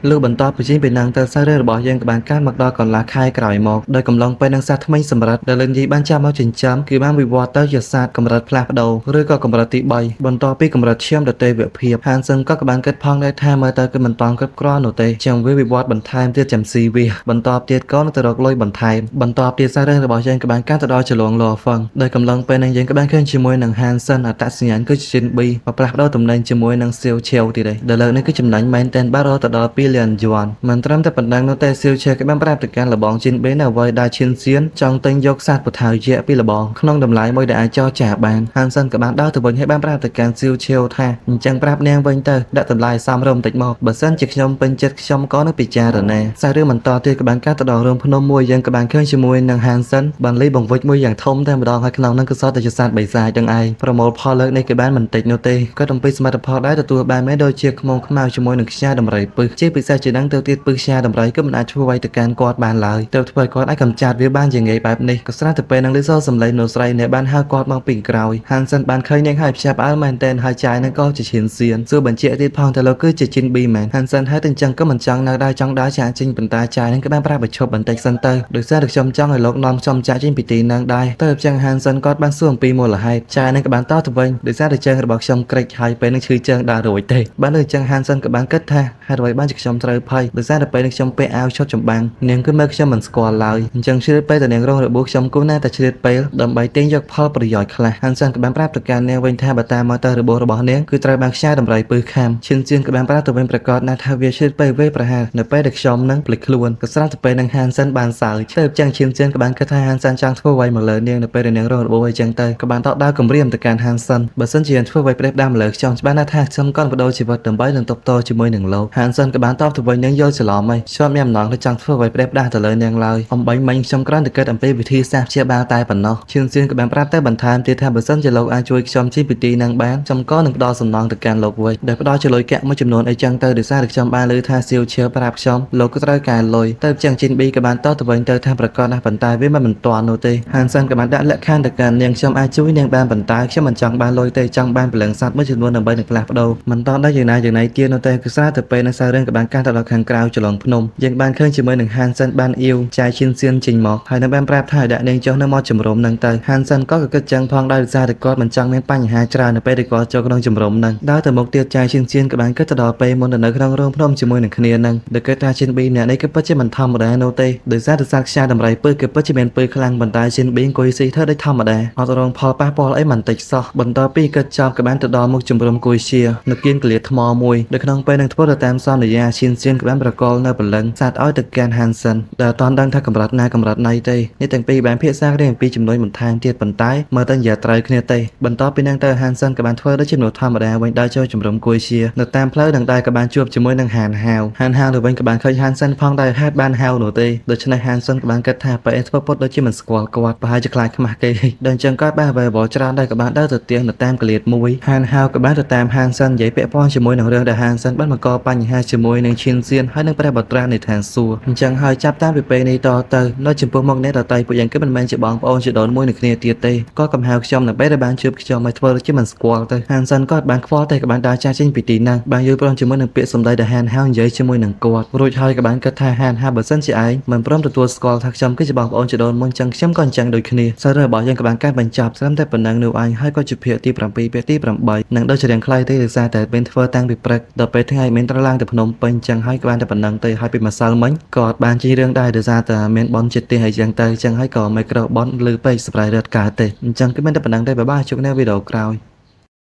លុះបន្តពីជិះពីនឹងទៅសាច់រឿងរបស់យើងក៏បានកើតមកដល់កន្លះខែក្រោយមកដោយកំឡុងពេលនឹងសត្វថ្មីសម្រិតដែលលិនយីបានចាប់មកចិញ្ចឹមគឺបានវិវត្តទៅជាសត្វកម្រិតផ្លាស់ប្ដូរឬក៏កម្រិតទី3បន្ទាប់ពីកម្រិតឈាមដទេវភាពហានសឹងក៏បានគិតផងដែរថាមើលទៅគឺមិនតាន់គ្រប់គ្រាន់នោះទេចឹងវាវិវត្តបន្ថែមទៀតចាំស៊ីវាបន្ទាប់ទៀតក៏នឹងទៅរកលុយបន្ថែមបន្ទាប់ទៀតសាច់រឿងរបស់យើងក៏បានកើតទៅដល់ចលងលហ្វឹងដោយកំឡុងពេលនឹងយើងក៏បានឃើញជាមួយនឹងហានសិនអត្តសញ្ញាណគឺជាជីនប៊ីមកផ្លាស់ប្ដូរតំណែងជាមួយនឹងសៀវឆៀវទៀតឯងដែលលើកនេះគឺចំណេញមែនទែនបានរហូតដល់2លានយួនមិនត្រឹមតែប៉ុណ្ណឹងនោះទេសៀវឆៀវក៏បានប្រាប់ទៅកាន់លបងជីនប៊ីនៅអ្វីដែលឈៀនសៀនចង់ទិញយកសត្វពូថៅយៈពីលបងក្នុងតម្លៃមួយដែលអាចចរចាបានហានសិនក៏បានដើរទៅវិញហើយបានប្រាប់ទៅកាន់សៀវឆៀវថាអញ្ចឹងប្រាប់នាងវិញទៅដាក់តម្លៃសមរម្យបន្តិចមកបើសិនជាខ្ញុំពេញចិត្តខ្ញុំក៏នឹងពិចារណាសាច់រឿងបន្តទៀតក៏បានកើតទៅដល់រោងភ្នំមួយយើងក៏បានឃើញជាមួយនឹងហានសិនបានលីបង្វិចមួយយ៉ាងធំតែម្ដងហើយក្នុងនោះគឺសតតែជាសត្វបិសាចទាំងឯងប្រមូលផលលើកនេះគឺបានមិនតិចនោះទេគាត់អំពីសមិទ្ធផលដែរទទួលបានមែនដូចជាខ្មុំខ្មៅជាមួយនឹងខ្យាដំរីពឹសជាពិសេសជានឹងទៅទៀតពឹសខ្យាដំរីគឺមិនអាចធ្វើអ្វីទៅកាន់គាត់បានឡើយទើបធ្វើឲ្យគាត់អាចកម្ចាត់វាបានជាងាយបែបនេះក៏ស្រាប់តែពេលនឹងលឺសូរសំឡេងនោះស្រីអ្នកបានហៅគាត់មកពីក្រោយហានសិនបានឃើញនាងហើយភ្ញាក់ផ្អើលមែនទែនហើយចាយនឹងក៏ជាឈានសៀនសួរបញ្ជាក់ទៀតផងតែលោកគឺជាជីនប៊ីមែនហានសិនហើយទាំងចឹងក៏មិនចង់នៅដែរចង់ដើរចាក់ចេញប៉ុន្តែចាយនឹងក៏បានប្រាប់ឲ្យឈប់បន្តិចសិនទៅដោយសារតែខ្ញុំចង់ឲ្យលោកនាំខ្ញុំចាក់ចេញពីទីនឹងដែរទៅចឹងហានសិនគាត់បានសួរអំពីមូលហេតុចាយនឹងក៏បានតទៅវិញដោយសារតែជើងរបស់ខ្ញុំក្រិចហើយពេលនឹងឈឺជើងដើររួចទេបានដូចចឹងហានសិនក៏បានគិតថាហេតុអ្វីបានជាខ្ញុំត្រូវភ័យដោយសារតែពេលនឹងខ្ញុំពាក់អាវឈុតចម្បាំងនាងគឺមើលខ្ញុំមិនស្គាល់ឡើយអញ្ចឹងជ្រៀតពេលតែនាងរងរបួសខ្ញុំគួរណាស់តែជ្រៀតពេលដើម្បីទាញយកផលប្រយោជន៍ខ្លះហានសិនក៏បានប្រាប់ទៅកាន់នាងវិញថាបើតាមមកទៅរបួសរបស់នាងគឺត្រូវបានខ្យាដំរីពឹសខាំឈិនជឿនក៏បានប្រាប់ទៅវិញប្រកាសណាស់ថាវាជ្រៀតពេលវេប្រហែលនៅពេលដែលខ្ញុំនឹងភ្លេចខ្លួនក៏ស្រាប់តែពេលនឹងហានសិនបានសើចទៅចឹងឈិនជឿនក៏បានគិតថាហានសិនចង់ធ្វើអ្វីមកលើនាងនៅពេលដែលនាងរងរបួសអីចឹងទៅក៏បានតដៅគំរាមទៅកាន់ហានសិនបើសិនជាធ្វើអ្វីផ្ដេសផ្ដាស់មកលើខ្ញុំច្បាស់ណាស់ថាខ្ញុំក៏បដូរជីវិតដើម្បីនឹងតបតជាមួយនឹងលោកហានសិនក៏បានតបទៅវិញនាងយល់ច្រឡំហើយខ្ញុំមានអំណងទៅចង់ធ្វើអ្វីផ្ដេសផ្ដាស់ទៅលើនាងឡើយអំបញ្ញមិញខ្ញុំគ្រាន់តែគិតអំពីវិធីសាស្ត្រព្យាបាលតែប៉ុណ្ណោះឈឿនសៀនក៏បានប្រាប់ទៅបន្ថែមទៀតថាបើសិនជាលោកអាចជួយខ្ញុំជិះពីទីនឹងបានខ្ញុំក៏នឹងផ្ដល់សំណងទៅកាន់លោកវិញដែលផ្ដល់ជាលុយកាក់មួយចំនួនអីចឹងទៅដោយសារតែខ្ញុំបានឮថាសៀវឈៀវប្រាប់ខ្ញុំលោកក៏ត្រូវការលុយទៅចឹងជីនប៊ីក៏បានតទៅវិញទៅថាប្រកាសណាស់ប៉ុន្តែវាមិនបន្ទាន់នោះទេហានសិនក៏បានដាក់លក្ខខណ្ឌទៅកាន់នាងខ្ញុំអាចជួយនាងបានប៉ុន្តែខ្ញុំមិនចង់បានលុយទេចង់បានព្រលឹងសត្វមួយចំនួនដើម្បីនឹងផ្លាស់ប្ដូរមិនតដល់យ៉ាងណាយ៉ាងណីទៀតនោះទេគឺស្រាប់តែពេលនឹងសាររឿងក៏បានកាសទៅដល់ខាងក្រៅចលងភ្នំយើងបានឃើញជាមួយនឹងហានសិនបានអ៊ីវចាយឈៀនសៀនចេញមកហើយនឹងបានប្រាប់ថាឲ្យដាក់នាងចុះនៅមកជំរំនឹងទៅហានសិនក៏គិតចឹងផងដែរដោយសារតែគាត់មិនចង់មានបញ្ហាច្រើននៅពេលដែលគាត់ចូលក្នុងជំរំនឹងដើរទៅមុខទៀតចាយឈៀនសៀនក៏បានគិតទៅដល់ពេលមុនទៅនៅក្នុងរោងភ្នំជាមួយនឹងគ្នានឹងដែលគិតថាឈៀនប៊ីម្នាក់នេះគឺពិតជាមិនធម្មតានោះទេដោយសារតែសត្វខ្យាដំរីពើគឺពិតជាមានពើខ្លាំងប៉ុន្តែឈៀនប៊ីអង្គុយស៊ីធ្វើដូចធម្មតាអត់រងផលប៉ះពាល់អីមិនតិចសោះបន្ទាប់ពីគិតចប់ក៏បានទៅដល់មុខជំរំគួយជានៅគៀនកលាថ្មមួយនៅក្នុងពេលនឹងធ្វើទៅតាមសន្យាឈៀនសៀនក៏បានប្រកល់នៅព្រលឹងសត្វឲ្យទៅកាន់ហានសិនដែលអត់ដឹងថាកម្រិតណាកម្រិតណីទេនេះទាំងពីរបានភាសាគ្នាអំពីចំនួនបន្ថែមទៀតប៉ុន្តែមើលទៅនិយាយត្រូវគ្នាទេបន្ទាប់ពីនឹងទៅហានសិនក៏បានធ្វើដូចជាមនុស្សធម្មតាវិញដើរចូលជំរំគួយជានៅតាមផ្លូវនឹងដែរក៏បានជួបជាមួយនឹងហានហាវហានហាវទៅវិញក៏បានឃើញហានសិនផងដែរហេតុបានហាវនោះទេដូច្នេះហានសិនក៏បានគិត ថាពេលធ្វើពុតដូចជាមិនស្គាល់គាត់ប្រហែលជាខ្លាចខ្មាស់គេដល់អញ្ចឹងគាត់បានអ្វីៗច្រើនដែរក៏បានដើរទៅទៀងនៅតាមកលៀតមួយហានហៅក៏បានទៅតាមហានសិននិយាយពាក់ព័ន្ធជាមួយនឹងរឿងដែលហានសិនបានបង្កបញ្ហាជាមួយនឹងឈៀនសៀនហើយនឹងព្រះបុត្រានៃឋានសួគ៌អញ្ចឹងហើយចាប់តាំងពីពេលនេះតទៅនៅចំពោះមុខអ្នកដទៃពួកយើងគឺមិនមែនជាបងប្អូនជីដូនមួយនឹងគ្នាទៀតទេក៏កំហៅខ្ញុំនៅពេលដែលបានជួបខ្ញុំឲ្យធ្វើដូចជាមិនស្គាល់ទៅហានសិនក៏បានខ្វល់ទេក៏បានដើរចាស់ចេញពីទីហ្នឹងបានយល់ព្រមជាមួយនឹងពាក្យសម្ដីដែលហានហៅនិយាយជាមួយនឹងគាត់រួចហើយក៏បានគិតថាហានហៅបើសិនជាឯងមិនព្រមទទួលស្គាល់ថាខ្ញុំគឺជាបងប្អូនជីដូនមួយអញ្ចឹងខ្ញុំក៏អញ្ចឹងដូចគ្នាសាររឿងរបស់យើងក៏បានកាត់បញ្ចប់ត្រឹមតែប៉ុណ្ណឹងនោះឯងហើយក៏ជាភាគទី7ភាគទី8នឹងដូចជារៀងខ្លីទេដោយសារតែមានធ្វើតាំងពីព្រឹកដល់ពេលថ្ងៃមានត្រូវឡើងទៅភ្នំពេញអញ្ចឹងហើយក៏បានតែប៉ុណ្ណឹងទៅហើយពីម្សិលមិញក៏អត់បានជិះរឿងដែរដោយសារតែមានបនចិត្តទេហើយអញ្ចឹងទៅអញ្ចឹងហើយក៏មីក្រូបនលឺពេកសម្រាប់រត់កើតទេអញ្ចឹងគឺមានតែប៉ុណ្ណឹងទេបាយបាយជួបគ្នាវីដេអូក្រោយ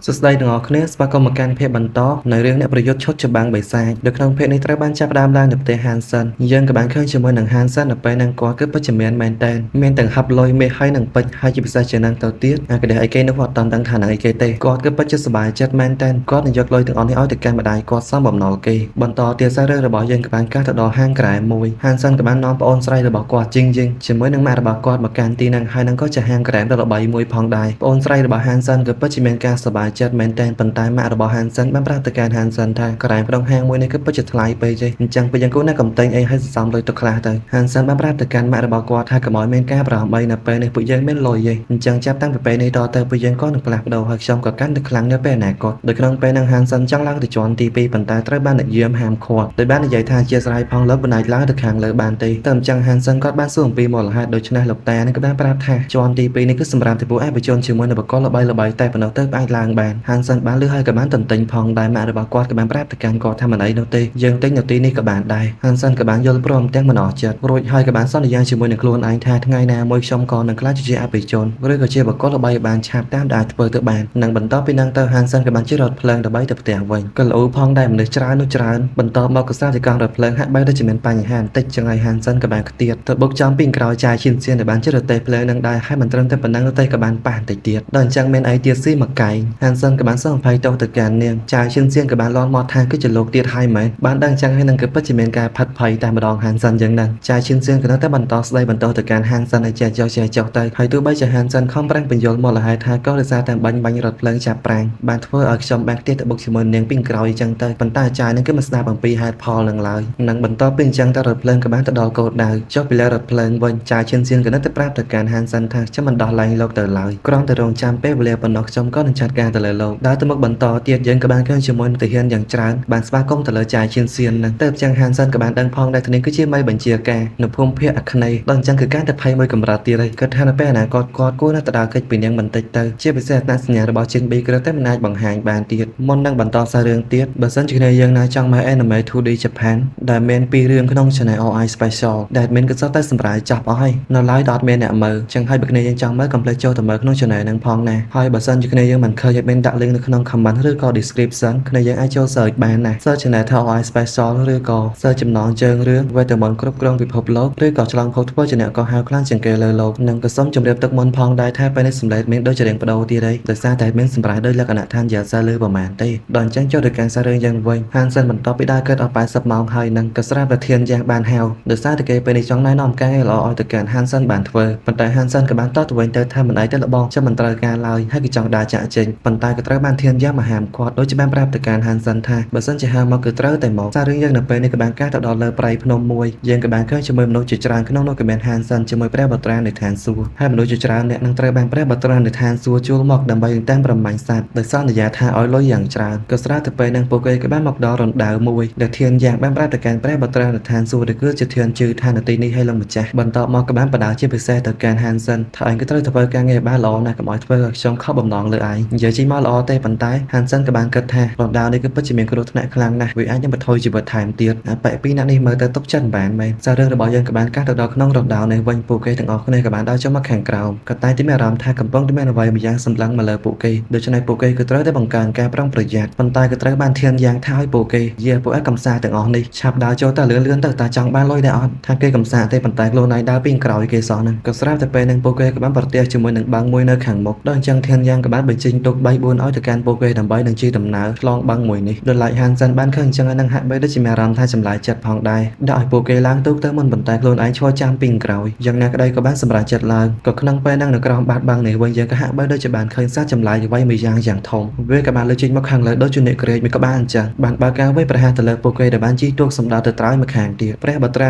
សួស្តីទាំងអស់គ្នាស្វាគមន៍មកកាន់ភាគបន្តនៃរឿងអ្នកប្រយុទ្ធឈុតច្បាំងបិសាចនៅក្នុងភាគនេះត្រូវបានចាប់ផ្ដើមឡើងនៅប្រទេសហានសិនយើងក៏បានឃើញជាមួយនឹងហានសិននៅពេលហ្នឹងគាត់គឺពិតជាមានមែនតើមានទាំងហាប់លុយមាសហើយនិងពេជ្រហើយជាពិសេសជាងហ្នឹងទៅទៀតអាក្តេះអីគេនោះអត់តាន់ដឹងថានឹងអីគេទេគាត់គឺពិតជាសប្បាយចិត្តមែនតើគាត់នឹងយកលុយទាំងអស់នេះឲ្យទៅកាន់ម្ដាយគាត់សមបំណុលគេបន្តទៀតសាររឿងរបស់យើងក៏បានកាសទៅដល់ហាងក្រែមួយហានសិនក៏បាននាំប្អូនស្រីរបស់គាត់ជីងជីងជាមួយនឹងម៉ាក់របស់គាត់មកកាន់ទីហ្នឹងហើយនឹងក៏ជាហាងក្រែមដ៏ល្បីមួយផងដែរប្អូនស្រីរបស់ហានសិនគឺពិតជាមានការសប្បាយចិត្តមែនតើប៉ុន្តែម៉ាក់របស់ហានសិនបានប្រាប់ទៅកាន់ហានសិនថាក្រែមក្នុងហាងមួយនេះគឺពិតជាថ្លៃពេកទេអញ្ចឹងពេលយើងគួរណាកំទិញអីឲ្យសន្សំលុយទុកខ្លះទៅហានសិនបានប្រាប់ទៅកាន់ម៉ាក់របស់គាត់ថាកុំឲ្យមានការប្រហែលនៅពេលនេះពួកយើងមានលុយទេអញ្ចឹងចាប់តាំងពីពេលនេះតទៅពួកយើងក៏នឹងផ្លាស់ប្ដូរហើយខ្ញុំក៏កាន់តែខ្លាំងនៅពេលអនាគតដោយក្នុងពេលនឹងហានសិនចង់ឡើងទៅជាន់ទី2ប៉ុន្តែត្រូវបានអ្នកយាមហាមឃាត់ដោយបាននិយាយថាជាស្រ័យផងលោកមិនអាចឡើងទៅខាងលើបានទេតែអញ្ចឹងហានសិនគាត់បានសួរអំពីមូលហេតុដូច្នេះលោកតានឹងក៏បានប្រាប់ថាជាន់ទី2នេះគឺសម្រាប់ទៅពួកឯកជនជាមួយនឹងបុគ្គលល្បីៗតែប៉ុណ្ណោះទៅអាចឡើងបានហានសិនបានលឺហើយក៏បានទន្ទិញផងដែរម៉ាក់របស់គាត់ក៏បានប្រាប់ទៅកាន់គាត់ថាមិនអីនោះទេយើងទិញនៅទីនេះក៏បានដែរហានសិនក៏បានយល់ព្រមទាំងមិនអស់ចិត្តរួចហើយក៏បានសន្យាជាមួយនឹងខ្លួនឯងថាថ្ងៃណាមួយខ្ញុំក៏នឹងក្លាយជាអភិជនឬក៏ជាបុគ្គលល្បីបានឆាប់តាមដែលអាចធ្វើទៅបាននិងបន្តពីនឹងទៅហានសិនក៏បានជិះរថភ្លើងដើម្បីទៅផ្ទះវិញក៏ល្អូផងដែរមនុស្សច្រើននោះច្រើនបន្តមកក៏ស្រាប់តែកង់រថភ្លើងហាក់បីដូចជាមានបញ្ហាបន្តិចចឹងហើយហានសិនក៏បានខ្ទាតទៅបុកចំពីក្រោយចាយឈានសៀនដែលបានជិះរទេះភ្លើងនឹងដែរហើយមិនត្រឹមតែប៉ុណ្ណឹងទេក៏បានប៉ះបន្តិចទៀតដល់អញ្ចឹងមានអីទៀតស៊ីមកកែងហានសិនក៏បានសូមអភ័យទោសទៅកាន់នាងចាយឈានសៀនក៏បានលន់មកថាគឺជាលោកទៀតហើយមែនបានដឹងអញ្ចឹងហើយនឹងគឺពិតជាមានការផាត់ភ័យតែម្ដងហានសិនយ៉ាងហ្នឹងចាយឈានសៀនក៏នៅតែបន្តស្ដីបន្តទៅកាន់ហានសិនឲ្យចេះចុះចេះចុះទៅហើយទោះបីជាហានសិនខំប្រឹងបញ្យល់មូលហេតុថាក៏ដោយសារតែបាញ់បាញ់រថភ្លើងចាប់ប្រាំងបានធ្វើឲ្យខ្ញុំបានខ្ទាតទៅបុកជាមួយនាងពីក្រោយអញ្ចឹងទៅប៉ុន្តែអាចារ្យនឹងគឺមិនស្ដាប់អំពីហេតុផលនឹងឡើយនិងបន្តពីអញ្ចឹងទៅរថភ្លើងក៏បានទៅដល់គោលដៅចុះពីលើរថភ្លើងវិញចាយឈានសៀនក៏នៅតែប្រាប់ទៅកាន់ហានសិនថាខ្ញុំមិនដោះលែងលោកទៅឡើយគ្រាន់តែរងចាំពេលវេលាប៉ុណ្ណោះខ្ញុំក៏នឹងចាត់ការទៅលើលោកដើរទៅមុខបន្តទៀតយើងក៏បានឃើញជាមួយនឹងទាហានយ៉ាងច្រើនបានស្វាគមន៍ទៅលើចាយឈានសៀននឹងទៅអញ្ចឹងហានសិនក៏បានដឹងផងដែរថានាងគឺជាមេបញ្ជាការនៅភូមិភាគអាគ្នេយ៍ដល់អញ្ចឹងគឺកាន់តែភ័យមួយកម្រិតទៀតហើយគាត់ថានៅពេលអនាគតគាត់គួរណាស់ទៅដើរកិច្ចពីនាងបន្តិចទៅជាពិសេសអត្តសញ្ញាណរបស់ជិនប៊ីគ្រាន់តែមិនអាចបង្ហាញបានទៀតមុននឹងបន្តសាររឿងទៀតបើសិនជាគ្នាយើងណាចង់មើល Anime 2D Japan ដែលមានពីររឿងក្នុង Channel OI Special ដែលមានកសតែសម្រាប់ចាប់អស់ហើយនៅឡើយដល់អត់មានអ្នកមើលចឹងហើយបើគ្នាយើងចង់មើលកុំភ្លេចចូលទៅមើលក្នុង Channel ហ្នឹងផងណាហើយបើសិនជាគ្នាយើងមិនឃើញឲ្យមានដាក់ link នៅក្នុង comment ឬក៏ description គ្នាយើងអាចចូល search បានណា search Channel ថា OI Special ឬក៏ search ចំណងជើងរឿងវេទមន្តគ្រប់គ្រងពិភពលោកឬក៏ឆ្លងភពធ្វើជាអ្នកកោះហៅខ្លាំងជាងគេលើលោកនិងក៏សូមជម្រាបទុកមុនផងដែរថាពេលនេះសម្លេងមានដូចជារៀងបដូរទៀតហើយដោយសារតែមានសម្រាប់ដោយលក្ខណៈឋានយ៉ាសាលើប្រហែលទេដល់អញ្ចឹងចូលទៅកាន់សាររឿងយ៉ាងវិញហានសិនបន្ទាប់ពីដើរកើតអស់80ម៉ោងហើយនឹងក៏ស្រាប់តែធានយ៉ាងបានហៅដោយសារតែគេពេលនេះចង់ណែនាំការងារល្អឲ្យទៅកាន់ហានសិនបានធ្វើប៉ុន្តែហានសិនក៏បានតបទៅវិញទៅថាមិនអីទេលបងចាំមិនត្រូវការឡើយហើយក៏ចង់ដើរចាក់ចេញប៉ុន្តែក៏ត្រូវបានធានយ៉ាងមហាមគាត់ដូចជាបានប្រាប់ទៅកាន់ហានសិនថាបើសិនជាហៅមកគឺត្រូវតែមកសាររឿងយើងនៅពេលនេះក៏បានកាសទៅដល់លើព្រៃភ្នំមួយយើងក៏បានឃើញជាមួយមនុស្សជាច្រើនក្នុងនោះក៏មានហានសិនជាមួយព្រះបុត្រានៃឋានសួគ៌ហើយមនុស្សជាច្រើនអ្នកនឹងត្រូវបានព្រះបុត្រានៃឋានសួគ៌ជួលមកដើម្បីតាមប្រមាញ់សត្វដោយសន្យាថាឲ្យលុយយ៉ាងច្រើនក៏ស្រាប់តែពេលនឹងពួកគេក៏បានមកដល់រណ្ដៅមួយដែលធានយ៉ាងបានប្រាប់ទៅកាន់ព្រះបុត្រានៃឋានសួគ៌ដែលគឺជាធានជឺឋានទីនេះឲ្យលោកម្ចាស់បន្តមកក៏បានបដាជាពិសេសទៅកាន់ហានសិនថាឯងក៏ត្រូវធ្វើការងារបានល្អណាស់កុំឲ្យធ្វើឲ្យខ្ញុំខកបំណងលើឯងនិយាយចេញមកល្អទេប៉ុន្តែហានសិនក៏បានគិតថារណ្ដៅនេះគឺពិតជាមានគ្រោះថ្នាក់ខ្លាំងណាស់វាអាចនឹងបន្ថយជីវិតថែមទៀតអាប៉ែពីរអ្នកនេះមើលទៅទុកចិត្តបានមែនសាររឿងរបស់យើងក៏បានកាសទៅដល់ក្នុងរណ្ដៅនេះវិញពួកគេទាំងអស់គ្នាក៏បានដើរចុះមកខាងក្រោមក៏តែទីមានអារម្មណ៍ថាកំពុងតែមានអ្វីម្យ៉ាងសម្លឹងមកលើពួកគេដូច្នេះពួកគេគឺត្រូវតែបង្កើនការប្រុងប្រយ័ត្នប៉ុន្តែក៏ត្រូវបានធានយ៉ាងថាឲ្យពួកគេយាពួកឯងកំសាទាំងអស់នេះឆាប់ដើរចូលទៅលឿនលឿនទៅតាចង់បានលុយដែរអត់ថាគេកំសាទេប៉ុន្តែខ្លួនឯងដើរពីក្រោយគេសោះហ្នឹងក៏ស្រាប់តែពេលហ្នឹងពួកគេក៏បានប្រទះជាមួយនឹងបាំងមួយនៅខាងមុខដល់អញ្ចឹងធានយ៉ាងក៏បានបញ្ចេញទុក 4ឲ្យទៅកាន់ពួកគេដើម្បីនឹងជិះដំណើរឆ្លងបឹងមួយនេះដោយឡែកហានសិនបានឃើញអញ្ចឹងនឹងហាក់បីដូចជាមានអារម្មណ៍ថាចម្លែកចិត្តផងដែរដាក់ឲ្យពួកគេឡើងទូកទៅមុនប៉ុន្តែខ្លួនឯងឈរចាំពីក្រោយយ៉ាងណាក្តីក៏បានសម្រេចចិត្តឡើងក៏ក្នុងពេលហ្នឹងនៅក្រោមបាតបឹងនេះវិញយើងក៏ហាក់បីដូចជាបានឃើញសត្វចម្លែកអ្វីមួយយ៉ាងយ៉ាងធំវាក៏បានលើកចេញមកខាងលើដូចជាអ្នកក្រែកមួយក្បាលអញ្ចឹងបានបើកការវាយប្រហារទៅលើពួកគេដែលបានជិះទូកសម្ដៅទៅត្រើយម្ខាងទៀតព្រះបត្រា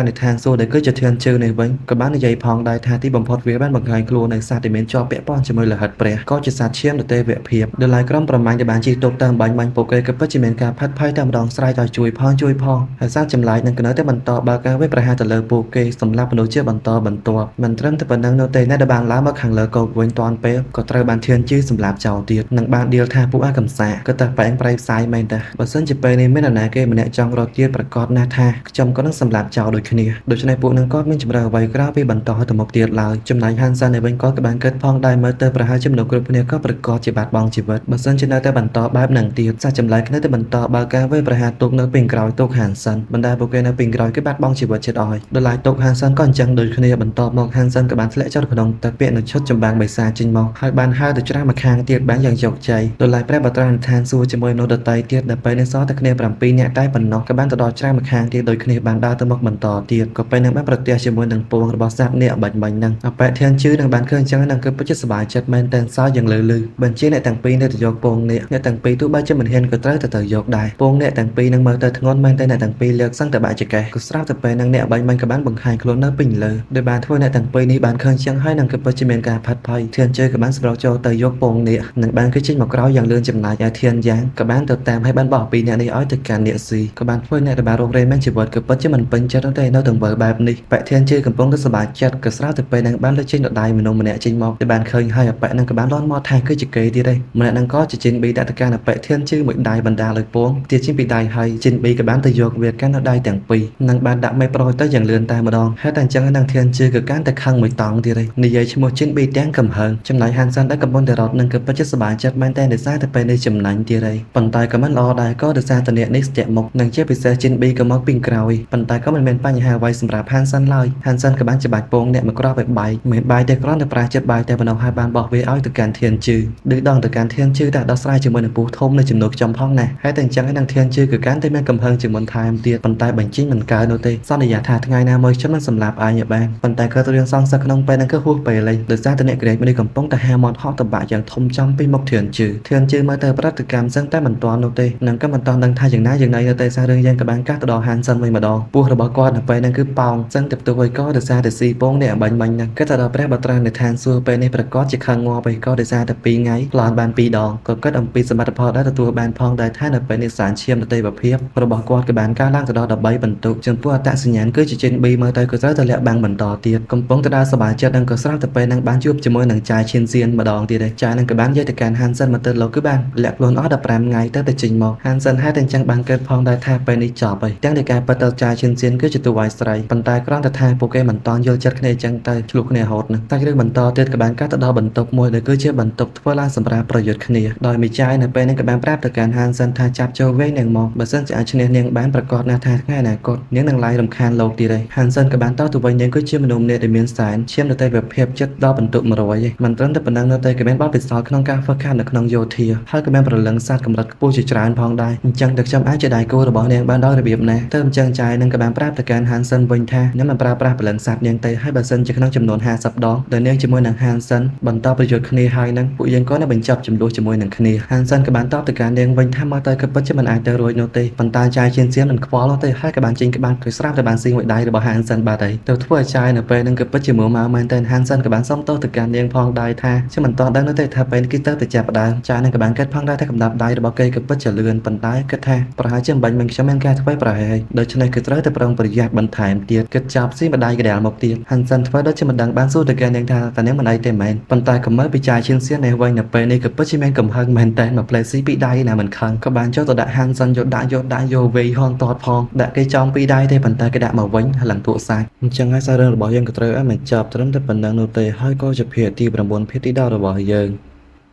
និដ្ឋានសួគ៌ដែលគឺជាធានជើងនេះវិញក៏បាននិយាយផងដែរថាទីបំផុតវាបានបង្ហាញខ្លួននៃសត្វដែលមានជាប់ពាក់ព័ន្ធជាមួយលោហិតព្រះក៏ជាសត្វឈាមទៅទេវភាពដោយឡែកក្រុមប្រមាញ់ដែលបានជិះទូកតាមបាញ់បាញ់ពួកគេក៏ពិតជាមានការផាត់ភ័យតែម្ដងស្រែកឲ្យជួយផងជួយផងហើយសត្វចម្លែកនឹងក៏នៅតែបន្តបើកការវាយប្រហារទៅលើពួកគេសម្រាប់មនុស្សជាបន្តបន្ទាប់មិនត្រឹមតែប៉ុណ្ណឹងនោះទេអ្នកដែលបានឡើងមកខាងលើគោកវិញតាន់ពេលក៏ត្រូវបានធានជឺសម្លាប់ចោលទៀតនិងបានដៀលថាពួកអាកំសាក៏តែបែងប្រៃផ្សាយមែនតាបើសិនជាពេលនេះមាននរណាគេម្នាក់ចង់រត់ទៀតប្រកាសណាស់ថាខ្ញុំក៏នឹងសម្លាប់ចោលដូចគ្នាដូច្នេះពួកនឹងក៏មានជម្រើសអ្វីក្រៅពីបន្តទៅមុខទៀតឡើយចំណែកហានសាននេះវិញក៏បានគិតផងដែរមើលទៅប្រហែលជាមនុស្សគ្រប់គ្នាក៏ប្រកាសជាបាត់បង់ជីវិតបើសិនជានៅតែបន្តបែបនឹងទៀតសត្វចម្លែកនៅតែបន្តបើកការវាយប្រហារទូកនៅពីក្រោយទូកហានសិនបណ្ដាពួកគេនៅពីក្រោយគេបាត់បង់ជីវិតជិតអស់ហើយដល់ឡែកទូកហានសិនក៏អញ្ចឹងដូចគ្នាបន្តមកហានសិនក៏បានធ្លាក់ចុះក្នុងទឹកពាក្យនៅឈុតចម្បាំងបិសាចេញមកហើយបានហើរទៅច្រាស់ម្ខាងទៀតបានយ៉ាងជោគជ័យដល់ឡែកព្រះបត្រានិដ្ឋានសួរជាមួយមនុស្សដទៃទៀតដែលពេលនេះសល់តែគ្នា7នាក់តែប៉ុណ្ណោះក៏បានទៅដល់ច្រាស់ម្ខាងទៀតដូចគ្នាបានដើរទៅមុខបន្តទៀតក៏ពេលនឹងបានប្រទះជាមួយនឹងពងរបស់សត្វនេះបាញ់បាញ់ហ្នឹងអបិធានជឿនឹងបានឃើញអញ្ចឹងនឹងគឺពិតជាសប្បាយចិត្តមែនតែនសើយ៉ាងលើលឺបញ្ជាអ្នកទាំងពីរនៅទៅយកពងនេះអ្នកទាំងពីរទោះបីជាមិនហ៊ានក៏ត្រូវតែទៅយកដែរពងអ្នកទាំងពីរនឹងមើលទៅធ្ងន់មែនតែអ្នកទាំងពីរលើកសឹងតែបាក់ចកេះក៏ស្រាប់តែពេលនឹងអ្នកបាញ់បាញ់ក៏បានបង្ហាញខ្លួននៅពេញលើដោយបានធ្វើអ្នកទាំងពីរនេះបានឃើញចឹងហើយនឹងគឺពិតជាមានការផាត់ភ័យធានជឿក៏បានសម្រុកចូលទៅយកពងនេះនឹងបានគឺចេញមកក្រោយយ៉ាងលឿនចំណែកឯធានយ៉ាងក៏បានទៅតាមឲ្យបានបោះពីអ្នកនេះឲ្យទៅកាន់អ្នកស៊ីក៏បានធ្វើអ្នកដែលបានរស់រានមានជីវិតក៏ពិតជាមិនពេញចិត្តនោះទេនៅទង្វើបែបនេះបៈធានជឿកំពុងតែសប្បាយចិត្តក៏ស្រាប់តែពេលនឹងបានលើកចេញដដៃមនុស្សម្នាក់ចេញមកដែលបានឃើញហើយអបៈនឹងក៏បានលន់មកថាគឺជាគេទៀតឯងម្នាក់នឹងក៏ជាជីនប៊ីដាក់ទៅកាន់អបៈធានជឿមួយដៃបណ្ដាលឲ្យពងទៀតចេញពីដៃហើយជីនប៊ីក៏បានទៅយកវាកាន់នៅដៃទាំងពីរនិងបានដាក់មេប្រុសទៅយ៉ាងលឿនតែម្ដងហើយតែអញ្ចឹងនឹងធានជឿក៏កាន់តែខឹងមួយតង់ទៀតឯងនិយាយឈ្មោះជីនប៊ីទាំងកំហឹងចំណែកហានសាន់ដែលកំពុងតែរត់នឹងក៏ពិតជាសប្បាយចិត្តមែនតែដោយសារតែពេលនេះចំណេញទៀតឯងប៉ុន្តែក៏មិនល្អដែរក៏ដោយសារតែអ្នកនេះស្ទាក់មុខនិងជាពិសេសជីនប៊ីក៏មកពីក្រោយប៉ុន្តែក៏មិនមានបញ្ហាអ្វីសម្រាប់ហានសាន់ឡើយហានសាន់ក៏បានច្បាច់ពងអ្នកមកគ្រាប់ឲ្យបែកមិនបាយទេគ្រាន់តែប្រាចិត្តបាយតែប៉ុណ្ណោះហើយបានបោះវាឲ្យទៅកាន់ធានជឺឌឺដងទៅកាន់ធានជឺតែដោះស្រាយជាមួយនឹងពូធំនៅជំនួសខ្ញុំផងណាហើយតែអញ្ចឹងឯនឹងធានជឺគឺកាន់តែមានកំហឹងជាងមុនថែមទៀតប៉ុន្តែបញ្ចេញមិនកើនោះទេសន្យាថាថ្ងៃណាមួយខ្ញុំនឹងសម្លាប់ឯងឲ្យបានប៉ុន្តែក៏រឿងសងសឹកក្នុងពេលហ្នឹងគឺហួសពេលលេងដោយសារតែអ្នកក្រែកនេះកំពុងតែហាមាត់ហក់តបាក់យ៉ាងធំចំពីមុខធានជឺធានជឺមើលទៅប្រតិកម្មសឹងតែមិនទាន់នោះទេនឹងក៏មិនទាន់ដឹងថាយ៉ាងណាយ៉ាងណីនៅតែសាររឿងយ៉ាងក៏បានកាត់ទៅដល់ហានសិនវិញម្ដងពោះរបស់គាត់នៅពេលហ្នឹងគឺប៉ោងសឹងតែផ្ទុះឲ្យកដោយសារតែស៊ីពងនេះបាញ់បាញ់ហ្នឹងគិតទៅដល់ព្រះបត្រានិដ្ឋានសួរពេលនេះប្រកាសជាខឹងងាប់ឯក៏ដោយសារតែ2ថ្ងៃប្លន់បាន2ដងក៏គិតអំពីសមិទ្ធផលដែលទទួលបានផងដែរថានៅពេលនេះសានឈាមដទៃភាពរបស់គាត់ក៏បានកើនឡើងទៅដល់13បន្ទុកចំពោះអត្តសញ្ញាណគឺជាចិន B មើលទៅក៏ត្រូវតែលាក់បាំងបន្តទៀតកំពុងទៅដល់សប្បាយចិត្តនឹងក៏ស្រាប់តែពេលហ្នឹងបានជួបជាមួយនឹងចាយឈៀនសៀនម្ដងទៀតឯចាយនឹងក៏បានយកទៅកាន់ហានសិនមកទៅលោកគឺបានលាក់ខ្លួនអស់15ថ្ងៃទៅតែចេញមកហានសិនហើយតែអញ្ចឹងបានកើតផងដែរថាពេលនេះចប់ហើយទាំងនៃការប៉ັດទៅចាយឈៀនសៀនគឺជាតួឯស្រីប៉ុន្តែគ្រាន់តែថាពួកគេមិនតន់យល់ចិត្តគ្នាអញ្ចឹងទៅឆ្លោះគ្នារហូតនឹងតែរឿងបន្តទៀតក៏បានកាត់ទៅដល់បន្ទប់មួយដែលគឺជាបន្ទប់ធ្វើឡើងសម្រាប់ប្រយុទ្ធគ្នាដោយមីចាយនៅពេលនេះក៏បានប្រាប់ទៅកាន់ហានសិនថាចាប់ចូលវែងនាងមកបើសិនជាអាចឈ្នះនាងបានប្រកាសណាស់ថាថ្ងៃអនាគតនាងនឹងឡាយរំខានលោកទៀតហើយហានសិនក៏បានតទៅវិញនាងគឺជាមនុស្សម្នាក់ដែលមានសែនឈាមទៅតែភាពចិត្តដល់បន្ទុក100ឯងមិនត្រឹមតែប៉ុណ្ណឹងនោះទេក៏មានបទពិសោធន៍ក្នុងការហ្វឹកហាត់នៅក្នុងយោធាហើយក៏មានប្រលឹងសត្វកម្រិតខ្ពស់ជាច្រើនផងដែរអញ្ចឹងតែខ្ញុំអាចជាដៃគូរបស់នាងបានដោយរបៀបណាទៅអញ្ចឹងចាយនឹងក៏បានប្រាប់ទៅកាន់ហានសិនវិញថានាងមិនប្រើប្រាស់ព្រលឹងសត្វនាងទេហើយបើសិនជាក្នុងចំនួន50ដងដែលនាងជាមួយនឹងហានសិនបន្តប្រយុទ្ធគ្នាហើយនឹងពួកយើងក៏នឹងបញ្ចប់ចំនួនជាមួយនឹងគ្នាហានសិនក៏បានតបទៅកាន់នាងវិញថាមកទៅក៏ពិតជាមិនអាចទៅរួចនោះទេប៉ុន្តែចាយជាងសៀនមិនខ្វល់នោះទេហើយក៏បានចេញក្បាលគឺស្រាប់តែបានស៊ីមួយដៃរបស់ហានសិនបាត់ហើយទៅធ្វើឲ្យចាយនៅពេលនឹងក៏ពិតជាមើលមកមែនតែហានសិនក៏បានសុំទោសទៅកាន់នាងផងដែរថាខ្ញុំមិនតដឹងនោះទេថាពេលគេទៅតែចាប់ដើមចាយនឹងក៏បានគិតផងដែរថាកំដាប់ដៃរបស់គេក៏ពិតជាលឿនប៉ុន្តែគិតថាប្រហែលជាបាញ់មិនខ្ញុំមានការធ្វើប្រហែលដូច្នេះគឺត្រូវតែប្រុងប្រយ័ត្នបន្ថែមទៀតគិតចាប់ស៊ីម្ដាយកដាលមកទៀតហានសិនធ្វើដូចជាមិនដឹងបានសួរទៅកាន់នាងថាតើនាងមិនអីទេមែនប៉ុន្តែក៏មើលពីចាយឈៀនសៀននេះវិញនៅពេលនេះក៏ពិតជាមានកំហឹងមែនតែមកផ្លែស៊ីពីដៃណាមិនខឹងក៏បានចូលទៅដាក់ហានសិនយកដាក់យកដាក់យកវេហងតតផងដាក់គេចំពីដៃទេប៉ុន្តែគេដាក់មកវិញឡើងទក់សាច់អញ្ចឹងហើយសាររឿងរបស់យើងក៏ត្រូវឲ្យបញ្ចប់ត្រឹមតែប៉ុណ្្នឹងនោះទេហើយក៏ជាភាគទី9ភាគទី10របស់យើ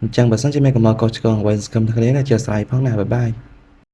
ងអញ្ចឹងបើសិនជាមានកំហុសខុសឆ្គងអ្វីសង្ឃឹមថាគ្នាអធ្យាស្រ័យផងណាបាយបាយ។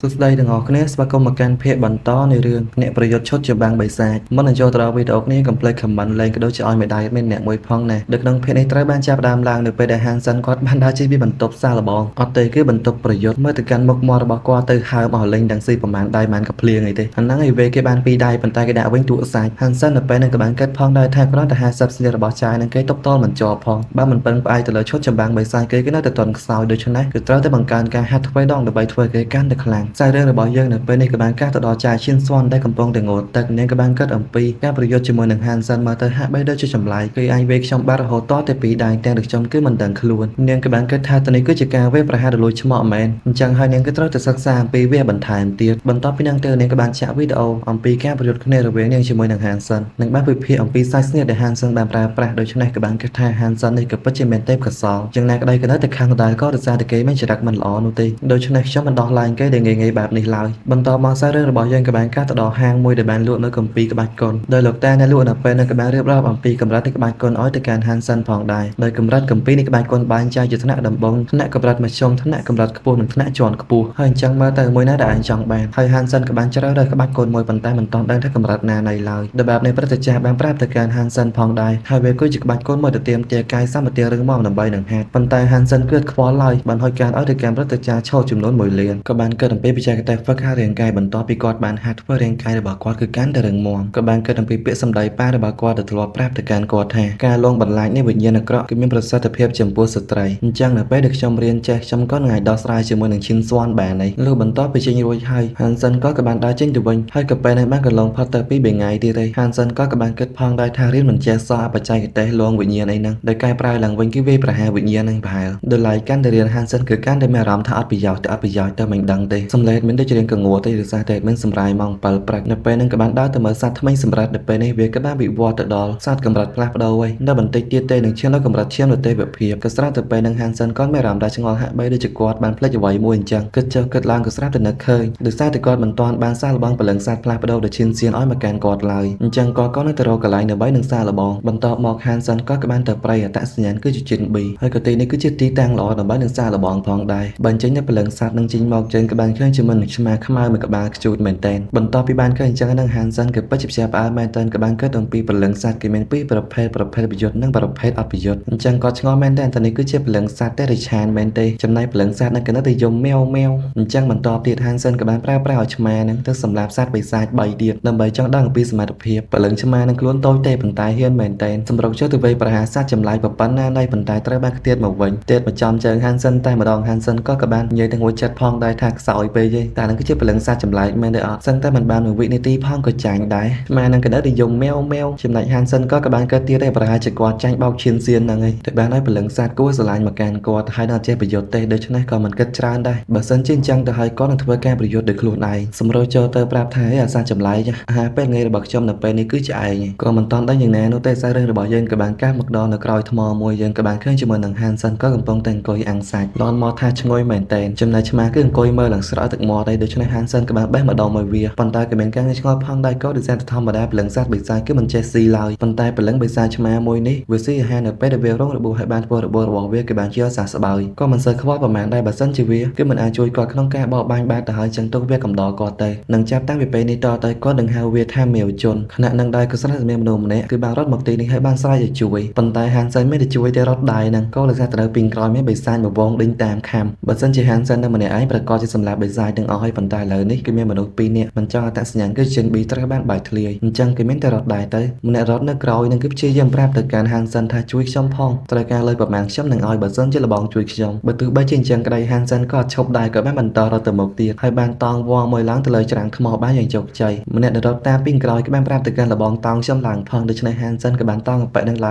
សួស្តីទាំងអស់គ្នាស្វាគមន៍មកកាន់ភាគបន្តនៃរឿងអ្នកប្រយុទ្ធឈុតច្បាំងបិសាចមុននឹងចូលទៅដល់វីដេអូនេះកុំភ្លេច comment លេងក៏ដូចជាឲ្យមេដៃមានអ្នកមួយផងណានៅក្នុងភាគនេះត្រូវបានចាប់ផ្ដើមឡើងនៅពេលដែលហានសិនគាត់បានដើរជិះពីបន្ទប់សាឡបងអត់ទេគឺបន្ទប់ប្រយុទ្ធមើលទៅកាន់មុខមាត់របស់គាត់ទៅហើមអស់លេងទាំងស៊ីប្រហែលដៃប្រហែលកភ្លៀងអីទេអាហ្នឹងឯងវេគេបានពីរដៃប៉ុន្តែគេដាក់វិញទួសាច់ហានសិននៅពេលហ្នឹងក៏បានគិតផងដែរថាគ្រាន់តែ50ស្លៀករបស់ចាយនឹងគេទប់ទល់មិនជាប់ផងបើមិនពឹងផ្អែកទៅលើឈុតចម្បាំងបិសាចគេគឺនៅតែទន់ខ្សោយដូច្នេះគឺត្រូវតែបង្កើនការហាត់ទ្វេដងដើម្បីធ្វើគេកាន់តែខ្លាំងខ្សែរឿងរបស់យើងនៅពេលនេះក៏បានកាសទៅដល់ចាយឈៀនស្វាន់ដែលកំពុងតែងូតទឹកនាងក៏បានគិតអំពីការប្រយុទ្ធជាមួយនឹងហានសិនមកទៅហាក់បីដូចជាចម្លែកគេអាចវេខ្ញុំបាត់រហូតតតែពីរដៃទាំងដែលខ្ញុំគឺមិនដឹងខ្លួននាងក៏បានគិតថាតនេះគឺជាការវេប្រហាររលួយឆ្មក់មែនអញ្ចឹងហើយនាងគឺត្រូវតែសិក្សាអំពីវាបន្ថែមទៀតបន្ទាប់ពីនឹងទៅនាងក៏បានចាក់វីដេអូអំពីការប្រយុទ្ធគ្នារវាងនាងជាមួយនឹងហានសិននិងបានវិភាគអំពីសាច់ស្នៀតដែលហានសិនបានប្រើប្រាស់ដូច្នេះក៏បានគិតថាហានសិននេះក៏ពិតជាមានទេពកោសល្យយ៉ាងណាក្តីក៏នៅតែខឹងដដែលក៏ដោយសារតែគេមានចរិតមិនល្អនោះទេដូច្នេះខ្ញុំមិនដោះលែងគេដែលងាយៗបែបនេះឡើយបន្តមកសាររឿងរបស់យើងក៏បានកាត់ទៅដល់ហាងមួយដែលបានលក់នៅគម្ពីរក្បាច់គុណដោយលោកតាអ្នកលក់នៅពេលនោះក៏បានរៀបរាប់អំពីកម្រិតនៃក្បាច់គុណឲ្យទៅកាន់ហានសិនផងដែរដោយកម្រិតគម្ពីរនៃក្បាច់គុណបែងចែកជាថ្នាក់ដំបូងថ្នាក់កម្រិតមធ្យមថ្នាក់កម្រិតខ្ពស់និងថ្នាក់ជាន់ខ្ពស់ហើយអញ្ចឹងមើលទៅមួយណាដែលឯងចង់បានហើយហានសិនក៏បានជ្រើសរើសក្បាច់គុណមួយប៉ុន្តែមិនទាន់ដឹងថាកម្រិតណាណីឡើយដោយបែបនេះព្រឹទ្ធាចារ្យបានប្រាប់ទៅកាន់ហានសិនផងដែរហើយវាគឺជាក្បាច់គុណមួយទៅទាមទារកាយសម្បទារឹងមាំដើម្បីនឹងហាត់ប៉ុន្តែហានសិនគឺខ្វល់ឡើយបានហុចការឲ្យទៅកាន់ព្រឹទ្ធាចារ្យឈរចំនួន1លានក៏បានគិតអំពីបច្ចេកទេសហ្វឹកហាត់រាងកាយបន្ទាប់ពីគាត់បានហាត់ធ្វើរាងកាយរបស់គាត់គឺកាន់តែរឹងមាំក៏បានគិតអំពីពាក្យសម្ដីប៉ារបស់គាត់ដែលធ្លាប់ប្រាប់ទៅកាន់គាត់ថាការលងបន្លាចនៃវិញ្ញាណអាក្រក់គឺមានប្រសិទ្ធភាពចំពោះស្ត្រីអញ្ចឹងនៅពេលដែលខ្ញុំរៀនចេះខ្ញុំក៏នឹងអាចដោះស្រាយជាមួយនឹងឈិនស្វានបានហើយលុះបន្ទាប់ពីចេញរួចហើយហានសិនក៏បានដើរចេញទៅវិញហើយក៏ពេលនេះបានកន្លងផុតទៅពី3ថ្ងៃទៀតទេហានសិនក៏បានគិតផងដែរថារៀនមិនចេះសោះអបច្ចេកទេសលងវិញ្ញាណអីហ្នឹងដោយកែប្រែឡើងវិញគឺវាប្រហែលវិញ្ញាណហ្នឹងប្រហែលដោយឡែកកាន់តែរៀនហានសិនគឺកាន់តែមានអារម្មណ៍ថាអត់ប្រយោជន៍ទៅអត់ប្រយោជន៍ទៅមិនដឹងទេសំឡេងមិនដូចជារៀងកងួរទេដោយសារតែមិនសម្រាយម៉ោង7ព្រឹកនៅពេលហ្នឹងក៏បានដើរទៅមើលសត្វថ្មីសម្រាប់នៅពេលនេះវាក៏បានវិវត្តទៅដល់សត្វកម្រិតផ្លាស់ប្ដូរហើយនៅបន្តិចទៀតទេនឹងឈានដល់កម្រិតឈាមទៅទេវភាពក៏ស្រាប់ទៅពេលហ្នឹងហានសិនគាត់មានអារម្មណ៍ថាឆ្ងល់ហាក់បីដូចជាគាត់បានភ្លេចអ្វីមួយអញ្ចឹងគិតចុះគិតឡើងក៏ស្រាប់តែនឹកឃើញដោយសារតែគាត់មិនទាន់បានសាកល្បងព្រលឹងសត្វផ្លាស់ប្ដូរទៅឈានសៀនឲ្យមកកាន់គាត់ឡើយអញ្ចឹងគាត់ក៏នៅតែរកកន្លែងដើម្បីនឹងសាកល្បងបន្ទាប់មកហានសិនគាត់ក៏បានទៅព្រៃអត្តសញ្ញាណគឺជាជិនប៊ីហើយក៏ទីនេះគឺជាទីតាំងល្អដើម្បីនឹងសាកល្បងផងដែរបញ្ចេញនៅព្រលឹងសត្វនឹងចេញមកចេញក៏បានឃើញជាមួយនឹងឆ្មាខ្មៅមួយក្បាលខ្ជូតមែនទែនបន្ទាប់ពីបានឃើញអញ្ចឹងនឹងហានសិនគឺពិតជាភ្ញាក់ផ្អើលមែនទែនក៏បានគិតអំពីព្រលឹងសត្វគេមានពីរប្រភេទប្រភេទប្រយុទ្ធនិងប្រភេទអត់ប្រយុទ្ធអញ្ចឹងគាត់ឆ្ងល់មែនទែនតនេះគឺជាព្រលឹងសត្វទេរិឆានមែនទេចំណែកព្រលឹងសត្វនឹងក៏នៅតែយំមែវមែវអញ្ចឹងបន្ទាប់ទៀតហានសិនក៏បានប្រើប្រាស់ឲ្យឆ្មានឹងទៅសម្លាប់សត្វបិសាច3ទៀតដើម្បីចង់ដឹងអំពីសមត្ថភាពព្រលឹងឆ្មានឹងខ្លួនតូចទេប៉ុន្តែហ៊ានមែនទែនសម្រុកចុះទៅវៃប្រហារសត្វចម្លែកប៉ុណ្ណាណៃប៉ុន្តែត្រូវបានខ្ទាតមកវិញទៀតមកចំជើងហានសិនតែម្ដងហានសិនក៏បាននិយាយទាំងមួយចិត្តផងដែរថាខ្សោយពេកទេតែនឹងគឺជាព្រលឹងសត្វចម្លែកមែនទេអត់សឹងតែមិនបានមួយវិនាទីផងក៏ចាញ់ដែរឆ្មានឹងក៏នៅតែយំមែវមែវចំណែកហានសិនក៏បានកើតទៀតដែរប្រហែលជាគាត់ចាញ់បោកឈានសៀនហ្នឹងឯងតែបានឲ្យព្រលឹងសត្វគួរស្រឡាញ់មកកាន់គាត់ហើយដល់ចេះប្រយុទ្ធទេដូច្នេះក៏មិនគិតច្រើនដែរបើសិនជាអញ្ចឹងទៅហើយគាត់នឹងធ្វើការប្រយុទ្ធដោយខ្លួនឯងសម្រួលចូលទៅប្រាប់ថាអាសាចម្លែកអាហារពេលថ្ងៃរបស់ខ្ញុំនៅពេលនេះគឺជាឯងក៏មិនតាន់ដឹងយ៉ាងណានោះទេសាររឿងរបស់យើងក៏បានកាសមកដល់នៅក្រោយថ្មមួយយើងក៏បានឃើញជាមួយនឹងហានសិនក៏កំពុងតែអង្គុយអាំងសាច់ឡនមកថាឈ្ងុយមែនទែនចំណែកឆ្មាគឺអង្គុយមើលឡើងស្រក់ទឹកមាត់ឯដូច្នេះហានសិនក៏បានបេះម្ដងមួយវាប៉ុន្តែក៏មានការឆ្ងល់ផងដែរក៏ដោយសារតែធម្មតាព្រលឹងសត្វបិសាចគឺមិនចេះស៊ីឡើយប៉ុន្តែព្រលឹងបិសាចឆ្មាមួយនេះវាស៊ីអាហារនៅពេលដែលវារងរបួសហើយបានធ្វើរបួសរបស់វាគឺបានជាសះស្បើយក៏មិនសូវខ្វល់ប្រហែលដែរបើសិនជាវាគឺមិនអាចជួយគាត់ក្នុងការបរបាញ់បានទៅហើយចឹងទុកវាកំដរគាត់ទៅនឹងចាប់តាំងពីពេលនេះតទៅគាត់នឹងហៅវាថាមេវជនខណៈនឹងដែរក៏ស្រាប់តែមានមនុស្សម្នាក់គឺបានរត់មកទីនេះហើយបានស្រែកឲ្យជួយប៉ុន្តែហានសិនមានតែជួយតែរត់ដែរហ្នឹងក៏ដោយសារតែនៅពីក្រោយមានបិសាចមួយវងដេញតាមខំបើសិនជាហានសិននៅម្នាក់ឯងប្រកាសជាសម្លាប់បិសាចទាំងអស់ហើយប៉ុន្តែឥឡូវនេះគឺមានមនុស្ស2នាក់មិនចង់អត្តសញ្ញាណគឺជិនប៊ីត្រូវបានបែកធ្លាយអញ្ចឹងគេមានតែរត់ដែរទៅម្នាក់រត់នៅក្រោយនឹងគឺព្យាយាមប្រាប់ទៅកាន់ហានសិនថាជួយខ្ញុំផងត្រូវការលុយប្រមាណខ្ញុំនឹងឲ្យបើសិនជាលបងជួយខ្ញុំបើទោះបីជាអញ្ចឹងក្តីហានសិនក៏អត់ឈប់ដែរក៏បានបន្តរត់ទៅមុខទៀតហើយបានតង់វងមួយឡើងទៅលើច្រាំងថ្មបានយ៉ាងជោគជ័យម្នាក់ដែលរត់តាមពីក្រោយក៏បានប្រាប់ទៅកាន់លបងតង់ខ្ញុំឡើងផងដូច្នេះហានសិនក៏បានតង់អប៉ិនឹងឡ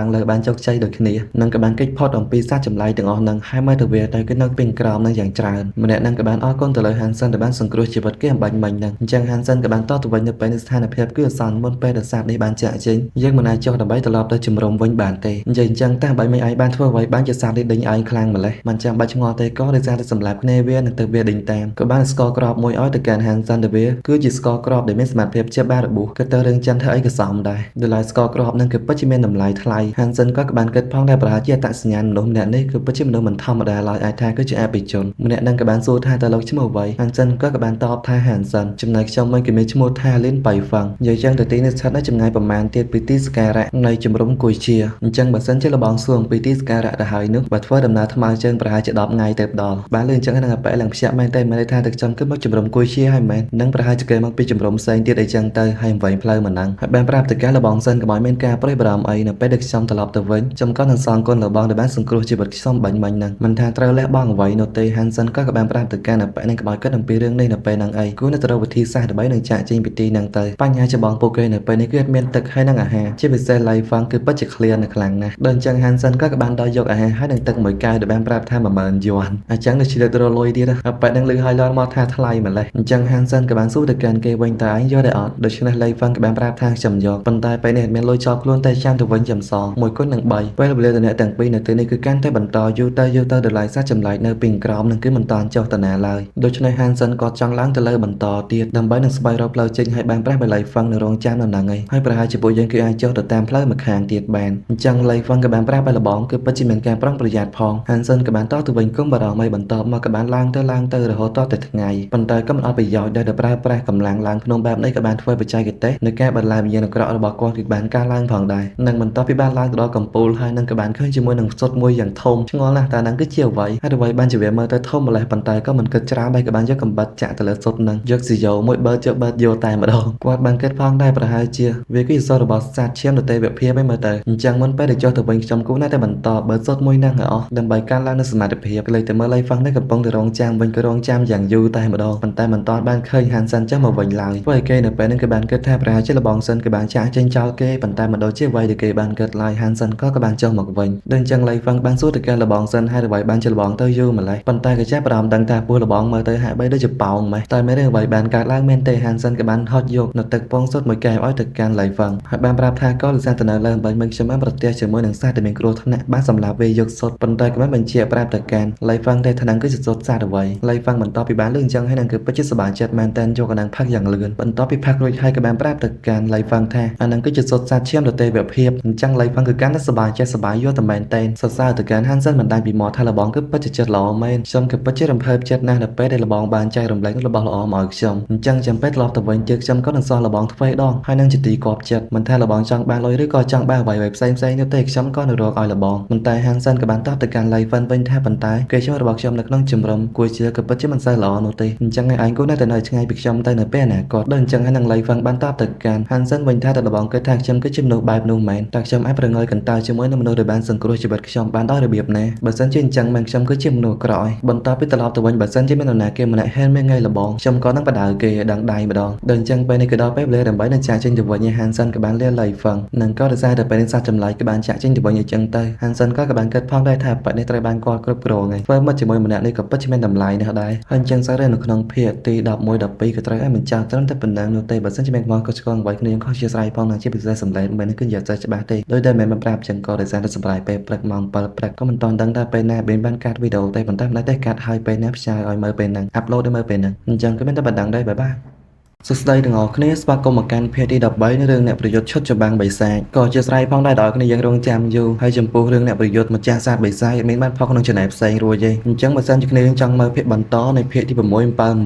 ើងលើបានជោគជ័យដូចគ្នានិងក៏បានគេចផុតអំពីសត្វចម្លែកទាំងអស់នឹងហើយមើលទៅវាទៅគឺនៅពីក្រោមនឹងយ៉ាងច្រើនម្នាក់នឹងក៏បានអរគុណទៅលើហានសិនដែលបានសង្គ្រោះជីវិតគេអំបញ្ញមិញនឹងអញ្ចឹងហានសិនក៏បានតទៅវិញនៅពេលនេះស្ថានភាពគឺអាសន្នមុនពេលដែលសត្វនេះបានចាក់ចេញយើងមិនអាចចុះដើម្បីត្រឡប់ទៅជំរំវិញបានទេនិយាយអញ្ចឹងតាបើមិនឯងបានធ្វើអ្វីបានជាសត្វនេះដេញឯងខ្លាំងម្ល៉េះមិនចាំបាច់ឆ្ងល់ទេក៏ដោយសារតែសម្លាប់គ្នាវានឹងទៅវាដេញតាមក៏បានស្គាល់ក្របមួយឲ្យទៅកាន់ហានសិនទៅវាគឺជាស្គាល់ក្របដែលមានសមត្ថភាពជាបានរបួសក៏ទៅរឿងចិនធ្វើអីក៏សមដែរដោយឡែកស្គាល់ក្របនឹងគឺពិតជាមានតម្លៃថ្លៃហានសិនក៏បានគិតផងដែរប្រហែលជាអត្តសញ្ញាណមនុស្សម្នាក់នេះគឺពិតជាមនុស្សមិនធម្មតាឡើយអាចថាគឺជាអភិជនម្នាក់នឹងក៏បានសួរថាតើលោកឈ្មោះអ្វី ហាន់សិនក៏បានតបថាហាន់សិនចំណែកខ្ញុំវិញគេមានឈ្មោះថាលីនបៃហ្វឹងនិយាយចឹងទៅទីនេះស្ថិតនៅចម្ងាយប្រមាណទៀតពីទីសក្ការៈនៃជំរំគុយជាអញ្ចឹងបើសិនជាលបងសួរអំពីទីសក្ការៈទៅហើយនោះបើធ្វើដំណើរថ្មើរជើងប្រហែលជា10ថ្ងៃទៅដល់បានលឺអញ្ចឹងនឹងអប៉ែឡើងភ្ញាក់មែនទេមានន័យថាទឹកចំគឺមកជំរំគុយជាហើយមែននឹងប្រហែលជាគេមកពីជំរំផ្សេងទៀតអីចឹងទៅហើយវែងផ្លូវមិនហ្នឹងហើយបានប្រាប់ទៅការលបងសិនកុំឲ្យមានការប្រួយបារម្ភអីនៅពេលដែលខ្ញុំត្រឡប់ទៅវិញខ្ញុំក៏នឹងសងគុណលបងដែលបានសង្គ្រោះជីវិតខ្ញុំបាញ់មិញហ្នឹងមិនថាត្រូវលះបង់អ្វីនោះទេហាន់សិនក៏បានប្រាប់ទៅការអប៉ែនឹងកុំឲ្យគិតអំពីរឿងនេះនៅពេលហ្នឹងអីគួរនៅទៅរកវិធីសាស្ត្រដើម្បីនឹងចាក់ចេញពីទីហ្នឹងទៅបញ្ហាច្បងពួកគេនៅពេលនេះគឺអត់មានទឹកហើយនិងអាហារជាពិសេសឡៃហ្វាំងគឺពិតជាឃ្លាននៅខ្លាំងណាស់ដល់អញ្ចឹងហាន់សិនក៏បានដល់យកអាហារហើយនិងទឹកមួយកែវដែលបានប្រាប់ថា10000យួនអញ្ចឹងនៅឆ្លៀតរលុយទៀតអប៉ែនឹងលឺឲ្យឡនមកថាថ្លៃម្លេះអញ្ចឹងហាន់សិនក៏បានសួរទៅកាន់គេវិញតើឯងយកដែរអត់ដូច្នេះឡៃហ្វាំងក៏បានប្រាប់ថាខ្ញុំយកប៉ុន្តែពេលនេះអត់មានលុយចោលខ្លួនតែចាំទៅវិញចាំសង1គុណនឹង3ពេលវេលាតអ្នកទាំងពីរនៅទីនេះគឺកាន់តែបន្តយូរទៅយូរទៅតម្លៃសាច់ចម្លែកនៅពីក្រោមនឹងគឺមិនតាន់ចុះតាណាឡើយដូច្នេះហាន់សិនក៏ចង់ឡើងទៅលើបន្តទៀតដើម្បីនឹងស្វែងរកផ្លូវចេញឲ្យបានប្រាស់បល័យហ្វឹងនៅរងចាំនៅហ្នឹងឯងហើយប្រហែលជាពួកយើងគឺអាចចុះទៅតាមផ្លូវម្ខាងទៀតបានអញ្ចឹងឡៃហ្វឹងក៏បានប្រាប់ឲ្យលបងគឺពិតជាមានការប្រុងប្រយ័ត្នផងហាន់សិនក៏បានតទៅវិញគុំបារម្ភឲ្យបន្តមកក៏បានឡើងទៅរហូតតទៅថ្ងៃប៉ុន្តែក៏មិនអត់ប្រយោជន៍ដែរដែលប្រើប្រាស់កម្លាំងឡើងភ្នំបែបនេះក៏បានធ្វើបច្ចេកទេសនៃការបន្លាយវិញ្ញាណអាក្រក់របស់គាត់គឺបានកើនឡើងផងដែរនិងបន្ទាប់ពីបានឡើងទៅដល់កំពូលហើយនឹងក៏បានឃើញជាមួយនឹងសុទ្ធមួយយ៉ាងធំឆ្ងល់ណាស់តើនឹងគឺជាអ្វីហើយអ្វីបានជាវាមើលទៅធំម្លេះប៉ុន្តែក៏មិនគិតច្រើនដែរក៏បានយកកំបិតចាក់ទៅលើសុទ្ធនឹងយកស៊ីយ៉ូមួយបើយកបើយកតែម្ដងគាត់បានគិតផងដែរប្រហែលជាវាគឺជាសុទ្ធរបស់សត្វឈាមទៅទេវភាពឯងមើលទៅអញ្ចឹងមុនពេលដែលចុះទៅវិញខ្ញុំគួរណាស់តែបន្តបើសុទ្ធមួយនឹងឲ្យអស់ដើម្បីកើនឡើងនូវសមត្ថភាពលេចទៅមើលឡៃហ្វាំងនេះកំពុងតែរងចាំវិញក៏រងចាំយ៉ាងយូរតែម្ដងប៉ុន្តែមិនទាន់បានឃើញហាន់សិនចុះមកវិញឡើយធ្វើឲ្យគេនៅពេលនេះក៏បានគិតថាប្រហែលជាលបងសិនក៏បានចាក់ចេញចោលគេប៉ុន្តែមិនដូចជាអ្វីដែលគេបានគិតឡើយហាន់សិនក៏បានចុះមកវិញដូចអញ្ចឹងឡៃហ្វាំងបានសួរទៅកាន់លបងសិនហើយអ្វីបានជាលបងទៅយូរម្លេះប៉ុន្តែក៏ចាប់អារម្មណ៍ដឹងថាពោះលបងមើលទៅហាក់បីដូចជាប៉ោងម៉េះតែមានរឿងអ្វីបានកើតឡើងមែនទេហាន់សិនក៏បានហត់យកនៅទឹកពងសុទ្ធមួយកែវឲ្យទៅកាន់ឡៃហ្វាំងហើយបានប្រាប់ថាក៏លិសាទៅនៅលើអំបញ្ញមិញខ្ញុំបានប្រទះជាមួយនឹងសត្វដែលមានគ្រោះថ្នាក់បានសម្លាប់វាយកសុទ្ធប៉ុន្តែក៏បានបញ្ជាក់ប្រាប់ទៅកាន់ឡៃហ្វាំងទេថានឹងគឺជាសុទ្ធសត្វអ្វីឡៃហ្វាំងបន្ទាប់ពីបានលឺអញ្ចឹងហើយនឹងគឺពិតជាសប្បាយចិត្តមែនតើយកអានឹងផឹកយ៉ាងលឿនបន្ទាប់ពីផឹករួចហើយក៏បានប្រាប់ទៅកាន់ឡៃហ្វាំងថាអានឹងគឺជាសុទ្ធសត្វឈាមរទេវភាពអញ្ចឹងឡៃហ្វាំងគឺកាន់តែសប្បាយចិត្តសប្បាយយកតែមែនតើសរសើរទៅកាន់ហាន់សិនមិនដាច់ពីមាត់ថាលបងគឺពិតជាចិត្តល្អមែនខ្ញុំគឺពិតជារំភើបចិត្តណាស់នៅពេលដែលលបងបានចែករំលែករបស់ល្អមកឲ្យខ្ញុំអញ្ចឹងចាំពេលត្រឡប់ទៅវិញជើខ្ញុំក៏នឹងសោះលបងទ្វេដងហើយនឹងជាទីគាប់ចិត្តមិនថាលបងចង់បានលុយឬក៏ចង់បានអ្វីៗផ្សេងៗនោះទេខ្ញុំក៏នឹងរកឲ្យលបងប៉ុន្តែហាន់សិនក៏បានតបទៅកាន់ឡៃហ្វិនវិញថាប៉ុន្តែគេឈ្មោះរបស់ខ្ញុំនៅក្នុងជំរំគួរជាក៏ពិតជាមិនសូវល្អនោះទេអញ្ចឹងឯងគួរនៅតែនៅឆ្ងាយពីខ្ញុំទៅនៅពេលអនាគតដូចអញ្ចឹងហើយនឹងឡៃហ្វិនបានតបទៅកាន់ហាន់សិនវិញថាតើលបងគិតថាខ្ញុំគឺជាមនុស្សបែបនោះមែនតើខ្ញុំអាចប្រងើយកន្តើយជាមួយនឹងមនុស្សដែលបានសង្គ្រោះជីវិតខ្ញុំបានដោយរបៀបណាបើសិនជាអញ្ចឹងមែនខ្ញុំគឺជាមនុស្សអាក្រក់ឯងបន្ទាប់ពីត្រឡប់ទៅវិញបើសិនជាមាននរណាគេម្នាក់ហ៊ានមានថ្ងៃលបងខ្ញុំក៏នឹងបដៅគេឲ្យដឹងដៃម្ដងដូចអញ្ចឹងពេលនេះគឺដល់ពេលវេលាដើម្បីនឹងចាក់ចេញទៅវិញហាន់សិនក៏បានលាឡៃហ្វឹងនិងក៏ដោយសារតែពេលនេះសត្វចម្លែកក៏បានចាក់ចេញទៅវិញអញ្ចឹងទៅហាន់សិនក៏បានគិតផងដែរថាប៉នេះត្រូវបានគាត់គ្រប់គ្រងឯងធ្វើមកជាមួយម្នាក់នេះក៏ពិតជាមានតម្លៃណាស់ដែរហើយអញ្ចឹងសារនៅក្នុងភាគទី11 12ក៏ត្រូវឲ្យបញ្ចប់ត្រឹមតែប៉ុណ្ណឹងនោះទេបើសិនជាមានខ្មោចក៏ឆ្កងអ្វីគ្នាខុសជាស្រ័យផងនឹងជាពិសេសសម្លេងមែនគឺនិយាយចេះច្បាស់ទេដោយតែមិនប្រាប់ចឹងក៏ដោយសារតែសម្រាយពេលព្រឹកម៉ោង7ព្រឹកក៏មិនតាន់ដឹងថាពេលណាបេនបានកាត់វីដេអូទេប៉ុន្តែមិនដែរទេកាត់ហើយពេលណាផ្សាយឲ្យមើលពេលហ្នឹងអាប់ឡូតឲ្យមើលពេលហ្នឹងអញ្ចឹងគឺមានតែប៉ុណ្ណឹងដែរបាយបាយសួស្តីទាំងអស់គ្នាស្វាគមន៍មកកាន់ភាគទី13នៃរឿងអ្នកប្រយុទ្ធឈុតច្បាំងបិសាចក៏ជាស្រ័យផងដែរដល់គ្នាយើងរងចាំយូរហើយចំពោះរឿងអ្នកប្រយុទ្ធម្ចាស់សាសបិសាចមានបានផុសក្នុង channel ផ្សេងរួចទេអញ្ចឹងបើសិនជាគ្នាយើងចង់មើលភាគបន្តនៃភាគទី6 7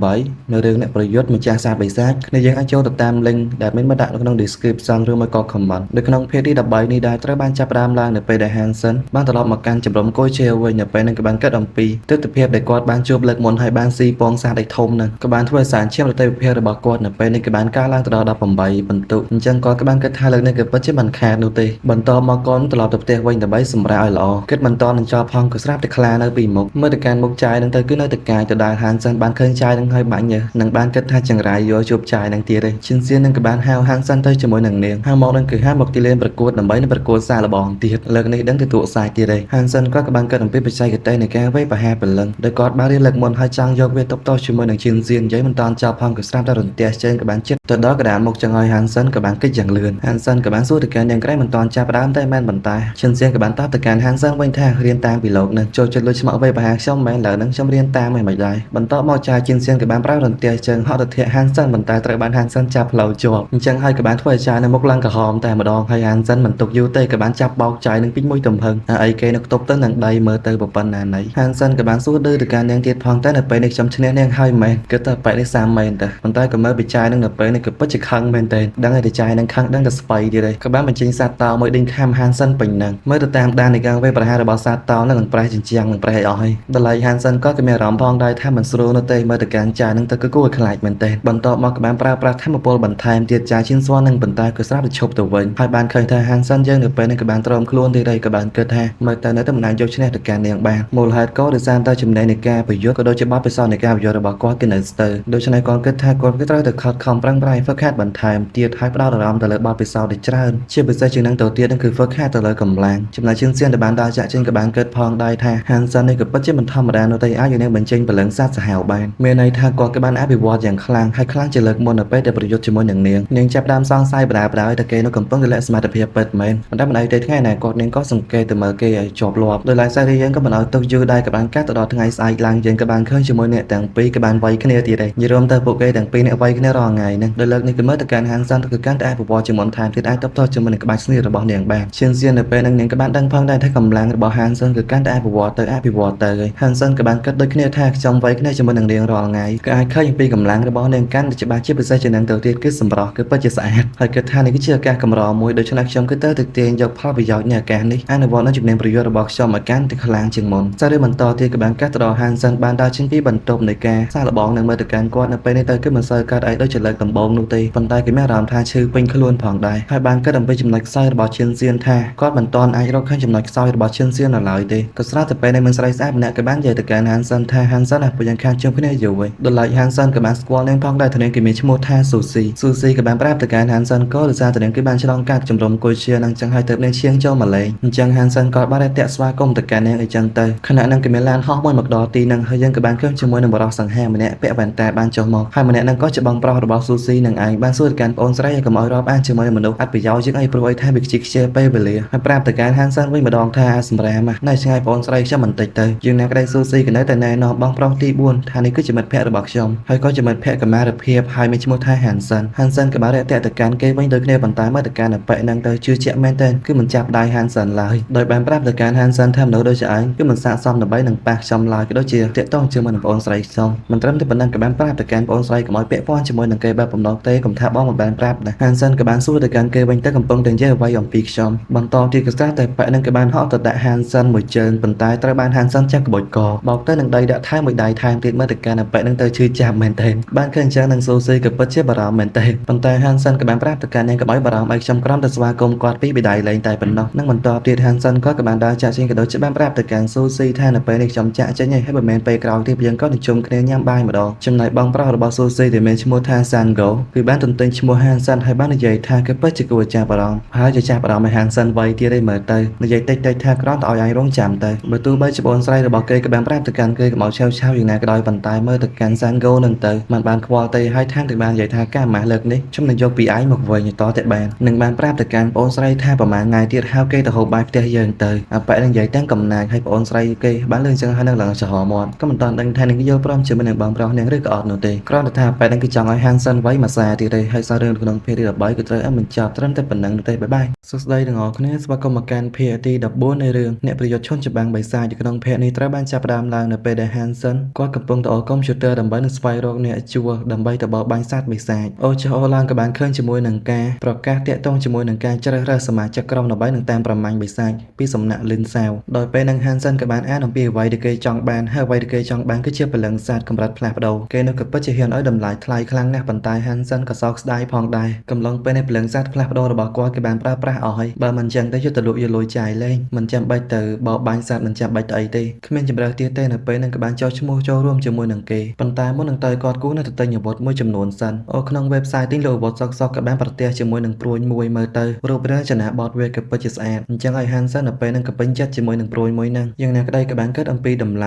8នៅរឿងអ្នកប្រយុទ្ធម្ចាស់សាសបិសាចគ្នាយើងអាចចូលទៅតាម link ដែលមានមកដាក់នៅក្នុង description ឬមួយក៏ comment នៅក្នុងភាគទី13នេះដែរត្រូវបានចាប់ផ្ដើមឡើងនៅពេលដែល Hansen បានត្រឡប់មកកាន់ជំរំកយជាវិញនៅពេលនឹងក៏បានគិតអំពីទិដ្ឋភាពដែលគាត់បានជួបលើកមុនហើយបានស៊ីពងសត្វឯធំនឹងក៏បានធ្វើឲ្យសារឈាមរទេវភាពរបស់គាត់នៅពេលនេះក៏បានកើនឡើងទៅដល់18ពិន្ទុអញ្ចឹងគាត់ក៏បានគិតថាលើកនេះគឺពិតជាមិនខាតនោះទេបន្តមកគាត់ត្រឡប់ទៅផ្ទះវិញដើម្បីសម្រាកឲ្យល្អគិតបន្តនឹងចោលផងក៏ស្រាប់តែខ្លានៅពីមុខមើលទៅកាន់មុខចាយនឹងទៅគឺនៅតែកាយទៅដល់ហានសិនបានឃើញចាយនឹងហើយបាញ់ញើសនឹងបានគិតថាចង្រៃយកជួបចាយនឹងទៀតទេឈិនសៀននឹងក៏បានហៅហានសិនទៅជាមួយនឹងនាងហៅមកនឹងគឺហៅមកទីលានប្រកួតដើម្បីនឹងប្រកួតសាកល្បងទៀតលើកនេះដឹងទទួលសាយទៀតទេហានសិនគាត់ក៏បានគិតអំពីបច្ចេកទេសនៃការវេប្រហារព្រលឹងដោយគាត់បានរៀនលើកមុនហើយចង់យកវាទប់ទល់ជាមួយនឹងឈិនសៀននិយាយមិនតាន់ចប់ផងក៏ស្រាប់តែរន្ទះ ជើងក៏បានជិតទៅដល់កណ្ដាលមុខចឹងហើយហាន់សិនក៏បានគេចយ៉ាងលឿនហាន់សិនក៏បានសួរទៅកាន់នាងក្រែងមិនតាន់ចាប់ផ្ដើមតែមែនប៉ុន្តែឈិនសៀងក៏បានតបទៅកាន់ហាន់សិនវិញថារៀនតាមពីលោកនឹងចូលចិត្តលួចឆ្មក់វេបហាខ្ញុំមែនឡើយនឹងខ្ញុំរៀនតាមមិនដែរបន្ទាប់មកចាជិនសៀងក៏បានប្រើរន្ទះជើងហក់ទៅធាក់ហាន់សិនប៉ុន្តែត្រូវបានហាន់សិនចាប់ផ្លូវជាប់អញ្ចឹងហើយក៏បានធ្វើឲ្យចានៅមុខឡើងក្រហមតែម្ដងហើយហាន់សិនមិនទុកយូរទេក៏បានចាប់បោកចាយនឹងពីមួយទំហឹងហើយអីគេនៅខ្ទប់ទៅនឹងដីមើលទៅប៉ុណ្ណាណីហាន់សិនក៏បានសួរឌឺទៅកាន់នាងទៀតផងតែនៅពេលនេះខ្ញុំឈ្នះនាងហើយមែនគិតថាបែកនេះសាមមែនតាប៉ុន្តែក៏មើលពីចាយនឹងនៅពេលនេះក៏ពិតជាខឹងមែនទេដឹងតែចាយនឹងខឹងដឹងតែស្បៃទៀតឯងក៏បានបញ្ចេញសត្វតោមួយដេញខាំហាន់សិនពេញនឹងមើលទៅតាមដាននៃការវេប្រហាររបស់សត្វតោនឹងប្រេះចិញ្ចាំងនឹងប្រេះឲ្យអស់ហើយដល់ឡែកហាន់សិនក៏មានអារម្មណ៍ផងដែរថាមិនស្រួលនោះទេមើលទៅកាន់ចាយនឹងទៅគឺគួរឲ្យខ្លាចមែនទេបន្ទាប់មកក៏បានប្រើប្រាស់ធម្មពលបន្ថែមទៀតចាយឈៀនស្វាន់នឹងប៉ុន្តែក៏ស្រាប់តែឈប់ទៅវិញហើយបានឃើញថាហាន់សិនយើងនៅពេលនេះក៏បានទ្រាំខ្លួនទៀតហើយក៏បានគិតថាមើលទៅនៅតែមិនអាចយកឈ្នះទៅកាន់នាងបានមូលហេតុក៏ដោយសារតែចំណេញនៃការប្រយុទ្ធក៏ដូចជាបទពិសោធន៍នៃការប្រយុទ្ធរបស់គាត់គឺនៅស្ទើរដូច្នេះគាត់គិតថាគាត់គឺត្រូវតែខិតខំប្រឹងប្រែងហ្វឹកហាត់បន្ថែមទៀតហើយផ្ដោតអារម្មណ៍ទៅលើបទពិសោធន៍ដែលច្រើនជាពិសេសជាងនឹងទៅទៀតនឹងគឺហ្វឹកហាត់ទៅលើកម្លាំងចំណែកជាងសៀនដែលបានដើរចាក់ចេញក៏បានគិតផងដែរថាហាន់សិននេះក៏ពិតជាមិនធម្មតានោះទេអាចនឹងបញ្ចេញព្រលឹងសត្វសាហាវបានមានន័យថាគាត់ក៏បានអភិវឌ្ឍយ៉ាងខ្លាំងហើយខ្លាំងជាលើកមុននៅពេលដែលប្រយុទ្ធជាមួយនឹងនាងនាងចាប់ផ្ដើមសង្ស័យបដាបដាឲ្យតែគេនោះកំពុងតែលាក់សមត្ថភាពពិតមែនប៉ុន្តែមិនអីទេថ្ងៃណាគាត់នាងក៏សង្កេតទៅមើលគេឲ្យជាប់លាប់ដោយឡែកសារីយើងក៏មិនឲ្យទុកយូរដែរក៏បានកាត់ទៅដល់ថ្ងៃស្អែកឡើងយើងក៏បានឃើញជាមួយអ្នកទាំងពីរក៏បានវាយគ្នាទៀតដែរនិយាយរួមទៅពួកគេទាំងពីរអ្នកវាយគ្នារាល់ថ្ងៃហ្នឹងដោយលើកនេះគឺមើលទៅកាន់ហាន់សាន់គឺកាន់តែអភិវឌ្ឍជាមុនថែមទៀតអាចតបតជាមួយនឹងក្បាច់ស្នៀតរបស់នាងបានឈៀនសៀននៅពេលហ្នឹងនាងក៏បានដឹងផងដែរថាកម្លាំងរបស់ហាន់សាន់គឺកាន់តែអភិវឌ្ឍទៅអភិវឌ្ឍទៅហើយហាន់សាន់ក៏បានគិតដូចគ្នាថាខ្ញុំវាយគ្នាជាមួយនឹងនាងរាល់ថ្ងៃក៏អាចឃើញអំពីកម្លាំងរបស់នាងកាន់តែច្បាស់ជាពិសេសជាងនឹងទៅទៀតគឺសម្រស់គឺពិតជាស្អាតហើយគិតថានេះគឺជាឱកាសកម្រមួយដូច្នេះខ្ញុំគឺទៅទៅទាញយកផលប្រយោជន៍នៃឱកាសនេះអនុវត្តនូវជំនាញប្រយុទ្ធរបស់ខ្ញុំឲ្យកាន់តែខ្លាំងជាងមុនសាររឿងបន្តទៀតក៏បានកាត់ទៅដល់ហាន់សិនបានដើរចេញពីបន្ទប់នៃការសាកល្បងនឹងមើលទៅកាន់គាត់នៅពេលនេះទៅគឺមិនសូវកើតអីដូចជាលើកដំបូងនោះទេប៉ុន្តែគេមានអារម្មណ៍ថាឈឺពេញខ្លួនផងដែរហើយបានគិតអំពីចំណុចខ្សោយរបស់ឈៀនសៀនថាគាត់មិនទាន់អាចរកឃើញចំណុចខ្សោយរបស់ឈៀនសៀននៅឡើយទេក៏ស្រាប់តែពេលនេះមិនស្រីស្អាតម្នាក់ក៏បាននិយាយទៅកាន់ហាន់សិនថាហាន់សិនណាពួកយើងខានជួបគ្នាយូរហើយដល់ឡែកហាន់សិនក៏បានស្គាល់នាងផងដែរថានាងគេមានឈ្មោះថាស៊ូស៊ីស៊ូស៊ីក៏បានប្រាប់ទៅកាន់ហាន់សិនក៏ដោយសារតែនាងគេបានឆ្លងកាត់ជំរំគុយជានឹងចឹងហើយទៅនាងឈៀងចូលមកលេងអញ្ចឹងហាន់សិនក៏បានតាក់ស្វាគមន៍ទៅកាន់នាងអីចឹងទៅខណៈនឹងគេមានឡានហោះមួយមកដល់ទីនឹងហើយយើងក៏បានឃើញជាមួយនឹងបរិសសង្ហាម្នាក់ពាក់វ៉ែនតាបានចុះមកហើយម្នាក់នឹងក៏ជាបងប្រុសរបស់ស៊ូស៊ីនឹងឯងបានសួរទៅកាន់ប្អូនស្រីឲ្យកុំឲ្យរាប់អានជាមួយនឹងមនុស្សអត់ប្រយោជន៍ជាងអីព្រោះអីថាវាខ្ជិះខ្ជាពេលវេលាហើយប្រាប់ទៅកាន់ហាន់សិនវិញម្ដងថាសម្រាមណែឆ្ងាយប្អូនស្រីខ្ញុំបន្តិចទៅជាងណាក្តីស៊ូស៊ីក៏នៅតែណែនាំបងប្រុសទី4ថានេះគឺជាមិត្តភក្តិរបស់ខ្ញុំហើយក៏ជាមិត្តភក្តិកម្មារភាពហើយមានឈ្មោះថាហាន់សិនហាន់សិនក៏បានរាក់ទាក់ទៅកាន់គេវិញដូចគ្នាប៉ុន្តែមើលទៅកាន់អប៉ិនឹងទៅជឿជាក់មែនទែនគឺមិនចាប់ដៃហាន់សិនឡើយដោយបានប្រាប់ទៅកាន់ហាន់សិនថាមនុស្សដូចជាឯងគឺមិនស័ក្តិសមដើម្បីនឹងប៉ះខ្ញុំឡើយក៏ដូចជាទាក់ទងជាមួយនឹងប្អូនស្រីខ្ញុំមិនត្រឹមតែប៉ុណ្ណឹងក៏បានប្រាប់ទៅកាន់ប្អូនស្រីកុំឲ្យពាក់ព័ន្ធជាមួយនឹងគេបែបបំណងទេកុំថាបងមិនបានប្រាប់ណាហាន់សិនក៏បានសួរទៅកាន់គេវិញទៅកំពុងតែនិយាយអ្វីអំពីខ្ញុំបន្តទៀតក៏ស្រាប់តែប៉ិនឹងក៏បានហក់ទៅដាក់ហាន់សិនមួយជើងប៉ុន្តែត្រូវបានហាន់សិនចាប់ក្បូចកបោកទៅនឹងដីដាក់ថែមមួយដៃថែមទៀតមើលទៅកាន់ប៉ិនឹងទៅឈឺចាប់មែនទែនបានឃើញអញ្ចឹងនឹងស៊ូស៊ីក៏ពិតជាបារម្ភមែនទែនប៉ុន្តែហាន់សិនក៏បានប្រាប់ទៅកាន់នាងកុំឲ្យបារម្ភឲ្យខ្ញុំក្រំទៅស្វាគមន៍គាត់ពីបិដៃលែងតែប៉ុណ្ណោះនឹងបន្តទៀតហាន់សិនគាត់ក៏បានដើរចាក់ចេញក៏ដូចជាបានប្រាប់ទៅកាន់ស៊ូស៊ីថានៅពេលនេះខ្ញុំចាក់ចេញហើយមិនមែនពេលក្រោយទៀតយើងក៏នឹងជុំគ្នាញ៉ាំបាយម្ដងចំណែកបងប្រុសរបស់ស៊ូស៊ីដែលមានឈ្មោះថាសាន់ហ្គោគឺបានទន្ទិញឈ្មោះហាន់សិនហើយបាននិយាយថាគឺពិតជាគួរចាប់អារម្មណ៍ហើយจะចាប់អារម្មណ៍ឲ្យហាន់សិនវៃទៀតឯមើលទៅនិយាយតិចតិចថាក្រំទៅឲ្យឯងរងចាំទៅបើទោះបីជាបងស្រីរបស់គេក៏បានប្រាប់ទៅកាន់គេកុំឲ្យឆាវឆាវយ៉ាងណាក៏ដោយប៉ុន្តែមើលទៅកាន់សាន់ហ្គោនឹងទៅមិនបានខ្វល់ទេហើយថែមទាំងបាននិយាយថាការម៉ាស់លើកនេះខ្ញុំនឹងយកពីឯងមកវិញតតែបាននឹងបានប្រាប់ទៅកាន់បងស្រីថាប្រហែលថ្ងៃទៀតហៅគេទៅហូបបាយផ្ទះយើងទៅអាប៉ែនឹងនិយាយទាំងកំណាចហើយបងស្រីគេបានលឺចឹងហើយនឹងឡើងចំហមាត់ក៏មិនតាន់ដឹងថានឹងយល់ព្រមជាមួយនឹងបងប្រុសនាងឬក៏អត់នោះទេគ្រាន់តែថាប៉ែនឹងគឺចង់ឲ្យហាន់សិនវៃមួយសារទៀតទេហើយសាររឿងក្នុងភាគទី13គឺត្រូវឲ្យបញ្ចប់ត្រឹមតែប៉ុណ្្នឹងទេបាយបាយសួស្តីទាំងអស់គ្នាស្វាគមន៍មកកាន់ភាគទី14នៃរឿងអ្នកប្រយុទ្ធឈុនច្បាំងបិសាចនៅក្នុងភាគនេះត្រូវបានចាប់ផ្ដើមឡើងនៅពេលដែលហាន់សិនគាត់កំពុងទៅអកុំព្យូទ័រដើម្បីនឹងស្វែងរកអ្នកជួលដើម្បីទៅបរបាញ់សត្វបិសាចអូចុះអូឡើងក៏បានឃើញជាមួយនឹងការប្រកាសតាក់ទងជាមួយនឹងការជ្រើសរើសសមាជិកក្រុមដើម្បីនឹងតាមប្រមាញ់បិសាចពីសំណាក់លិនសាវដោយពេលនឹងហាន់សិនក៏បានអានអំពីអ្វីដែលគេចង់បានហើយអ្វីដែលគេចង់បានគឺជាព្រលឹងសត្វកម្រិតផ្លាស់ប្ដូរគេនោះក៏ពិតជាហ៊ានឲ្យតម្លៃថ្លៃខ្លាំងណាស់ប៉ុន្តែហាន់សិនក៏សោកស្ដាយផងដែរកំឡុងពេលនេះព្រលឹងសត្វផ្លាស់ប្ដូររបស់គាត់គេបានប្រើប្រាស់អស់ហើយបើមិនចឹងទៅយកទៅលក់យកលុយចាយលេងមិនចាំបាច់ទៅបរបាញ់សត្វមិនចាំបាច់ទៅអីទេគ្មានជម្រើសទៀតទេនៅពេលនឹងក៏បានចុះឈ្មោះចូលរួមជាមួយនឹងគេប៉ុន្តែមុននឹងទៅគាត់គួរនៅតែទិញអាវុធមួយចំនួនសិនអូក្នុង website ទិញលក់អាវុធសុកសុកក៏បានប្រទះជាមួយនឹងព្រួញមួយមើលទៅរូបរាងចនាបថវាក៏ពិតជាស្អាតអញ្ចឹងឲ្យហាន់សិននៅពេលនឹងក៏ពេញចិត្តជាមួយនឹងព្រួញមួយហ្នឹងយ៉ាងណាក្តីក៏បានគិតអំពីតម្ល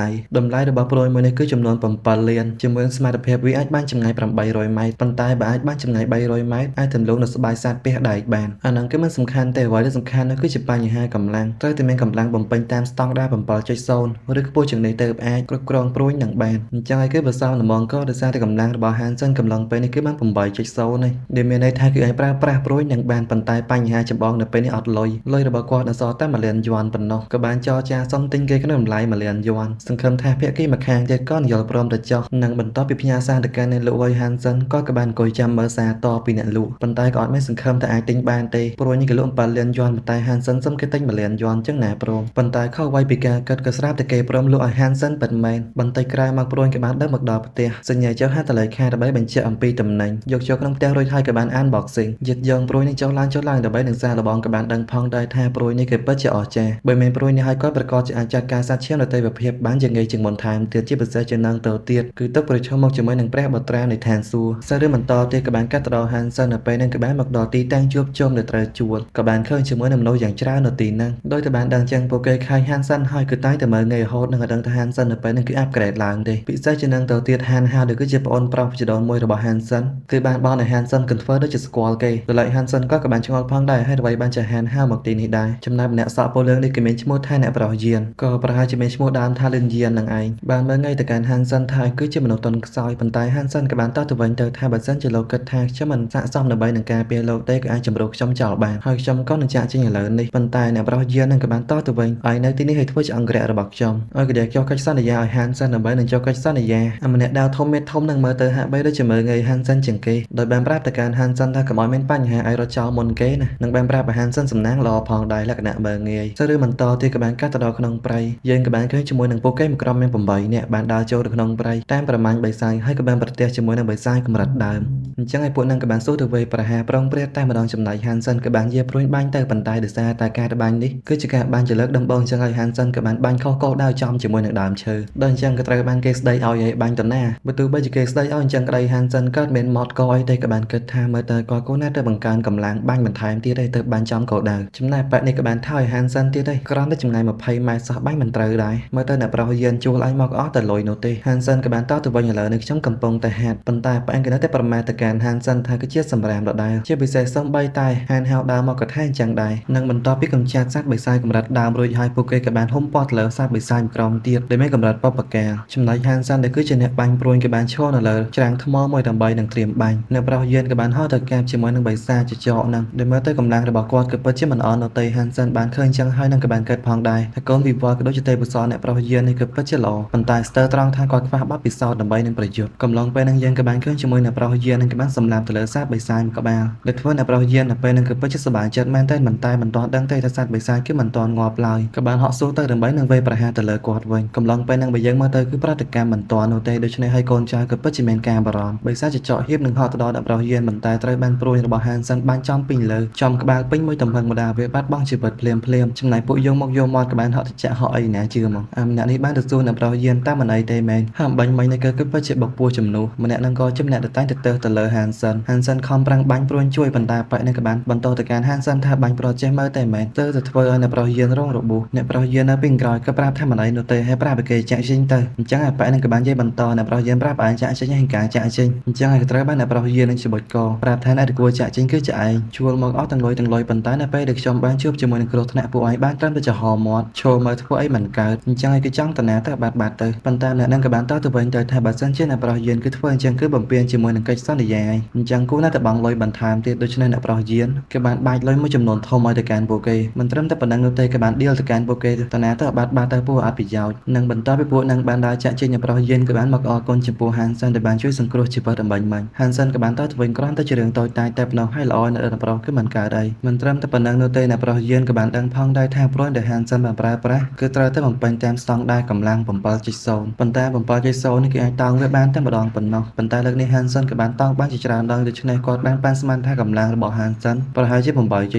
ៃរបស់ព្រួញមួយនេះគឺចំនួន7លានជាមួយនឹងសមត្ថភាពវាអាចបានចម្ងាយ 300ម៉ែត្រប៉ុន្តែបើអាចបានចម្ងាយ300ម៉ែត្រអាចទម្លុងនៅស្បែកសត្វពាហដែកបានអាហ្នឹងគឺមិនសំខាន់ទេអ្វីដែលសំខាន់នោះគឺជាបញ្ហាកម្លាំងត្រូវតែមានកម្លាំងបំពេញតាមស្តង់ដារ 7.0 ឬខ្ពស់ជាងនេះទៅអាចគ្រប់គ្រងព្រួញនឹងបានអញ្ចឹងហើយគឺបើសមល្មងក៏ដោយសារតែកម្លាំងរបស់ហានសិនកំឡុងពេលនេះគឺបាន 8.0 នេះដែលមានន័យថាគឺអាចប្រើប្រាស់ព្រួញនឹងបានប៉ុន្តែបញ្ហាចម្បងនៅពេលនេះអត់លុយលុយរបស់គាត់នៅសល់តែ1លានយួនប៉ុណ្ណោះក៏បានចរចាសុំទិញគេក្នុងតម្លៃ1លានយួនសង្ឃឹមថាភាគីម្ខាងទៀតក៏យល់ព្រមទៅចោះនិងបន្ទាប់ពីផ្ញើសារទៅកាន់អ្នកលក់ឲ្យហានសិនគាត់ក៏បានអង្គុយចាំមើលសារតពីអ្នកលក់ប៉ុន្តែក៏អត់មានសង្ឃឹមថាអាចទិញបានទេព្រួញនេះគេលក់7លានយួនប៉ុន្តែហានសិនសុំគេទិញ1លានយួនចឹងណាព្រមប៉ុន្តែខុសអ្វីពីការគិតក៏ស្រាប់តែគេព្រមលក់ឲ្យហានសិនពិតមែនបន្តិចក្រោយមកព្រួញក៏បានដើរមកដល់ផ្ទះសញ្ញាចុះហត្ថលេខាដើម្បីបញ្ជាក់អំពីតំណែងយកចូលក្នុងផ្ទះរួចហើយក៏បាន unboxing យឹតយ៉ងព្រួយនេះចុះឡើងដើម្បីនឹងសារលបងក៏បានដឹងផងដែរថាព្រួយនេះគេពិតជាអស្ចារ្យបើមានព្រួយនេះហើយគាត់ប្រកាសជាអាចចាត់ការសត្វឈាមដទៃប្រភេទបានជាងាយជាងមុនថែមទៀតជាពិសេសជាងនឹងទៅទៀតគឺទុកប្រឈមមកជាមួយនឹងព្រះបុត្រានៃឋានសួគ៌សាររឿងបន្តទៀតក៏បានកាត់ទៅដល់ហានសិននៅពេលនេះក៏បានមកដល់ទីតាំងជួបជុំដែលត្រូវជួលក៏បានឃើញជាមួយនឹងមនុស្សយ៉ាងច្រើននៅទីហ្នឹងដោយតែបានដឹងចឹងពួកគេខើញហានសិនហើយគឺតែងតែមើលងាយរហូតនឹងឲ្យដឹងថាហានសិននៅពេលនេះគឺ upgrade ឡើងទេពិសេសជាងនឹងទៅទៀតហានហាដែលគឺជាប្អូនប្រុសជីដូនមួយរបស់ហានសិនគឺបានបោនឲ្យហានសិនកន្ធ្វើដូចជាស្គាល់គេដោយឡែកហានសិនក៏បានឆ្ងល់ផងដែរហើយអ្វីបានជាហានហាមកទីនេះដែរចំណែកម្នាក់សក់ពលឿងនេះគឺមានឈ្មោះថាអ្នកប្រុសយានក៏ប្រហែលជាមានឈ្មោះដើមថាលិនយាននឹងឯងបានមើលងាយទៅកាន់ហានសិនថាគឺជាមនុស្សទន់ខ្សោយប៉ុន្តែហានសិនក៏បានតោះទៅវិញទៅថាបើសិនជាលោកគិតថាខ្ញុំមិនស័ក្តិសមដើម្បីនឹងការពារលោកទេក៏អាចជំរុះខ្ញុំចោលបានហើយខ្ញុំក៏នឹងចាក់ចេញឥឡូវនេះប៉ុន្តែអ្នកប្រុសយាននឹងក៏បានតោះទៅវិញឲ្យនៅទីនេះឲ្យធ្វើជាអង្គរៈរបស់ខ្ញុំឲ្យគេចុះកិច្ចសន្យាឲ្យហានសិនដើម្បីនឹងចុះកិច្ចសន្យាអាម្នាក់ដាវធំមេធំនឹងមើលទៅហាក់បីដូចជាមើលងាយហានសិនជាងគេដោយបានប្រាប់ទៅកាន់ហានសិនថាកុំឲ្យមានបញ្ហាឲ្យរត់ចោលមុនគេណានឹងបានប្រាប់ឲ្យហានសិនសំណាងល្អផងដែរលក្ខណៈមើលងាយសឬបន្តទៀតក៏បានកាត់ទៅដល់ក្នុងព្រៃយើងក៏បានឃើញជាមួយនឹងពួកគេមួយក្រុមមាន8នាក់បានដើរចូលទៅក្នុងព្រៃតាមប្រមាញ់បិសាចហើយក៏បានប្រទះជាមួយនឹងបិសាចកម្រិតដើមអញ្ចឹងឯពួកនឹងក៏បានស៊ូទៅវេប្រហាប្រងព្រាតតែម្ដងចំណែកហានសិនក៏បានយាព្រួញបាញ់ទៅប៉ុន្តែដោយសារតែការត្បាញនេះគឺជាការបាញ់ជាលើកដំបូងអញ្ចឹងហើយហានសិនក៏បានបាញ់ខុសគោលដៅចំជាមួយនឹងដើមឈើដល់អញ្ចឹងក៏ត្រូវបានគេស្ដីឲ្យឲ្យបាញ់តាណាបើទោះបីជាគេស្ដីឲ្យអញ្ចឹងក្តីហានសិនក៏មានម៉ត់កអីទេក៏បានគិតថាមើលទៅគាត់គួរណាស់ទៅបង្កើនកម្លាំងបាញ់បន្ថែមទៀតឯទៅបាញ់ចំគោលដៅចំណែកប៉ាក់នេះក៏បានថយហានសិនទៀតឯគ្រាន់តែចម្ងាយ20ម៉ែត្រសោះបាញ់មិនត្រូវដែរមើលទៅអ្នកប្រុសយានជួលឯងមកអស់តែលុយនោះទេហានសិនក៏បានតទៅវិញឥឡូវនេះខ្ញុំកំពុងតែហាត់ប៉ុន្តែប៉ាក់ក៏នៅតែប្រមាថទៅកាន់ហានសិនថាគឺជាសម្រាមដដែលជាពិសេសសំបីតែហានហៅដើមមកក៏ថាអញ្ចឹងដែរនឹងបន្ទាប់ពីកម្ចាត់សត្វបិសាចកម្រិតដើមរួចហើយពួកគេក៏បានហ៊ុំព័ទ្ធលើសត្វបិសាចក្រមទៀតដែលមានកម្រិតបពកាលចំណែកហានសិនដែលគឺជាអ្នកបាញ់ព្រួញក៏បានឈរនៅលើច្រាំងថ្មមួយដើម្បីនឹងត្រៀមបាញ់អ្នកប្រុសយានក៏បានហោះទៅកាបជាមួយនឹងបិសាចចចកនឹងដែលមើលទៅកម្លាំងរបស់គាត់គឺពិតជាមិនអន់នោះទេហានសិនបានឃើញចឹងហើយនឹងក៏បានគិតផងដែរថាកូនវិវត្តក៏ដូចជាទេពកោសល្យអ្នកប្រុសយាននេះគឺពិតជាល្អប៉ុន្តែស្ទើរត្រង់ថាគាត់ខ្វះបទពិសោធន៍ដើម្បីនឹងប្រយុទ្ធកំឡុងពេលនឹងយើងក៏បានឃើញជាមួយអ្នកប្រុសយាននឹងក៏បានសម្លាប់ទៅលើសត្វបិសាចមួយក្បាលដែលធ្វើអ្នកប្រុសយាននៅពេលនឹងគឺពិតជាសប្បាយចិត្តមែនទែនមិនតែមិនទាន់ដឹងទេថាសត្វបិសាចគឺមិនទាន់ងាប់ឡើយក៏បានហក់ស៊ូទៅដើម្បីនឹងវេប្រហារទៅលើគាត់វិញកំឡុងពេលនឹងបើយើងមើលទៅគឺប្រតិកម្មមិនទាន់នោះទេដូច្នេះហើយកូនចៅក៏ពិតជាមានការបារម្ភបិសាចចកហៀបនឹងហក់ទៅដល់អ្នកប្រុសយានមិនតែត្រូវបានព្រួយរបស់ហានសិនបាញ់ចំពីលើចំក្បាលពេញមួយទំហឹងម្ដាវាបាត់បង់ជីវិតភ្លាមភ្លាមចំណែកពួកយកមកយកមកក៏បានហក់ទៅចាក់ហក់អីណាជឿមកអាម្នាក់នេះបានទៅសួរអ្នកប្រុសយានតាមមិនអីទេមែនហាំបាញ់មិញនេះគឺពិតជាបុកពោះជំនួសម្នាក់នឹងក៏ជាម្នាក់ដែលតែងទៅទៅលើហានសិនហានសិនខំប្រឹងបាញ់ព្រួញជួយប៉ុន្តែប៉ែនេះក៏បានបន្តទៅកាន់ហានសិនថាបាញ់ប្រចេះមើលតែមែនទៅទៅធ្វើឲ្យអ្នកប្រុសយានរងរបួសអ្នកប្រុសយាននៅពីក្រោយក៏ប្រាប់ថាមិនអីនោះទេហើយប្រាប់ឲ្យគេចាក់ចេញទៅអញ្ចឹងអាប៉ែនេះក៏បាននិយាយបន្តអ្នកប្រុសយានប្រាប់ឯងចាក់ចេញហើយការចាក់ចេញអញ្ចឹងហើយក៏ត្រូវបានអ្នកប្រុសយាននឹងច្បុចកប្រាប់ថាអ្នកដែលគួរចាក់ចេញគឺជាឯងជួលមកអស់ទាំងលុយទាំងលុយប៉ុន្តែនៅពេលដែលខ្ញុំបានជួបជាមួយនឹងគ្រោះថ្នាក់ពួកឯងបានត្រឹមតែចំហមាត់ឈរមើលធ្វើអីមិនកើតអញ្ចឹងហើយគឺចង់តាណាទៅបាត់បាត់ទៅប៉ុន្តែអ្នកនឹងក៏បានតទៅវិញទៅថាបើសិនជាអ្នកប្រុសយានគឺធ្វើអញ្ចឹងគឺបំពេញជាមួយនឹងកិច្ចសន្យាឯងអញ្ចឹងគួរណាស់តែបង់លុយបន្ថែមទៀតដូច្នេះអ្នកប្រុសយានគេបានបាច់លុយមួយចំនួនធំឲ្យទៅកាន់ពួកគេមិនត្រឹមតែប៉ុណ្្នឹងនោះទេគេបានឌីលទៅកាន់ពួកគេតាណាទៅបាត់បាត់ទៅពួកអត់ប្រយោជន៍និងបន្តពីពួកនឹងបានដើរចាក់ចេញអ្នកប្រុសយានក៏បានមកអរគុណចំពោះហានសិនដែលបានជួយសង្គ្រោះជីវិតអំបញ្ញមិញហានសិនក៏បានតទៅវិញគ្រាន់តែជារឿងតូចតាចតែប៉ុណ្ណោះហើយល្អនៅអ្នកប្រុសគឺមិនកើតអីមិនត្រឹមតែប៉ុណ្្នឹងនោះទេអ្នកប្រុសយានក៏បានដឹងផងដែរថាព្រួយដែលហានសិនបានប្រើប្រាស់គឺត្រូវតែបំពេញតាមស្តង់ដារកម្លាំង 7.0 ប៉ុន្តែ 7.0 នេះគេអាចតោងវាបានតែម្ដងប៉ុណ្ណោះប៉ុន្តែលើកនេះហានសិនក៏បានតោងបានជាច្រើនដងដូច្នេះគាត់បានប៉ាន់ស្មានថាកម្លាំងរបស់ហានសិនប្រហែលជា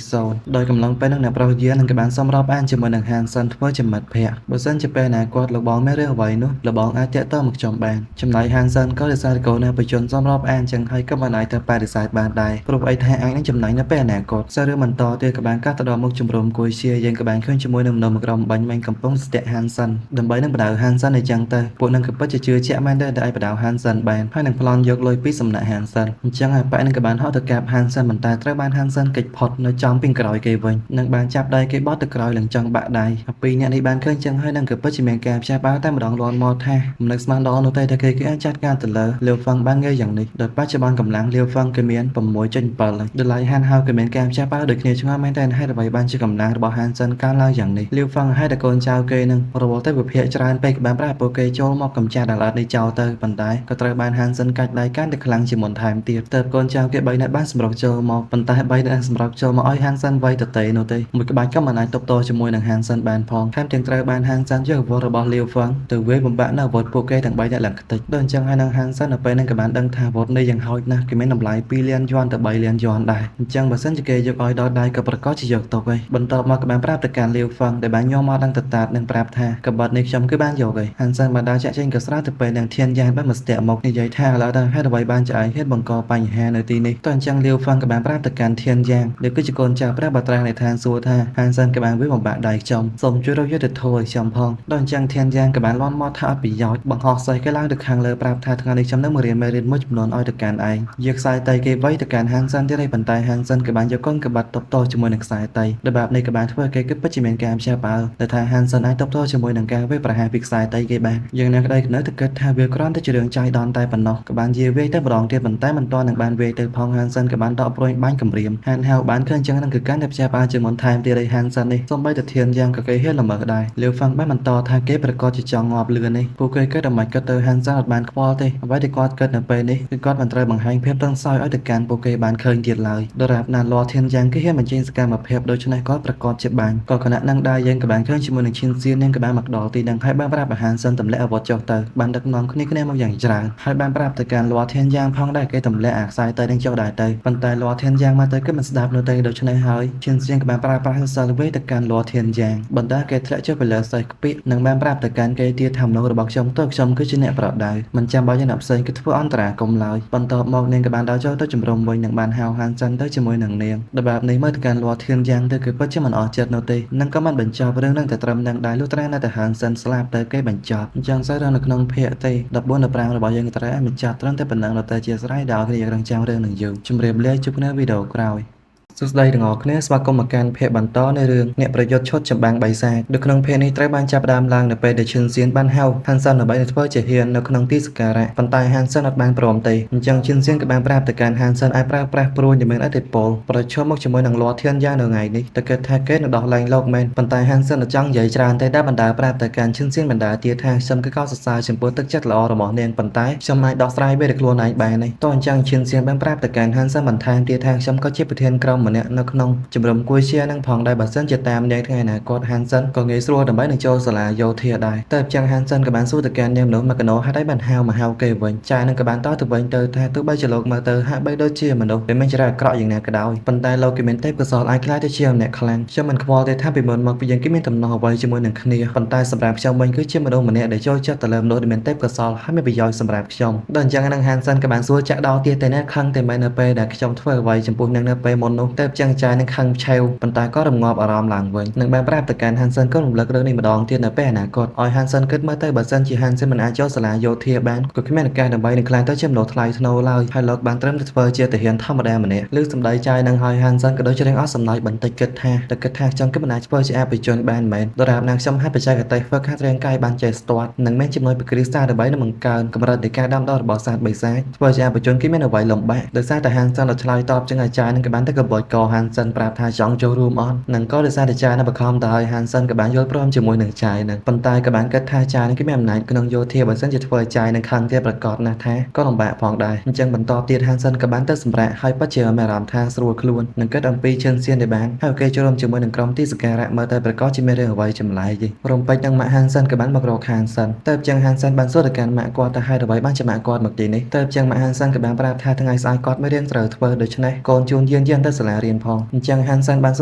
8.0 ដោយកំឡុងពេលនឹងអ្នកប្រុសយាននឹងក៏បានសមរាប់អានជាមួយនឹងហានសិនធ្វើជាមិត្តភក្តិបើសិនជាពេលណាគាត់លោកបងមានរឿងអ្វីនោះលោកបងអាចទាក់ទងមកខ្ញុំបានចំណែកហានសិនក៏ដោយសារកូននៅបជនសមរាប់អានចឹងហើយក៏មិនអាចទៅបដិសេធបានដែរព្រោះអីថាអាចនឹងចំណេញនៅពេលអនាគតសាររឿងបន្តទៀតក៏បានកាត់ទៅដល់មុខជំរំគួយជាយើងក៏បានឃើញជាមួយនឹងមនុស្សមួយក្រុមបាញ់មិញកំពុងស្ទាក់ហានសិនដើម្បីនឹងបដៅហានសិនឲ្យចឹងទៅពួកនឹងក៏ពិតជាជឿជាក់មែនដែរដែលអាចបដៅហានសិនបានហើយនឹងប្លន់ ង់យកលុយពីសំណាក់ហានសិនអញ្ចឹងអាប៉ែនឹងក៏បានហត់ទៅកាប់ហានសិនប៉ុន្តែត្រូវបានហានសិនគេចផុតនៅចំពីក្រោយគេវិញនិងបានចាប់ដៃគេបត់ទៅក្រោយឡើងចង់បាក់ដៃអាពីរអ្នកនេះបានឃើញចឹងហើយនឹងក៏ពិតជាមានការផ្ទះបាតែម្ដងលាន់មកថាមិននឹកស្មានដល់នោះទេថាគេគឺអាចចាត់ការទៅលើលាវហ្វឹងបានងាយយ៉ាងនេះដោយបច្ចុប្បន្នកម្លាំងលាវហ្វឹងគេមាន 6.7 ហើយដល់ឡៃហានហៅក៏មានការផ្ទះបាដូចគ្នាឆ្ងល់មែនតើហេតុអ្វីបានជាកម្លាំងរបស់ហានសិនកើនឡើងយ៉ាងនេះលាវហ្វឹងហេតុតែកូនចៅគេនឹងរវល់ទៅវិភាគច្រើនពេកបានប្រាប់ពួកគេចូលមកកំចាត់អាឡិតនេះចោលទៅប៉ុន្តែក៏ត្រូវបានហានសិនកាច់ដៃកាន់តែខ្លាំងជាងមុនថែមទៀតទៅកូនចៅគេ3នាក់បានសម្រុកចូលមកប៉ុន្តែ3នាក់សម្រុកចូលមកឲ្យហានសិនវាយតតេនោះទេមួយក្បាច់ក៏មិនអាចទប់ទល់ជាមួយនឹងហានសិនបានផងថែមទាំងត្រូវបានហានសិនយកអាវុធរបស់លាវហ្វឹងទៅវាយបំបាក់នៅអាវុធពួកគេទាំង3នាក់ឡើងខ្ទេចដូចអញ្ចឹងហើយនឹងហានសិននៅពេលហ្នឹងក៏បានដឹងថាអាវុធនេះយ៉ាងហោចណាស់គេមានតម្លៃ2លានយួនទៅ3លានយួនដែរអញ្ចឹងបើសិនជាគេយកឲ្យដល់ដៃក៏ប្រកាសជាយកទុកឯងបន្ទាប់មកក៏បានប្រាប់ទៅកាន់លាវហ្វឹងដែលបានញោមមកដឹងតតាតនិងប្រាប់ថាកបិតនេះខ្ញុំគឺបានយកឯងហានសិនបានដើរចាក់ចេញក៏ស្រាទៅពេលនឹងធានយ៉ាងបានមកស្ទាក់មកនិយាយថាឥឡូវដល់ហេតុអ្វីបានជាឯងហេតុបង្កបញ្ហានៅទីនេះតោះអញ្ចឹងលាវហ្វឹងក៏បានប្រាប់ទៅកាន់ធានយ៉ាងដែលគឺជាកូនចៅព្រះបត្រាស់នៃឋានសួគ៌ថាហានសិនក៏បានវាបំបាក់ដៃខ្ញុំសូមជួយរកយុត្តិធម៌ឲ្យខ្ញុំផងដល់អញ្ចឹងធានយ៉ាងក៏បានលាន់មកថាអត់ប្រយោជន៍បង្ហោះសេះគេឡើងទៅខាងលើប្រាប់ថាថ្ងៃនេះខ្ញុំនឹងមករៀនមេរៀនមួយចំនួនឲ្យទៅកាន់ឯងយកខ្សែតៃគេវៃទៅកាន់ហានសិនទៀតឯងប៉ុន្តែហានសិនក៏បានយកកូនកបាត់តបតជាមួយនឹងខ្សែតៃដែលបែបនេះក៏បានធ្វើឲ្យគេគិតពិតជាមានការព្យាបាលដែលថាហានសិនអាចតបតជាមួយនឹងការវាយប្រហារពីខ្សែតៃគេបានយ៉ាងណាក្តីនៅតែគិតថាវាគ្រាន់តែជារឿងចៃដន្យតែប៉ុណ្ណោះក៏បានយាវាយទៅម្ដងទៀតប៉ុន្តែមិនទាន់នឹងបានវាយទៅផងហានសិនក៏បានដកព្រួយបាញ់គំរាមហានហៅបានឃើញចឹងនឹងគឺកាន់តែព្យាបាលជាងមុនថែមទៀតឯហានសិននេះសូម្បីតែធានយ៉ាងក៏គេហ៊ានល្មើសដែរលាវហ្វឹងបានបន្តថាគេប្រកាសជាចង់ងាប់លឿននេះពួកគេគិតតែមិនគិតទៅហានសិនអត់បានខ្វល់ទេអ្វីដែលគាត់គិតនៅពេលនេះគឺគាត់មិនត្រូវបង្ហាញភាពតឹងសោយឲ្យទៅកាន់ពួកគេបានឃើញទៀតឡើយដរាបណាលាធានយ៉ាងគេហ៊ានបញ្ចេញសកម្មភាពដូច្នេះគាត់ប្រកាសជាបាញ់ក៏គណៈនឹងដែរយើងក៏បានឃើញជាមួយនឹងឈិនសៀននាងក៏បានមកដល់ទីនឹងហើយបានប្រាប់អាហារសិនទម្លាក់អាវុធចុះទៅបានដឹកនាំគ្នាគ្នាមកយ៉ាងច្រើនហើយបានប្រាប់ទៅកាន់លាធានយ៉ាងផងដែរគេទម្លាក់អាខ្សែទៅនឹងចុះដែរទៅប៉ុន្តែលាធានយ៉ាងមកទៅគឺមិនស្ដាប់នោះទេដូច្នេះហើយឈិនសៀនក៏បានប្រើប្រាស់សិលវេទៅកាន់លាធានយ៉ាងបណ្ដាគេធ្លាក់ចុះពីលើសេះក្ពាកនិងបានប្រាប់ទៅកាន់គេទៀតថាមនុស្សរបស់ខ្ញុំទៅខ្ញុំគឺជាអ្នកប្រដៅមិនចាំបាច់អ្នកផ្សេងគឺធ្វើអន្តរាគមន៍ឡើយបន្ទាប់មកនាងក៏បានដើរចូលទៅជំរំវិញនិងបានហៅហានសិនទៅជាមួយនឹងនាងដល់បែបនេះមើលទៅកាន់លាធានយ៉ាងទៅគឺពិតជាមិនអស់ចិត្តនោះទេនិងក៏មិនបញ្ចប់រឿងនឹងតែត្រឹមនឹងដែរលុះត្រានៅតែហានសិនស្លាប់ទៅគេបញ្ចប់អញ្ចឹងសើរឿងនៅក្នុងភាគទេ14 15របស់យើងត្រូវឲ្យបញ្ចប់ត្រឹមតែប៉ុណ្ណឹងដល់តែជាស្រ័យដល់គ្នាយើងរងចាំរឿងនឹងយូរជម្រាបលាជួបគ្នាវីដេអូក្រោយសួស្តីទាំងអស់គ្នាស្វាគមន៍មកកាន់ភាគបន្តនៃរឿងអ្នកប្រយុទ្ធឈុតចម្បាំងបិសាចនៅក្នុងភាគនេះត្រូវបានចាប់ផ្ដើមឡើងនៅពេលដែលឈិនសៀនបានហៅហានសិនដើម្បីទៅធ្វើជាហ៊ាននៅក្នុងទីសក្ការៈប៉ុន្តែហានសិនអត់បានព្រមទេអញ្ចឹងឈិនសៀនក៏បានប្រាប់ទៅកាន់ហានសិនឲ្យប្រើប្រាស់ព្រួញដែលមានឥទ្ធិពលប្រឈមមុខជាមួយនឹងលាធានយ៉ាងនៅថ្ងៃនេះតែគិតថាគេនឹងដោះលែងលោកមែនប៉ុន្តែហានសិនអត់ចង់និយាយច្រើនទេដែលបណ្ដាប្រាប់ទៅកាន់ឈិនសៀនបណ្ដាទៀតថាខ្ញុំគឺកោតសរសើរចំពោះទឹកចិត្តល្អរបស់នាងប៉ុន្តែខ្ញុំអាចដោះស្រាយវាដោយខ្លួនឯងបានទេតោះអញ្ចឹងឈិនសៀនបានប្រាប់ទៅកាន់ហានសិនបន្ថែមទៀតថាខ្ញុំក៏ជាប្រធានក្រុមម្នាក់នៅក្នុងជំរំគួយជានឹងផងដែរបើសិនជាតាមនាងថ្ងៃអនាគតហានសិនក៏ងាយស្រួលដើម្បីនឹងចូលសាលាយោធាដែរតែអញ្ចឹងហានសិនក៏បានសួរទៅកាន់នាងមនុស្សមកកណោហេតុអីបានហៅមកហៅគេវិញចានឹងក៏បានតទៅវិញទៅថាទោះបីជាលោកមើលទៅហាក់បីដូចជាមនុស្សដែលមានចរិតអាក្រក់យ៉ាងណាក៏ដោយប៉ុន្តែលោកគេមានទេពកោសល្យអាចក្លាយទៅជាអ្នកខ្លាំងខ្ញុំមិនខ្វល់ទេថាពីមុនមកពីយើងគេមានតំណោះអ្វីជាមួយនឹងគ្នាប៉ុន្តែសម្រាប់ខ្ញុំវិញគឺជាមនុស្សម្នាក់ដែលចូលចិត្តទៅលើមនុស្សដែលមានទេពកោសល្យហើយមានប្រយោជន៍សម្រាប់ខ្ញុំដល់អញ្ចឹងនឹងហានសិនក៏បានសួរចាក់ដោទៀតតែអ្នកខឹងតែមែននៅពេលដែលខ្ញុំធ្វើអ្វីចំពោះនាងនៅពេលមុននោះតែចឹងចាយនឹងខឹងឆេវប៉ុន្តែក៏រងាប់អារម្មណ៍ឡើងវិញនឹងបានប្រាប់ទៅកាន់ហានសិនក៏រំលឹករឿងនេះម្ដងទៀតនៅពេលអនាគតឲ្យហានសិនគិតមើលទៅបើសិនជាហានសិនមិនអាចចូលសាលាយោធាបានក៏គ្មានឱកាសដើម្បីនឹងក្លាយទៅជាមនុស្សថ្លៃថ្នូរឡើយហើយលោកបានត្រឹមតែធ្វើជាទាហានធម្មតាម្នាក់លើសម្ដីចាយនឹងហើយហានសិនក៏ដូចជារៀងអស់សំណើចបន្តិចគិតថាតែគិតថាខ្ញុំគឺមិនអាចធ្វើជាអភិជនបានមែនដរាបណាខ្ញុំហាត់បច្ចេកទេសធ្វើខាត់រាងកាយបានចេះស្ទាត់និងមានជំនួយពីគ្រីស្តាដើម្បីនឹងបង្កើនកម្រិតនៃការដាំដុះរបស់សត្វបិសាចធ្វើជាអភិជនគេមានអ្វីលំបាកដោយសារតែហានសិនដល់ឆ្លើយតបចឹងអាចារ្យនឹងក៏បានទៅកបោចកហានសិនប្រាប់ថាចង់ចូលរួមអត់នឹងក៏ដោយសារតែចាយនឹងបខំទៅឲ្យហានសិនក៏បានយល់ព្រមជាមួយនឹងចាយនឹងប៉ុន្តែក៏បានគិតថាចាយនឹងគេមានអំណាចក្នុងយោធាបើសិនជាធ្វើឲ្យចាយនឹងខឹងទៀតប្រកាសណាស់ថាក៏លំបាកផងដែរអញ្ចឹងបន្តទៀតហានសិនក៏បានទៅសម្រាកហើយពិតជាមានអារម្មណ៍ថាស្រួលខ្លួននឹងគិតអំពីឈិនសៀនដែលបានហើយគេចូលរួមជាមួយនឹងក្រុមទីសក្ការៈមើលតែប្រកាសជាមានរឿងអ្វីចម្លែកទេរំពេចនឹងម៉ាក់ហានសិនក៏បានមករកហានសិនតែអញ្ចឹងហានសិនបានសួរទៅកាន់ម៉ាក់គាត់ថាហេតុអ្វីបានជាម៉ាក់គាត់មកទីនេះតែអញ្ចឹងម៉ាក់ហានសិនក៏បានប្រាប់ថាថ្ងៃស្អែកគាត់មានរឿងត្រូវធ្វើដូច្នេះកូនជូនយានយានទៅសាលា រៀនផងអញ្ចឹងហាន់សិនបានស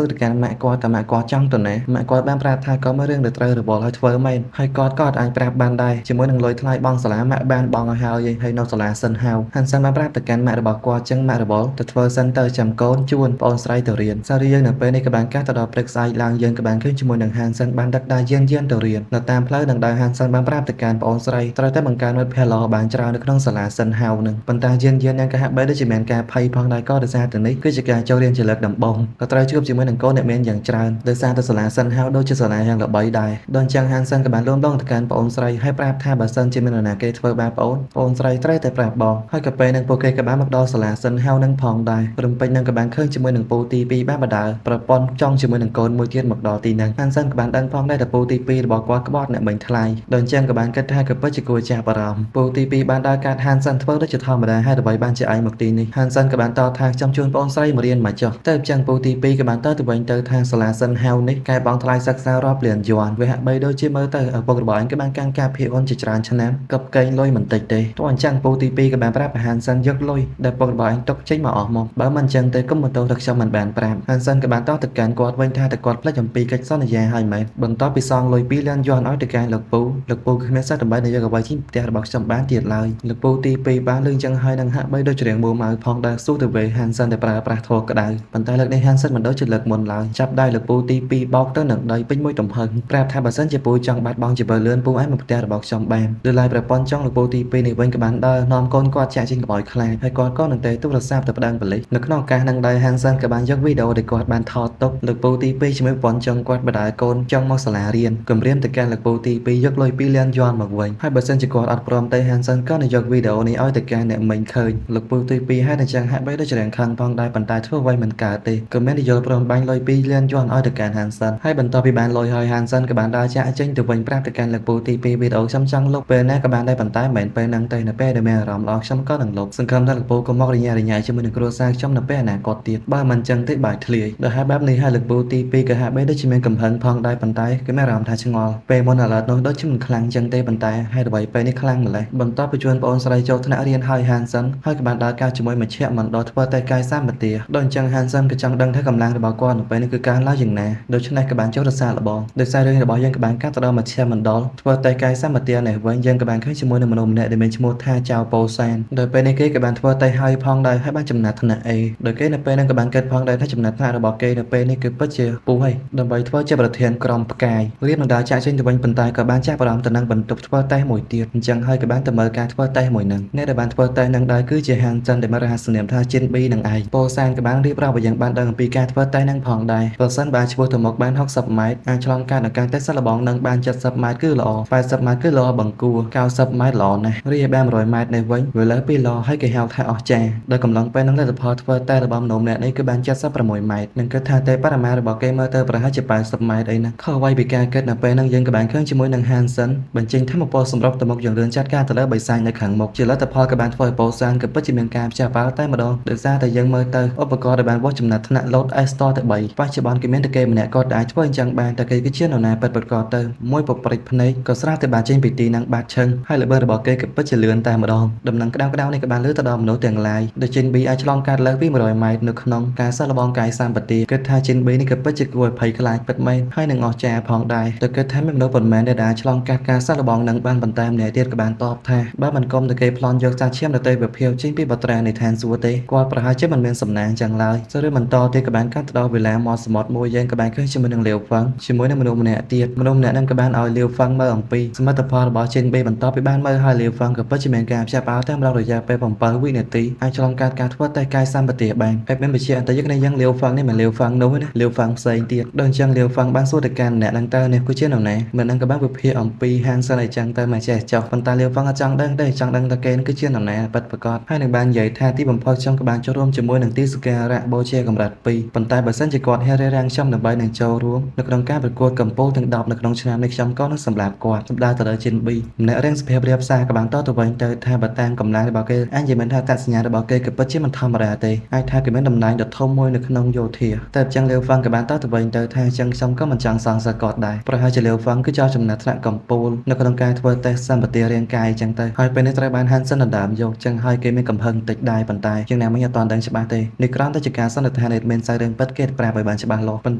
ួរទៅកាន់ម៉ាក់គាត់តើម៉ាក់គាត់ចង់ទៅណាម៉ាក់គាត់បានប្រាប់ថាក៏មើលរឿងដែលត្រូវរវល់ឲ្យធ្វើមែនហើយគាត់ក៏អាចប្រាប់បានដែរជាមួយនឹងលុយថ្លៃបង់សាលាម៉ាក់បានបង់ឲ្យហើយហើយនៅសាលាសិនហៅហាន់សិនបានប្រាប់ទៅកាន់ម៉ាក់របស់គាត់ចឹងម៉ាក់រវល់ទៅធ្វើសិនទៅចាំកូនជួនប្អូនស្រីទៅរៀនសារីយើងនៅពេលនេះក៏បានកាត់ទៅដល់ព្រឹកស្អែកឡើងយើងក៏បានឃើញជាមួយនឹងហាន់សិនបានដឹកដៃយានយានទៅរៀននៅតាមផ្លូវនឹងដៅហាន់សិនបានប្រាប់ទៅកាន់ប្អូនស្រីត្រូវតែបង្កើនមិត្តភក្តិល្អបានច្រើននៅក្នុងសាលាសិនហៅនឹងប៉ុន្តែយានយាននឹងក៏ហាក់បីដូចជាមានការភ័យផងដែរក៏ដោយសារតែនេះគឺជាការចូលរៀនជាលើកដំបូងក៏ត្រូវជួបជាមួយនឹងកូនអ្នកមានយ៉ាងច្រើនដោយសារតែសាលាសិនហៅដូចជាសាលាយ៉ាងល្បីដែរដល់ចឹងហាន់សិនក៏បានលួងលោមទៅកាន់ប្អូនស្រីហើយប្រាប់ថាបើសិនជាមាននរណាគេធ្វើបាបប្អូនប្អូនស្រីត្រូវតែប្រាប់បងហើយក៏ពេលនឹងពួកគេក៏បានមកដល់សាលាសិនហៅនឹងផងដែររំពេចនឹងក៏បានឃើញជាមួយនឹងពូទី2បានបដើប្រពន្ធចង់ជាមួយនឹងកូនមួយទៀតមកដល់ទីនឹងហាន់សិនក៏បានដឹងផងដែរថាពូទី2របស់គាត់ក្បត់អ្នកមិញថ្លៃដល់ចឹងក៏បានគិតថាក៏ពិតជាគួរចាប់អារម្មណ៍ពូទី2បានដើរកាត់ហាន់សិនធ្វើដូចជាធម្មតាហើយដើម្បីបានជាឯងមកទីនេះហាន់សិនក៏បានតបថាខ្ញុំជូនប្អូនស្រីមករៀនមកចុះទៅចឹងពូទី2ក៏បានទៅវិញទៅថាសាលាសិនហៅនេះកែបងថ្លៃសិក្សារាប់លានយួនវាហាក់បីដូចជាមើលទៅឪពុករបស់អញក៏បានកាន់ការភាគហ៊ុនជាច្រើនឆ្នាំកឹបកេងលុយមិនតិចទេទោះអញ្ចឹងពូទី2ក៏បានប្រាប់ហាន់សិនយកលុយដែលពុករបស់អញទុកចេញមកអស់មកបើមិនអញ្ចឹងទេកុំបន្ទោសថាខ្ញុំមិនបានប្រាប់ហាន់សិនក៏បានតបទៅកាន់គាត់វិញថាតែគាត់ភ្លេចអំពីកិច្ចសន្យាហើយមែនបន្ទាប់ពីសងលុយ2លានយួនឲ្យទៅកាន់លោកពូលោកពូគ្មានសិទ្ធិដើម្បីនយោបាយអ្វីចេញផ្ទះរបស់ខ្ញុំបានទៀតឡើយលោកពូទី2បានលឺចឹងហើយនឹងហាក់បីដូចច្រៀងមួម៉ៅផងដែរស៊ូទៅវិញហាន់សិនតែប្រើប្រាស់ធម៌ក្តៅប៉ុន្តែលើកនេះហាន់សិនមិនដូចជាលើកមុនឡើយចាប់ដៃលោកពូទី2បោកទៅនឹងដីពេញមួយទំហឹងប្រាប់ថាបើសិនជាពូចង់បាត់បង់ជីវិតលឿនពូឯងមកផ្ទះរបស់ខ្ញុំបានឬឡើយប្រពន្ធចង់លោកពូទី2នេះវិញក៏បានដើរនាំកូនគាត់ចាក់ចេញក្បោយខ្លាចហើយគាត់ក៏នឹងទេទូរស័ព្ទទៅប្តឹងប៉ូលីសនៅក្នុងឱកាសនឹងដែរហាន់សិនក៏បានយកវីដេអូដែលគាត់បានថតទុកលោកពូទី2ជាមួយប្រពន្ធចង់គាត់បដើកូនចង់មកសាលារៀនគម្រាមទៅកាន់លោកពូទី2យកលុយ2លានយួនមកវិញហើយបើសិនជាគាត់អត់ព្រមទេហាន់សិនក៏នឹងយកវីដេអូនេះឲ្យទៅកាន់អ្នកមិញឃើញលោកពូទី2ហើយនឹងចឹងហាក់បីដូចជាខឹងផងដែរប៉ុន្តែធ្វើអ្វីមិនកើតទេក៏មានយល់ព្រមបាញ់លុយ2លានយួនឲ្យទៅកាន់ហាន់សិនហើយបន្ទាប់ពីបានលុយហើយហាន់សិនក៏បានដើរចាក់ចេញទៅវិញប្រាប់ទៅកាន់លោកពូទី2វីដេអូខ្ញុំចង់លុបពេលណាក៏បានដែរប៉ុន្តែមិនមែនពេលហ្នឹងទេនៅពេលដែលមានអារម្មណ៍ល្អខ្ញុំក៏នឹងលុបសង្ឃឹមថាលោកពូក៏មករញ៉េរញ៉ៃជាមួយនឹងគ្រួសារខ្ញុំនៅពេលអនាគតទៀតបើមិនចឹងទេបាយធ្លាយដល់ហើយបែបនេះហើយលោកពូទី2ក៏ហាក់បីដូចជាមានកំហឹងផងដែរប៉ុន្តែគឺមានអារម្មណ៍ថាឆ្ងល់ពេលមុនអាឡតនោះដូចជាមិនខ្លាំងចឹងទេប៉ុន្តែហើយអ្វីពេលនេះខ្លាំងម្ល៉េះបន្ទាប់ពីជួនប្អូនស្រីចូលថ្នាក់រៀនហើយហាន់សិនហើយក៏បានដើរការជាមួយមជ្ឈមណ្ឌលធ្វើតែកាយសម្បទាដល់អញ្ចឹងហាន់សិនក៏ចង់ដឹងថាកម្លាំងរបស់គាត់នៅពេលនេះគឺកើនឡើងយ៉ាងណាដូច្នេះក៏បានចូលរសាឡបងដោយសាររឿងរបស់យើងក៏បានកាត់ទៅដល់មជ្ឈមណ្ឌលធ្វើតែកាយសម្បទានេះវិញយើងក៏បានឃើញជាមួយនឹងមនុស្សម្នាក់ដែលមានឈ្មោះថាចៅប៉ូសានដោយពេលនេះគេក៏បានធ្វើតែហើយផងដែរហើយបានចំណាត់ថ្នាក់អីដោយគេនៅពេលហ្នឹងក៏បានគិតផងដែរថាចំណាត់ថ្នាក់របស់គេនៅពេលនេះគឺពិតជាពូហើយដើម្បីធ្វើជាប្រធានក្រុមផ្កាយរៀបនឹងដើរចាក់ចេញទៅវិញប៉ុន្តែក៏បានចាប់អារម្មណ៍ទៅនឹងបន្ទប់ធ្វើតេស្តមួយទៀតអញ្ចឹងហើយក៏បានទៅមើលការធ្វើតេស្តមួយហ្នឹងអ្នកដែលបានធ្វើតេស្តហ្នឹងដែរគឺជាហាន់ចិនដែលមានរហស្សនាមថាជីនប៊ីនឹងឯងប៉ូសានក៏បានរៀបរាប់ឲ្យយើងបានដឹងអំពីការធ្វើតេស្តហ្នឹងផងដែរប្រសិនបើឆ្ពោះទៅមុខបាន60ម៉ែត្រអាចឆ្លងកាត់នៅការតេស្តសាកល្បងនឹងបាន70ម៉ែត្រគឺល្អ80ម៉ែត្រគឺល្អបង្គួរ90ម៉ែត្រល្អណាស់រីឯបាន100ម៉ែត្រនេះវិញវាលើសពីល្អហើយគេហៅថាអស្ចារ្យដោយកំឡុងពេលហ្នឹងលទ្ធផលធ្វើតេស្តរបស់មនុស្សម្នាក់នេះគឺបាន76ម៉ែត្រនិងគិតថាទេបរិមាណរបស់គេមើលទៅប្រហែលជា80ម៉ែត្រអីណាខុសអ្វីពីការគិតនៅពេលហ្នឹងយើងក៏បានឃើញជាមួយនឹងហាន់សិនបញ្ចេញធម្មពលសម្រុកទៅមុខយ៉ាងលឿនចាត់ការទៅលើបិសាចនៅខាងមុខជាលទ្ធផលក៏បានធ្វើឲ្យប៉ូសានក៏ពិតជាមានការផ្ទះបាល់តែម្ដងដោយសារតែយើងមើលទៅឧបករណ៍ដែលបានវាស់ចំណាត់ថ្នាក់លោត S តទៅ3បច្ចុប្បន្នគេមានតែគេម្នាក់គាត់អាចធ្វើអញ្ចឹងបានតែគេគឺជានរណាពិតប្រាកដទៅមួយពព្រិចភ្នែកក៏ស្រាប់តែបានចេញពីទីហ្នឹងបាត់ឈឹងហើយល្បឿនរបស់គេក៏ពិតជាលឿនតែម្ដងដំណឹងក្តៅៗនេះក៏បានលើទៅដល់មនុស្សទាំងឡាយដូចចេញ B អាចឆ្លងកាត់លើសពី100ម៉ែត្រនៅក្នុងការសាកល្បងកាយសម្បទាគិតថាចេញ B នេះក៏ពិតជាគួរឲ្យភ័យខ្លាចពិតមែនហើយនឹងអស្ចារ្យផងដែរទៅគិតថាមានមនុស្សប៉ុន្មានដែលអាចឆ្លងកាត់ការសាកល្បងនឹងបានប៉ុន្តែម្នាក់ទៀតក៏បានតបថាបើមិនគុំតែគេប្លន់យកសាឈាមដទៃវិភាគចេញពីបត្រានៃឋានសួគ៌ទេគាត់ប្រហែលជាមិនមានសំណាងចឹងឡើយសរុបបន្តទៀតក៏បានកាត់ទៅដល់វេលាមាត់សមុទ្រមួយយើងក៏បានឃើញជាមួយនឹងលាវហ្វឹងជាមួយនឹងមនុស្សម្នាក់ទៀតមនុស្សម្នាក់នឹងក៏បានឲ្យលាវហ្វឹងមើលអំពីសមិទ្ធផលរបស់ចេញ B បន្ទាប់ពីបានមើលហើយលាវហ្វឹងក៏ពិតជាមានការភ្ញាក់ផ្អើលតែម្ដងរយៈពេល7វិនាទីអាចឆ្លងកាត់ការធ្វើតេស្តកាយសម្បទាបានហើយមានវិជាអន្តរជាតិនេះយើងលាវហ្វឹងនេះមិនលាវហ្វឹងនោះណាលាវហ្វឹងផ្សេងទៀតដូចអញ្ចឹងលាវហ្វឹងបានសួរទៅកាន់អ្នកនឹងតើនេះគឺជានរណាមិននឹងក៏បានវិភាគអំពីហាងសិនអីចឹងទៅមកចេះចោះប៉ុន្តែលាវហ្វឹងអត់ចង់ដឹងទេចង់ដឹងថាគេគឺជានរណាពិតប្រាកដហើយនឹងបាននិយាយថាទីបំផុតខ្ញុំក៏បានចូលរួមជាមួយនឹងទីសក្ការៈបូជាកម្រិត2ប៉ុន្តែបើសិនជាគាត់ហ៊ានរារាំងខ្ញុំដើម្បីនឹងចូលរួមនៅក្នុងការប្រកួតកំពូលទាំង10នៅក្នុងឆ្នាំនេះខ្ញុំក៏នឹងសម្លាប់គាត់សម្ដៅទៅលើជីនប៊ីម្នាក់រៀងសភាពរៀបសារក៏បានតទៅវិញទៅថាបើតាមកម្លាំងរបស់គេអញនិយាយមិនថាតសញ្ញារបស់គេក៏ពិតជាមិនធម្មតាទេអាចថាគេមានតំណែងដ៏ធំមួយនៅក្នុងយោធាតែអញ្ចឹងលាវហ្វឹងក៏បានតទៅវិញទៅថាអញ្ចឹងខ្ញុំក៏មិនចង់សង្ស័យគាត់ដែរប្រហែលជាលាវហ្វឹងគឺជាចំណាត់ថ្នាក់កំពូលនៅក្នុងការធ្វើតេស្តសម្បទារាងកាយអញ្ចឹងទៅហើយពេលនេះត្រូវបានហាន់សិនដណ្ដើមយកអញ្ចឹងហើយគេមានកំហឹងតិចដែរប៉ុន្តែជាងណាមិញអត់ទាន់ដឹងច្បាស់ទេនេះគ្រាន់តែជាការ ការសន្និដ្ឋានអេដមានសាច់រឿងពិតគេប្រាប់ឲ្យបានច្បាស់លាស់ប៉ុន្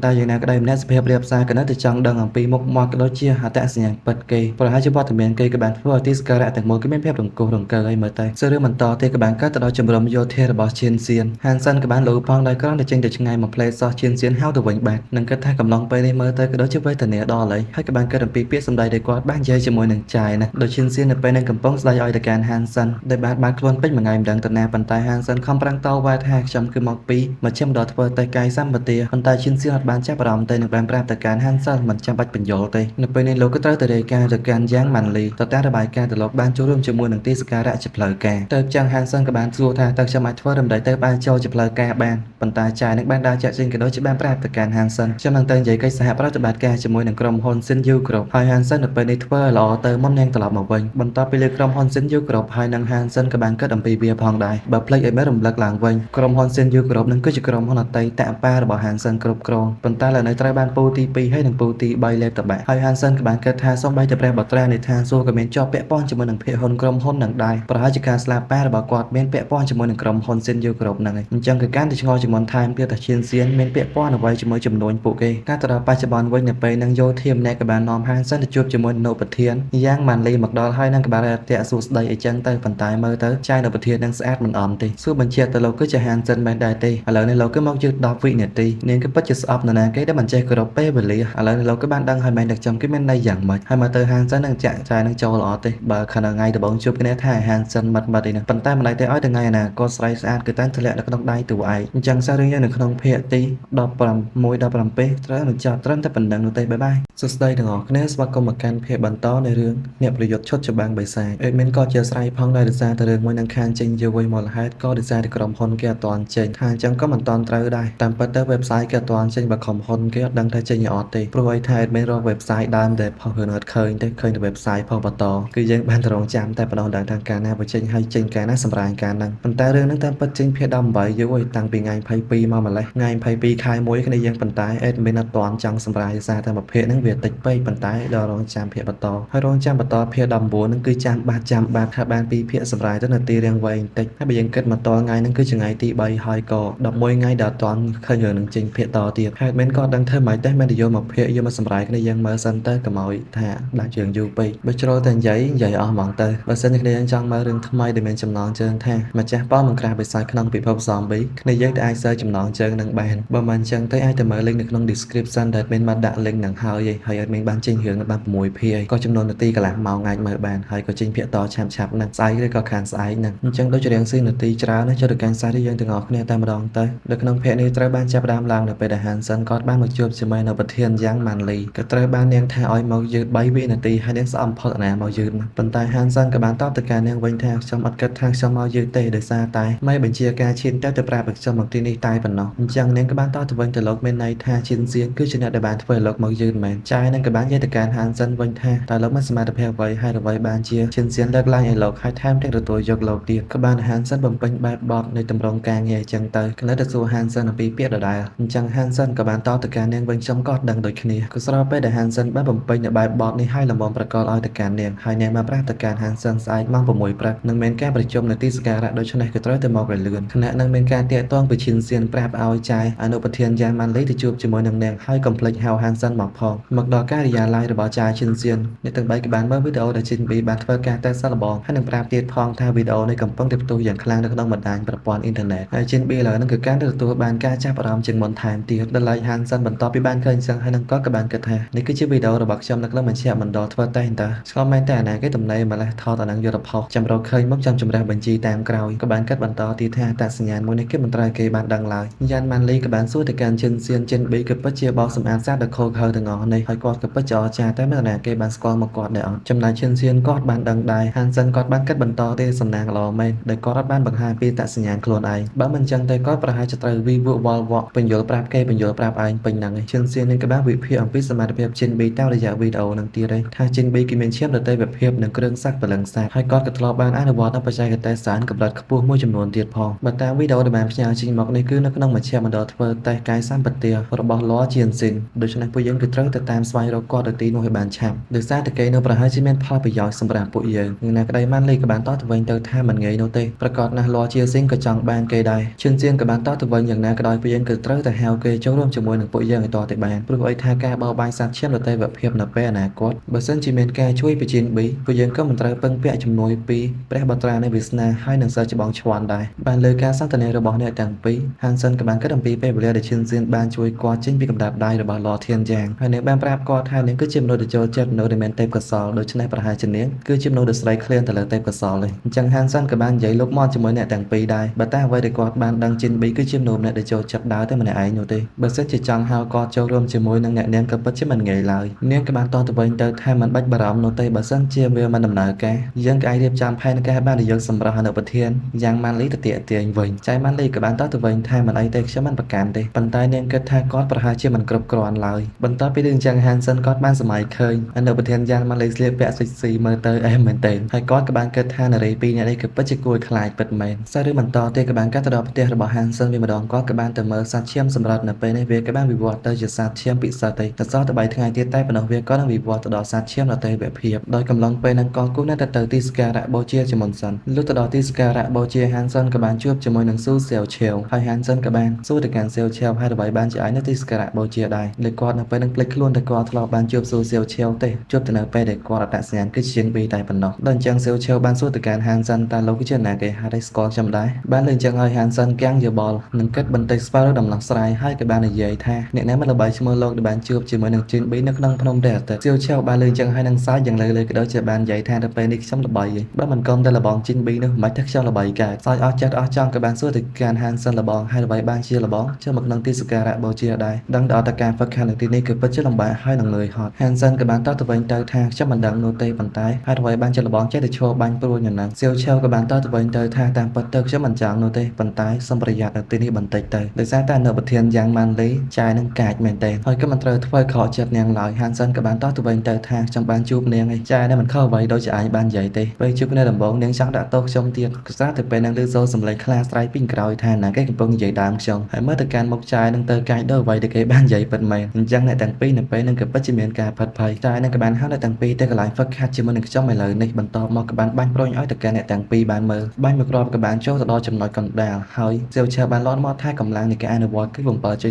តែយ៉ាងណាក្តីមនសិភាពរៀបសារក៏នៅតែចង់ដឹងអំពីមុខមាត់ក៏ដូចជាអត្តសញ្ញាណពិតគេប្រហែលជាវត្តមានគេក៏បានធ្វើឲ្យទីសក្ការៈទាំងមូលគេមានភាពរង្គោះរង្គើឲ្យមើលទៅសរឿងបន្តទៀតក៏បានកើតទៅដល់ជំរំយោធារបស់ឈៀនសៀនហានសិនក៏បានលូផងដោយគ្រាន់តែចេញទៅឆ្ងាយមួយផ្លេសោះឈៀនសៀនហៅទៅវិញបាត់នឹងគិតថាកំឡុងពេលនេះមើលទៅក៏ដូចជាវេទនាដល់ហើយហើយក៏បានគិតអំពីពាក្យសម្ដីដែលគាត់បាននិយាយជាមួយនឹងចាយណាដូចឈៀនសៀននៅពេលនឹងកំពុងស្ដីឲ្យទៅកាន់ហានសិនដែលបានបាត់ខ្លួនពេញមួយថ្ងៃមិនដឹងទៅណាប៉ុន្តែហានសិនខំប្រឹងតវ៉ាថាខ្ញុំគឺមកពីមជ្ឈមណ្ឌលធ្វើតេស្តកាយសម្បទាប៉ុន្តែឈៀនសៀនអត់បានចាប់អារម្មណ៍ទេនឹងបានប្រាប់ទៅកាន់ហានសិនមិនចាំបាច់បញ្យល់ទេនៅពេលនេះលោកក៏ត្រូវទៅរាយការណ៍ទៅកាន់យ៉ាងម៉ាន់លីទៅតាមរបាយការណ៍ទៅលោកបានចូលរួមជាមួយនឹងទីសក្ការៈជាផ្លូវការទៅចឹងហានសិនក៏បានសួរថាតើខ្ញុំអាចធ្វើរំលែកទៅបានចូលជាផ្លូវការបានប៉ុន្តែចាយនឹងបានដើរចាក់ចេញក៏ដូចជាបានប្រាប់ទៅកាន់ហានសិនខ្ញុំនឹងទៅនិយាយកិច្ចសហប្រតិបត្តិការជាមួយនឹងក្រុមហ៊ុន Sin You Group ហើយហានសិននៅពេលនេះធ្វើឲ្យល្អទៅមុននាងត្រឡប់មកវិញបន្ទាប់ពីលើក្រុមហ៊ុន Sin You Group ហើយនឹងហានសិនក៏បានគិតអំពីវាផងដែរបើភ្លេចឲ្យមែនរំលឹកឡើងវិញក្រុមហ៊ុន Sin You Group នឹងគឺជាក្រុមហ៊ុនអតីតប៉ារបស់ហានសិនគ្រប់គ្រងប៉ុន្តែឥឡូវនេះត្រូវបានពូទី2ហើយនិងពូទី3លេបតបាក់ហើយហានសិនក៏បានគិតថាសូម្បីតែព្រះបត្រានៃឋានសួគ៌ក៏មានជាប់ពាក់ព័ន្ធជាមួយនឹងភាគហ៊ុនក្រុមហ៊ុននឹងដែរប្រហែលជាការស្លាប់ប៉ារបស់គាត់មានពាក់ព័ន្ធជាមួយនឹងក្រុមហ៊ុន Sin You Group ហ្នឹងឯងអញ្ចឹងគឺកាន់តែឆ្ងល់ជាមុនថែមទៀតថាឈៀនសៀនមានពាក់ព័ន្ធអ្វីជាមួយចំនួនពួកគេការទៅដល់បច្ចុប្បន្នវិញនៅពេលនឹងយោធាម្នាក់ក៏បាននាំហានសិនទៅជួបជាមួយនឹងប្រធានយ៉ាងម៉ាន់លីមកដល់ហើយនឹងក៏បានរាក់សួរស្ដីអីចឹងទៅប៉ុន្តែមើលទៅចាយនៅប្រធាននឹងស្អាតមិនអន់ទេសួរបញ្ជាក់ទៅលោកគឺជាហានសិនមែនដែរទេឥឡូវនេះលោកគឺមកយឺត10វិនាទីនាងគឺពិតជាស្អប់នរណាគេដែលមិនចេះគោរពពេលវេលាឥឡូវនេះលោកគឺបានដឹងហើយមែនតែចំគេមានន័យយ៉ាងម៉េចហើយមើលទៅហានសិននឹងចាក់ចាយនឹងចូលល្អទេបើខណៈថ្ងៃដំបូងជួបគ្នាថាហានសិនម៉ាត់ម៉ាត់អីហ្នឹងប៉ុន្តែមិនដៃទេឲ្យថ្ងៃអនាគតស្រីស្អាតគឺតែធ្លាក់នៅក្នុងដៃតួឯងអញ្ចឹងសាររឿងយើងនៅក្នុងភាគទី16 17ត្រូវនឹងចប់ត្រឹមតែប៉ុណ្្នឹងនោះទេបាយបាយសួស្តីទាំងអស់គ្នាស្វាគមន៍មកកាន់ភាគបន្តនៃរឿងអ្នកប្រយុទ្ធឈុតច្បាំងបិសាចអេដមីនក៏ជាស្រ័យផងដែរដោយសារតែរឿងមួយនឹងខានចេញយូរវិញមលហេតុក៏ដោយសារតែក្រុមហ៊ុនគេអត់ទាន់ចេញថាអញ្ចឹងក៏មិនទាន់ត្រូវដែរតាមពិតទៅ website គេអត់ទាន់ចេញបើក្រុមហ៊ុនគេអត់ដឹងថាចេញអត់ទេព្រោះអីថាអេដមីនរក website ដើមតែផុសរឿងអត់ឃើញទេឃើញតែ website ផុសបន្តគឺយើងបានតែរងចាំតែប៉ុណ្ណោះដឹងថាកាលណាបើចេញហើយចេញកាលណាសម្រាយកាលហ្នឹងប៉ុន្តែរឿងហ្នឹងតាមពិតចេញភាគ18យូរហើយតាំងពីថ្ងៃ22មកម្លេះថ្ងៃ22ខែ1គ្នាយើងប៉ុន្តែអេដមីនអត់ទាន់ចង់សម្រាយសារតែមួយភាគហ្នឹងវាតិចពេកប៉ុន្តែដល់រងចាំភាគបន្តហើយរងចាំបន្តភាគ19ហ្នឹងគឺចាំបាត់ចាំបាត់ថាបានពីរភាគសម្រាយទៅនាទីរៀងវែងបន្តិចហើយបើយើងគិតមកតថ្ងៃហ្នឹងគឺជាថ្ងៃទី3ហើយក៏11ថ្ងៃដល់អត់ទាន់ឃើញរឿងហ្នឹងចេញភាគតទៀតហេតុមែនក៏ដឹងធ្វើម៉េចដែរមែនតែយកមកភាគយកមកសម្រាយគ្នាយើងមើលសិនទៅកុំឲ្យថាដាក់ជើងយូរពេកបើជ្រុលតែនិយាយនិយាយអស់ហ្មងទៅបើសិនជាគ្នាយើងចង់មើលរឿងថ្មីដែលមានចំណងជើងថាម្ចាស់ប៉មង្ក្រាបិសាចក្នុងពិភព zombie គ្នាយើងទៅអាច search ចំណងជើងនឹងបានបើមិនអញ្ចឹងទៅអាចទៅមើល link នៅក្នុង description ដែលមានបានដាក់ link នឹងហើយហើយអត់មានបានចេញរឿងបាន6ភាគក៏ចំនួននាទីកន្លះម៉ោងអាចមើលបានហើយក៏ចេញភាគតឆាប់ឆាប់ហ្នឹងស្អែកឬក៏ខានស្អែកហ្នឹងអញ្ចឹងដូចជារៀងស៊ីនាទីច្រើនណាស់ចូលទៅកាន់សារយើងទាំងអស់គ្នាតែម្ដងទៅនៅក្នុងភាគនេះត្រូវបានចាប់ផ្ដើមឡើងនៅពេលដែល Hansen គាត់បានមកជួបជាមួយនៅប្រធានយ៉ាងម៉ាន់លីក៏ត្រូវបាននាងថាឲ្យមកយឺត3វិនាទីហើយនាងស្អប់បំផុតណាមកយឺតប៉ុន្តែ Hansen ក៏បានតបទៅកាន់នាងវិញថាខ្ញុំអត់គិតថាខ្ញុំមកយឺតទេដោយសារតែមេបញ្ជាការឈានទៅទៅប្រាប់ឲ្យខ្ញុំមកទីនេះតែប៉ុណ្ណោះអញ្ចឹងនាងក៏បានតបទៅវិញទៅលោកមានន័យថាឈានសៀងគឺជាអ្នកដែលបានធ្វើឲ្យលោកមកយឺតមែនចាយនឹងក៏បាននិយាយទៅកាន់ Hansen វិញថាតើលោកមានសមត្ថភាពអ្វីហើយអ្វីបានជាឈានសៀនលើកឡើងឲ្យលោកហើយថែមទាំងទទួលយកលោកទៀតក៏បាន Hansen បំពេញបែបបទនៃទម្រង់ការងារអញ្ចឹងទៅក៏នៅតែសួរ Hansen អំពីពាក្យដដែលអញ្ចឹង Hansen ក៏បានតបទៅកាន់នាងវិញខ្ញុំក៏ដឹងដូចគ្នាក៏ស្របពេលដែល Hansen បានបំពេញនៅបែបបទនេះឲ្យល្មមប្រកល់ឲ្យទៅកាន់នាងហើយនាងបានប្រាប់ទៅកាន់ Hansen ស្អែកម៉ោង6ព្រឹកនឹងមានការប្រជុំនៅទីសក្ការៈដូច្នេះក៏ត្រូវតែមកឲ្យលឿនខណៈនឹងមានការតាក់ទងពីឈិនសៀនប្រាប់ឲ្យចាយអនុប្រធានយ៉ាងម៉ាន់លីទៅជួបជាមួយនឹងនាងហើយកុំភ្លេចហៅ Hansen មកផងមកដល់ការិយាល័យរបស់ចាយឈិនសៀនអ្នកទាំងបីក៏បានមើលវីដេអូដែលឈិនប៊ីបានធ្វើការតេស្តសាកល្បងហើយនឹងប្រាប់ទៀតផងថាវីដេអូនេះកំពុងតែផ្ទុះយ៉ាងខ្លាំងនៅក្នុងបណ្ដាញប្រព័ន្ធអ៊ីនធឺណិតហើយឈិនប៊ីឥឡូវហ្នឹងគឺកាន់តែទទួលបានការចាប់អារម្មណ៍ជាងមុនថែមទៀតដល់ឡែក Hansen បន្ទាប់ពីបានឃើញចឹងហើយនឹងក៏បានគិតថានេះគឺជាវីដេអូរបស់ខ្ញុំនៅក្នុងមជ្ឈមណ្ឌលធ្វើតេស្តតើស្គាល់មែនតើអាណាគេតំណេម្លេះថតអានឹងយកទៅផុសចាំរកឃើញមកចាំជំរះបញ្ជីតាមក្រោយក៏បានគិតបន្តទៀតថាតសញ្ញាណមួយនេះគេមិនត្រូវគេបានដឹងឡើយយ៉ានម៉ាន់លីក៏បានសួរទៅកាន់ជិនសៀនជិនប៊ីក៏ពិតជាបោកសម្អាតសារដ៏ខូខើទាំងអស់នេះហើយគាត់ក៏ពិតជាអស្ចារ្យតែមិនណាគេបានស្គាល់មកគាត់ដែរអត់ចំណែកជិនសៀនគាត់បានដឹងដែរហានសិនគាត់បានគិតបន្តទេសំណាងល្អមែនដែលគាត់អត់បានបង្ហាញពីតសញ្ញាណខ្លួនឯងបើមិនចឹងទេគាត់ប្រហែលជាត្រូវវីវវល់វក់បញ្យល់ប្រាប់គេបញ្យល់ប្រាប់ឯងពេញហ្នឹងឯងជិនសៀននឹងក៏បានវិភាគអំពីសមត្ថភាពជិនប៊ីតាមរយៈវីដេអូនឹងទៀតឯងថាជិនប៊ីគេមានឈាមរតីវិភាពនិងគ្រឿងសក្តិព្រលឹងសត្វហើយគាត់ក៏ធ្លាប់បានអនុវត្តនូវបច្ចេកទេសសានកម្រិតខ្ពស់មួយចំនួនទៀតផងបើតាមវីដេអូដែលបានផ្ញើចេញមកនេះគឺនៅក្នុងមជ្ឈមណ្ឌលធ្វើតេស្តកាយសម្បទារបស់លជានស៊ីនដូច្នេះពួកយើងគឺត្រូវទៅតាមស្វែងរកគាត់ទៅទីនោះឲ្យបានឆាប់ដោយសារតែគេនៅប្រហែលជាមានផលប្រយោជន៍សម្រាប់ពួកយើងនឹងណាក្តីម៉ាន់លីក៏បានតបទៅវិញទៅថាមិនងាយនោះទេប្រកាសណាស់លជាស៊ីនក៏ចង់បានគេដែរជឿនសៀនក៏ បានតទៅវិញយ៉ាងណាក៏ដោយពួកយើងគឺត្រូវតែហៅគេចូលរួមជាមួយនឹងពួកយើងឲ្យតទៅបានព្រោះអីថាការបោបាញ់សត្វឈាមដទៃវភាពនៅពេលអនាគតបើសិនជាមានការជួយពីជីនប៊ីពួកយើងក៏មិនត្រូវពឹងពាក់ជំនួយពីព្រះបត្រានៃវាសនាហើយនឹងសិស្សច្បងឈ្វាន់ដែរបានលើការសន្ទនារបស់អ្នកទាំងពីរហាន់សិនក៏បានគិតអំពីពេលវេលាដែលឈិនសៀនបានជួយគាត់ចេញពីកម្ដាប់ដៃរបស់ឡធានយ៉ាងហើយនាងបានប្រាប់គាត់ថានាងគឺជាមនុស្សដែលចូលចិត្តមនុស្សដែលមានទេពកោសល្យដូច្នេះប្រហែលជានាងគឺជាមនុស្សដែលស្រីឃ្លានទៅលើទេពកោសល្យនេះអញ្ចឹងហាន់សិនក៏បាននិយាយលុបមាត់ជាមួយអ្នកទាំងពីរដែរបើតែអ្វីដែលគាត់បានដឹងជីនប៊ីគឺជាមនុស្សម្នាក់ដែលចូលចិត្តដើរតែម្នាក់ឯងនោះទេបើសិនជាចង់ហៅគាត់ចូលរួមជាមួយនឹងអ្នកនាងក៏ពិតជាមិនងាយឡើយនាងក៏បានតទៅវិញទៅថាមិនបាច់បារម្ភនោះទេបើសិនជាវាមិនដំណើរការយើងក៏អាចរៀបចំផែនការបានដែលយើងសម្រាប់អនុប្រធានយ៉ាងម៉ាន់លីទៅទាក់ទាញវិញចៃម៉ាន់លីក៏បានតទៅវិញថាមិនអីទេខ្ញុំមិនប្រកាន់ទេប៉ុន្តែនាងគិតថាគាត់ប្រហែលជាមិនគ្រប់គ្រាន់ឡើយបន្ទាប់ពីរឿងចឹងហាន់សិនគាត់បានសម័យឃើញអនុប្រធានយ៉ាងម៉ាន់លីស្លៀកពាក់សិចស៊ីមើលទៅអែមមែនទែនហើយគាត់ក៏បានគិតថានារីពីរនាក់នេះគឺពិតជាគួរឲ្យខ្លាចពិតមែនសាររឿងបន្តទៀតក៏បានកាត់ទៅដល់ផ្ទះរបស់ហាន់សិនវិញម្ដងគាត់ក៏បានទៅមើលសត្វឈាមសម្រាប់នៅពេលនេះវាក៏បានវិវត្តទៅជាសត្វឈាមពិសិដ្ឋទេតែសល់តែ3ថ្ងៃទៀតតែប៉ុណ្ណោះវាក៏នឹងវិវត្តទៅដល់សត្វឈាមដទៃវភាពដោយកំឡុងពេលហ្នឹងក៏គូនៅតែទៅទីសក្ការៈបូជាជាមុនសិនលុះទៅដល់ទីសក្ការៈបូជាហាន់សិនក៏បានជួបជាមួយនឹងស៊ូសៀវឆៀវហើយហាន់សិនក៏បានសួរទៅកាន់សៀវឆៀវហើយអ្វីបានជាឯងនៅទីសក្ការៈបូជាដែរលើគាត់នៅពេលហ្នឹងភ្លេចខ្លួនតែគាត់ធ្លាប់បានជួបស៊ូសៀវឆៀវទេជួបទៅនៅពេលដែលគាត់អត្តសញ្ញាណគឺជាប៊ីតែប៉ុណ្ណោះដល់អញ្ចឹងសៀវឆៀវបានសួរទៅកាន់ហាន់សិនតើលោកគឺជាណាគេហើយស្គាល់ខ្ញុំដែរបានលើអញ្ចឹងហើយហាន់សិនកាំងយោបល់នឹងគិតបន្តិចស្វែងរកដំណោះស្រាយហើយក៏បាននិយាយថាអ្នកណាមិនល្បីឈ្មោះលោកដែលបានជួបជាមួយនឹងជីនប៊ីនៅក្នុងភ្នំព្រះអាទិត្យសៀវឆៀវបានលើអញ្ចឹងហើយនឹងសើចយ៉ាងលើលើក៏ដូចជាបាននិយាយថាទៅពេលនេះខ្ញុំល្បីហើយបើមិនកុំតែលបងជីនប៊ីនោះមិនថាខ្ញុំល្បីកើតសើចអស់ចិត្តអស់ចង់ក៏បានសួរទៅកាន់ហាន់សិនលបងហើយអ្វីបានជាលបងចូលមកក្នុងទីសក្ការៈបូជាដែរដឹងដល់តែការហ្វឹកខាងនៅទីនេះគឺពិតជាលំបាកហើយនឹងនឿយហត់ហាន់សិនក៏បានតទៅវិញទៅថាខ្ញុំមិនដឹងនោះទេប៉ុន្តែហើយអ្វីបានជាលបងចេះតែឈរបាញ់ព្រួយយ៉ាងហ្នឹងសៀវឆៀវក៏បានតទៅវិញទៅថាតាមពិតទៅខ្ញុំមិនចង់នោះទេប៉ុន្តែសូមប្រយ័ត្ននៅទីនេះបន្តិចទៅដោយសារតែនៅប្រធានយ៉ាងម៉ាន់លីចាយនឹងកាចមែនទេហើយក៏មិនត្រូវធ្វើខកចិត្តនាងឡើយហាន់សិនក៏បានតទៅវិញទៅថាខ្ញុំបានជួបនាងឯងចាយនឹងមិនខុសអ្វីដូចជាឯងបាននិយាយទេពេលជួបគ្នាដំបូងនាងចង់ដាក់ទោសខ្ញុំទៀតក៏ស្រាប់តែពេលនឹងឮសូរសំឡេងខ្លាស្រែកពីក្រោយថាណាគេកំពុងនិយាយដើមខ្ញុំហើយមើលទៅកាន់មុខចាយនឹងទៅកាចដូចអ្វីដែលគេបាននិយាយពិតមែនអញ្ចឹងអ្នកទាំងពីរនៅពេលនឹងក៏ពិតជាមានការផិតភ័យចាយនឹងក៏បានហៅអ្នកទាំងពីរទៅកន្លែងហ្វឹកហាត់ជាមួយនឹងខ្ញុំឥឡូវនេះបន្ទាប់មកក៏បានបាញ់ប្រុញឲ្យទៅកាន់អ្នកទាំងពីរបានមើលបាញ់មួយគ្រាប់ក៏បានចូលទៅដល់ចំណុចកណ្ដាលហើយសៀវឆៀវបានលាន់មកថាកម្លាំងនៃការអនុវត្តគឺ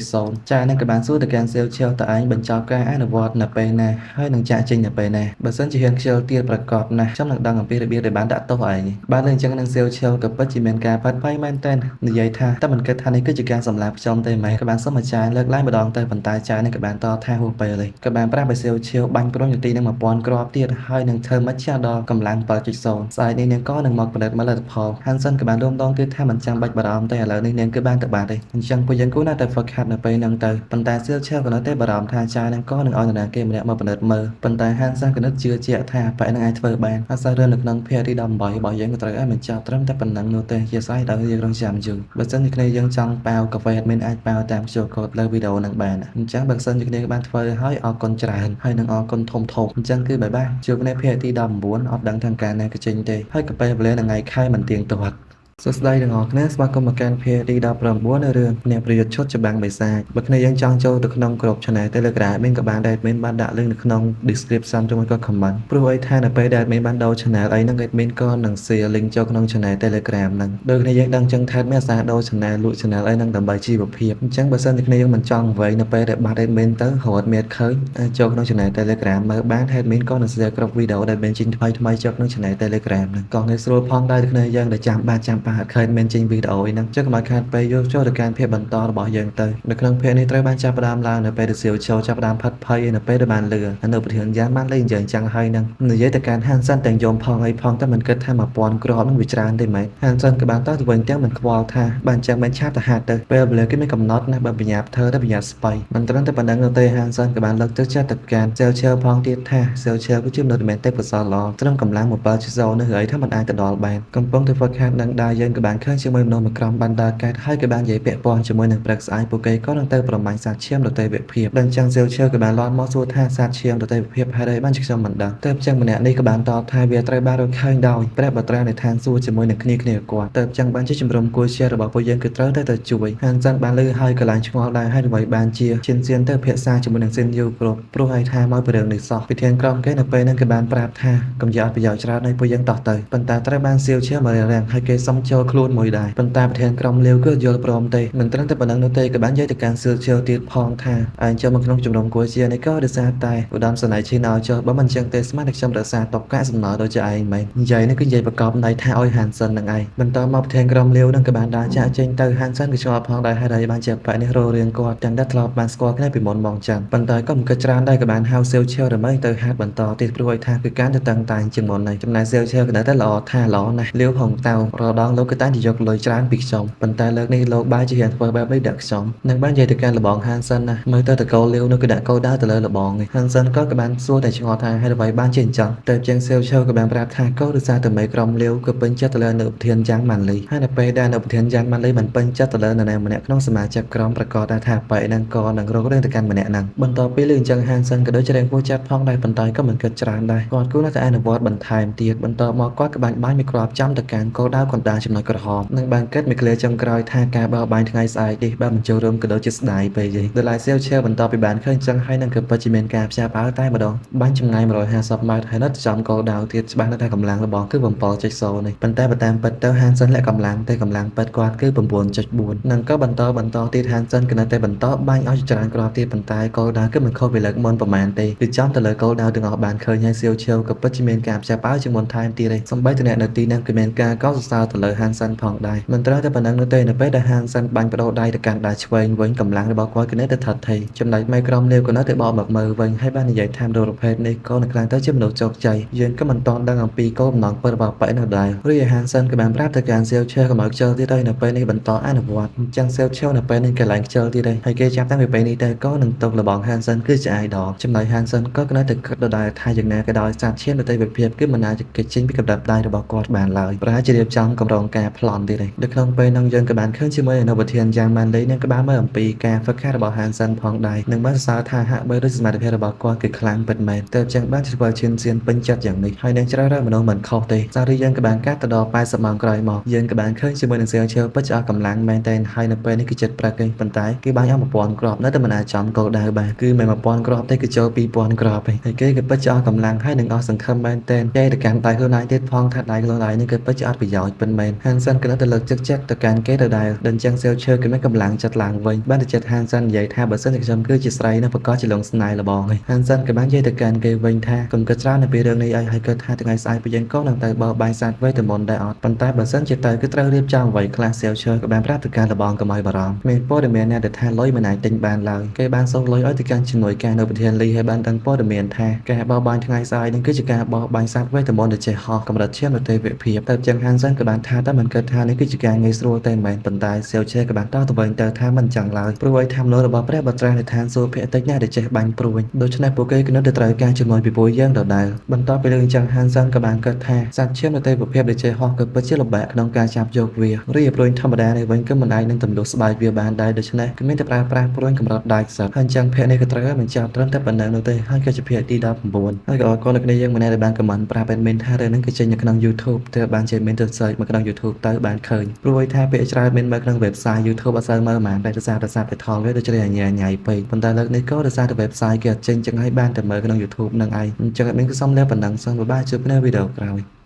7.0ចាយនឹងក៏បានសួរទៅកាន់សៀវឆៀវតើឯងបញ្ចប់ការអនុវត្តនៅពេលណាហើយនឹងចាក់ចេញនៅពេលណាបើសិនជាហ៊ានខ្ជិលទៀតប្រកបណាស់ខ្ញុំនឹងដឹងអំពីរបៀបដែលបានដាក់ទោសឯងបានលើអញ្ចឹងនឹងសៀវឆៀវក៏ពិតជាមានការផិតភ័យមែនទែននិយាយថាតែមិនគិតថានេះគឺជាការសម្លាប់ខ្ញុំទេមែនក៏បានសុំឲ្យចាយលើកឡើងម្ដងទៅប៉ុន្តែចាយនឹងក៏បានតថាហួសពេលនេះក៏បានប្រាប់ឲ្យសៀវឆៀវបាញ់ព្រុងនាទីនឹង1000គ្រាប់ទៀតហើយនឹងធ្វើមិនឆាដល់កម្លាំង7.0ស្អែកនេះនាងក៏នឹងមកផលិតមកលទ្ធផលហាន់សិនក៏បានរួមដងទៀតថាមិនចាំបាច់បារម្ភទេឥឡូវនេះនាងគឺបានទៅបានទេអញ្ចឹងពួកយើងគួរណាស់តែហ្វឹកហាត់នៅពេលហ្នឹងទៅប៉ុន្តែសៀវឆៀវក៏នៅតែបារម្ភថាចាយនឹងក៏នឹងឲ្យនរណាគេម្នាក់មកផលិតមើលប៉ុន្តែហាន់សិនក៏នឹកជឿជាក់ថាបែរនឹងអាចធ្វើបានអាសារឿងនៅក្នុងភាគទី18របស់យើងក៏ត្រូវឲ្យបញ្ចប់ត្រឹមតែប៉ុណ្ណឹងនោះទេជាស្រ័យដល់យើងរងចាំយូរបើសិនជាគ្នាយើងចង់ប៉ាវកាហ្វេ admin អាចប៉ាវតាម QR code លើវីដេអូហ្នឹងបានអញ្ចឹងបើសិនជាគ្នាបានធ្វើហើយអរគុណច្រើនហើយនឹងអរគុណធំធំអញ្ចឹងគឺបាយបាយជួបគ្នាភាគទី19អត់ដឹងថាកាលណាក៏ចេញទេហើយកាពេលវេលាថ្ងៃខែមិនទៀងទាត់សួស្តីទាំងអស់គ្នាស្វាគមន៍មកកាន់ភាគទី19នៅរឿងអ្នកប្រយុទ្ធឈុតច្បាំងបិសាចបើគ្នាយើងចង់ចូលទៅក្នុងក្រុម Channel Telegram មានក៏បានដែរ admin បានដាក់ link នៅក្នុង description ជាមួយក៏ comment ព្រោះអីថានៅពេលដែល admin បានដូរ channel អីហ្នឹង admin ក៏នឹង share link ចូលក្នុង channel Telegram ហ្នឹងដូចគ្នាយើងដឹងចឹងថា admin អាសាដូរ channel លក់ channel អីហ្នឹងដើម្បីជីវភាពអញ្ចឹងបើសិនជាគ្នាយើងមិនចង់វែងនៅពេលដែលបាត់ admin ទៅរត់មានឃើញអាចចូលក្នុង channel Telegram មើលបាន admin ក៏នឹង share គ្រប់វីដេអូដែលមានចេញថ្មីថ្មីចូលក្នុង channel Telegram ហ្នឹងក៏ងាយស្រួលផងដែរគ្នាយើងដែលចាំបានចាំបាត់ឃើញមានចេញវីដេអូអីហ្នឹងចឹងកុំឲ្យខាតពេលយកចូលទៅកាន់ភាពបន្តរបស់យើងទៅនៅក្នុងភាគនេះត្រូវបានចាប់ផ្ដើមឡើងនៅពេលដែលសៀវឈោចាប់ផ្ដើមផិតភ័យនៅពេលដែលបានលឺនៅប្រធានយ៉ាងបានលេងនិយាយចឹងហើយហ្នឹងនិយាយទៅកាន់ហាន់សិនទាំងយំផងអីផងតែមិនគិតថា1000គ្រាប់ហ្នឹងវាច្រើនទេមែនហាន់សិនក៏បានតទៅវិញទាំងមិនខ្វល់ថាបានចឹងមិនឆាប់ទៅហាត់ទៅពេលវេលាគេមានកំណត់ណាស់បើបញ្ញាប់ធ្វើទៅបញ្ញាប់ស្បៃមិនត្រឹមតែប៉ុណ្្នឹងទេហាន់សិនក៏បានលើកទឹកចិត្តទៅកាន់សៀវឈើផងទៀតថាសៀវឈើគឺជាមនុស្សដែលមានទេពកោសល្យល្អត្រឹមកម្លាំង7.0នេះហើយថាមិនអាចទៅដល់បានកំពុងតែហ្វឹកហាត់នឹងដែរយើងក៏បានឃើញជាមួយមនុស្សមួយក្រុមបានដើរកាត់ហើយក៏បាននិយាយពាក់ព័ន្ធជាមួយនឹងព្រឹកស្អែកពួកគេក៏នឹងទៅប្រមាញ់សត្វឈាមដទៃវិភាពដល់ចឹងសៀវឈើក៏បានលាន់មកសួរថាសត្វឈាមដទៃវិភាពហេតុអីបានជាខ្ញុំមិនដឹងទៅចឹងម្នាក់នេះក៏បានតបថាវាត្រូវបានរកឃើញដោយព្រះបត្រានៃឋានសួគ៌ជាមួយនឹងគ្នាគ្នាគាត់ទៅចឹងបានជាជំរំគួរជារបស់ពួកយើងគឺត្រូវតែទៅជួយហានសិនបានលឺហើយកន្លែងឆ្ងល់ដែរហើយអ្វីបានជាជិនសៀនទៅភាសាជាមួយនឹងស៊ិនយូគ្រប់ព្រោះឲ្យថាមកពីរឿងនេះសោះពិធានក្រុមគេនៅពេលហ្នឹងគេបានប្រាប់ថាកុំយកអត់ប្រយោជន៍ច្រើនឲ្យពួកយើងតោះទៅប៉ុន្តែត្រូវបានសៀវឈើមករារាំងហើយគេសុំ ចូលខ្លួនមួយដែរប៉ុន្តែប្រធានក្រុមលាវគឺយល់ព្រមទេមិនត្រឹមតែប៉ុណ្ណឹងនោះទេក៏បាននិយាយទៅកាន់សៀវឈៀវទៀតផងថាឯងចូលមកក្នុងជំរំគួជានេះក៏ដោយសារតែឧត្តមសេនីយ៍ឈីនឲ្យចុះបើមិនចឹងទេស្មានតែខ្ញុំរក្សាតបកាកសំណល់ដូចជាឯងមែននិយាយនេះគឺនិយាយប្រកបន័យថាឲ្យហានសិននឹងឯងបន្តមកប្រធានក្រុមលាវនឹងក៏បានដើរចាក់ចេញទៅហានសិនក៏ឆ្ងល់ផងដែរហើយបានជាបែបនេះរោរឿងគាត់ទាំងដែលធ្លាប់បានស្គាល់គ្នាពីមុនមកចឹងប៉ុន្តែក៏មិនគិតច្រើនដែរក៏បានហៅសៀវឈៀវដើម្បីទៅហាត់បន្តទៀតព្រោះឲ្យថាគឺកាន់តែតឹងតែងជាងមុននេះចំណែកសៀវឈៀវក៏នៅតែល្អថាល្អណាស់លាវហងតៅរដងលោកគឺតែងតែយកលុយច្រើនពីខ្ញុំប៉ុន្តែលើកនេះលោកបែរជាហ៊ានធ្វើបែបនេះដាក់ខ្ញុំនឹងបាននិយាយទៅកាន់លបងហានសិនណាមើលទៅតកោលាវនោះគឺដាក់កោដៅទៅលើលបងនេះហានសិនក៏បានសួរតែឆ្ងល់ថាហេតុអ្វីបានជាអញ្ចឹងតែជាងសៀវឈៀវក៏បានប្រាប់ថាក៏ដោយសារតែមេក្រុមលាវគឺពេញចិត្តទៅលើនៅប្រធានយ៉ាងម៉ាន់លីហើយនៅពេលដែលនៅប្រធានយ៉ាងម៉ាន់លីមិនពេញចិត្តទៅលើនរណាម្នាក់ក្នុងសមាជិកក្រុមប្រកាសថាបែនឹងក៏នឹងរករឿងទៅកាន់ម្នាក់ហ្នឹងបន្ទាប់ពីលឺអញ្ចឹងហានសិនក៏ដូចជារៀងពោះចិត្តផងដែរប៉ុន្តែក៏មិនគិតច្រើនដែរគាត់គួរតែអនុវត្តបន្ថែមទៀតបន្តមកគាត់ក៏បានបាញ់មួយគ្រាប់ចំទៅកាន់គោលដៅកណ្ដាលចំណុចក្រហមនិងបានគិតមួយក្លាចុងក្រោយថាការបោបាញ់ថ្ងៃស្អែកនេះបើមិនចូលរួមក៏ដូចជាស្ដាយពេកទេដល់ឡែកសៀវឈៀវបន្ទាប់ពីបានឃើញចឹងហើយនឹងក៏ពិតជាមានការផ្សាផ្អើលតែម្ដងបាញ់ចម្ងាយ150ម៉ែត្រហើយនៅចំគោលដៅទៀតច្បាស់ណាស់ថាកម្លាំងរបស់គឺ7.0នេះប៉ុន្តែបើតាមពិតទៅហានសិនលាក់កម្លាំងតែកម្លាំងពិតគាត់គឺ9.4និងក៏បន្តទៀតហានសិនក៏នៅតែបន្តបាញ់ឲ្យច្រើនគ្រាប់ទៀតប៉ុន្តែគោលដៅគឺមិនខុសពីលើកមុនប្រហែលទេគឺចំទៅលើគោលដៅទាំងអស់បានឃើញហើយសៀវឈៀវក៏ពិតជាមានការផ្សាផ្អើលជាងមុនថែមទៀតទេសំបីតអ្នកនៅទីហ្នឹងក៏មានការកោតសរសើរទៅលើហានសិនផងដែរមិនត្រូវតែប៉ុណ្ណឹងនោះទេនៅពេលដែលហានសិនបាញ់បដូរដៃទៅកាន់ដៃឆ្វេងវិញកម្លាំងរបស់គាត់គឺនៅតែថិតថេរចំណែកមេក្រុមលាវក៏នៅតែបកមកមើលវិញហើយបាននិយាយថាមនុស្សប្រភេទនេះក៏នៅខ្លាំងទៅជាមនុស្សជោគជ័យយើងក៏មិនទាន់ដឹងអំពីគោលបំណងពិតរបស់ប៉ែនោះដែររីឯហានសិនក៏បានប្រាប់ទៅកាន់សៀវឈៀវកុំឲ្យខ្ជិលទៀតហើយនៅពេលនេះបន្តអនុវត្តអញ្ចឹងសៀវឈៀវនៅពេលនេះក៏ឡើងខ្ជិលទៀតហើយគេចាប់តាំងពីពេលនេះទៅក៏នឹងទុកលបងហានសិនគឺជា idol ចំណែកហានសិនក៏នៅតែគិតដដែលថាយ៉ាងណាក៏ដោយសត្វឈាមដទៃវិភាគគឺមិនអាចគេចេញពីកម្រិតដៃរបស់គាត់បានឡើយប្រហែលជារៀបចំកម្រងការប្លន់ទៀតឯងនៅក្នុងពេលនោះយើងក៏បានឃើញជាមួយអនុប្រធានយ៉ាងម៉ាន់លីនឹងក៏បានមើលអំពីការហ្វឹកហាត់របស់ហានសិនផងដែរនិងបានសរសើរថាហាក់បីដូចសមត្ថភាពរបស់គាត់គឺខ្លាំងពិតមែនទើបចឹងបានធ្វើឈានសៀនពេញចិត្តយ៉ាងនេះហើយនឹងជ្រើសរើសមនុស្សមិនខុសទេសាររីយើងក៏បានកាត់ទៅដល់80ម៉ោងក្រោយមកយើងក៏បានឃើញជាមួយនឹងសៀវឈៀវពិតជាអស់កម្លាំងមែនទែនហើយនៅពេលនេះគឺចិត្តព្រឹកឯងប៉ុន្តែគេបាញ់អស់1000គ្រាប់នៅតែមិនអាចចំគោលដៅបានគឺមិន1000គ្រាប់ទេគឺចូល2000គ្រាប់ឯងហើយគេក៏ពិតជាអស់កម្លាំងហើយនឹងអស់សង្ឃឹមមែនទែនគេទៅកាន់ដៃខ្លួនឯងទៀតផងថាដៃខ្លួនឯងនេះគឺពិតជាអត់ប្រយោជន៍ពិតមែនហានសិនក៏នៅតែលើកទឹកចិត្តទៅកាន់គេដដែលដល់ចឹងសៀវឈើគឺមានកម្លាំងចិត្តឡើងវិញបានទៅចិត្តហានសិននិយាយថាបើសិនជាខ្ញុំគឺជាស្រីនោះប្រកាសជាលងស្នេហ៍លបងឯងហានសិនក៏បាននិយាយទៅកាន់គេវិញថាកុំគិតច្រើននៅពីរឿងនេះអីហើយគិតថាថ្ងៃស្អែកពួកយើងក៏នឹងទៅបោបាយសាទវេទមន្តដែរអត់ប៉ុន្តែបើសិនជាទៅគឺត្រូវរៀបចំអ្វីខ្លះសៀវឈើក៏បានប្រាប់ទៅកាន់លបងកុំឲ្យបារម្ភមានព័ត៌មានអ្នកដែលថាលុយមិនអាចទិញបានឡើយគេបានសូមលុយឲ្យទៅកាន់ជំនួយការនៅប្រធានលីហើយបានដឹងព័ត៌មានថាការបោបាញ់ថ្ងៃស្អែកនឹងគឺជាការបោបាញ់សត្វវេទមន្តដែលចេះហោះកម្រិតឈាមនៅទេវភាពតែចឹងហានសិនក៏បានថាតែមិនគិតថានេះគឺជាការងាយស្រួលទេមែនប៉ុន្តែសៀវឆេក៏បានតទៅវិញទៅថាមិនចឹងឡើយព្រោះឲ្យថាមនុស្សរបស់ព្រះបត្រានៅឋានសួគ៌ភាគតិចណាស់ដែលចេះបាញ់ព្រួញដូច្នេះពួកគេក៏នៅតែត្រូវការជំនួយពីពួកយើងដដែលបន្ទាប់ពីរឿងចឹងហានសិនក៏បានគិតថាសត្វឈាមនៅទេវភាពដែលចេះហោះក៏ពិតជាលំបាកក្នុងការចាប់យកវារីឯព្រួញធម្មតានេះវិញក៏មិនអាចនឹងទម្លុះស្បែកវាបានដែរដូច្នេះគឺមានតែប្រើប្រាស់ព្រួញកម្រិតដាច់សត្វហើយអញ្ចឹងភាគនេះក៏ត្រូវឲ្យបញ្ចប់ត្រឹមតែប៉ុណ្ណឹងនោះទេហើយក៏ជាភាគទី19ហើយក៏អរគុណដល់គ្នាយើងម្នាក់ដែលបានខមមិនប្រាប់ admin ថារឿងហ្នឹងគឺចេញនៅក្នុង YouTube ទើបបានជាមានទៅ search មកក្នុង YouTube ទៅបានឃើញព្រោះថាពាក្យច្រើនមានមើលក្នុង website YouTube អត់សូវមើលហ្មងតែដោយសារតែ subtitle វាដូចជាញ៉ៃញ៉ៃពេកប៉ុន្តែលើកនេះក៏ដោយសារតែ website គេអត់ចេញចឹងហើយបានតែមើលក្នុង YouTube នឹងឯងអញ្ចឹង admin ក៏សូមលាប៉ុណ្ណឹងសិន bye bye ជួបគ្នាវីដេអូក្រោយ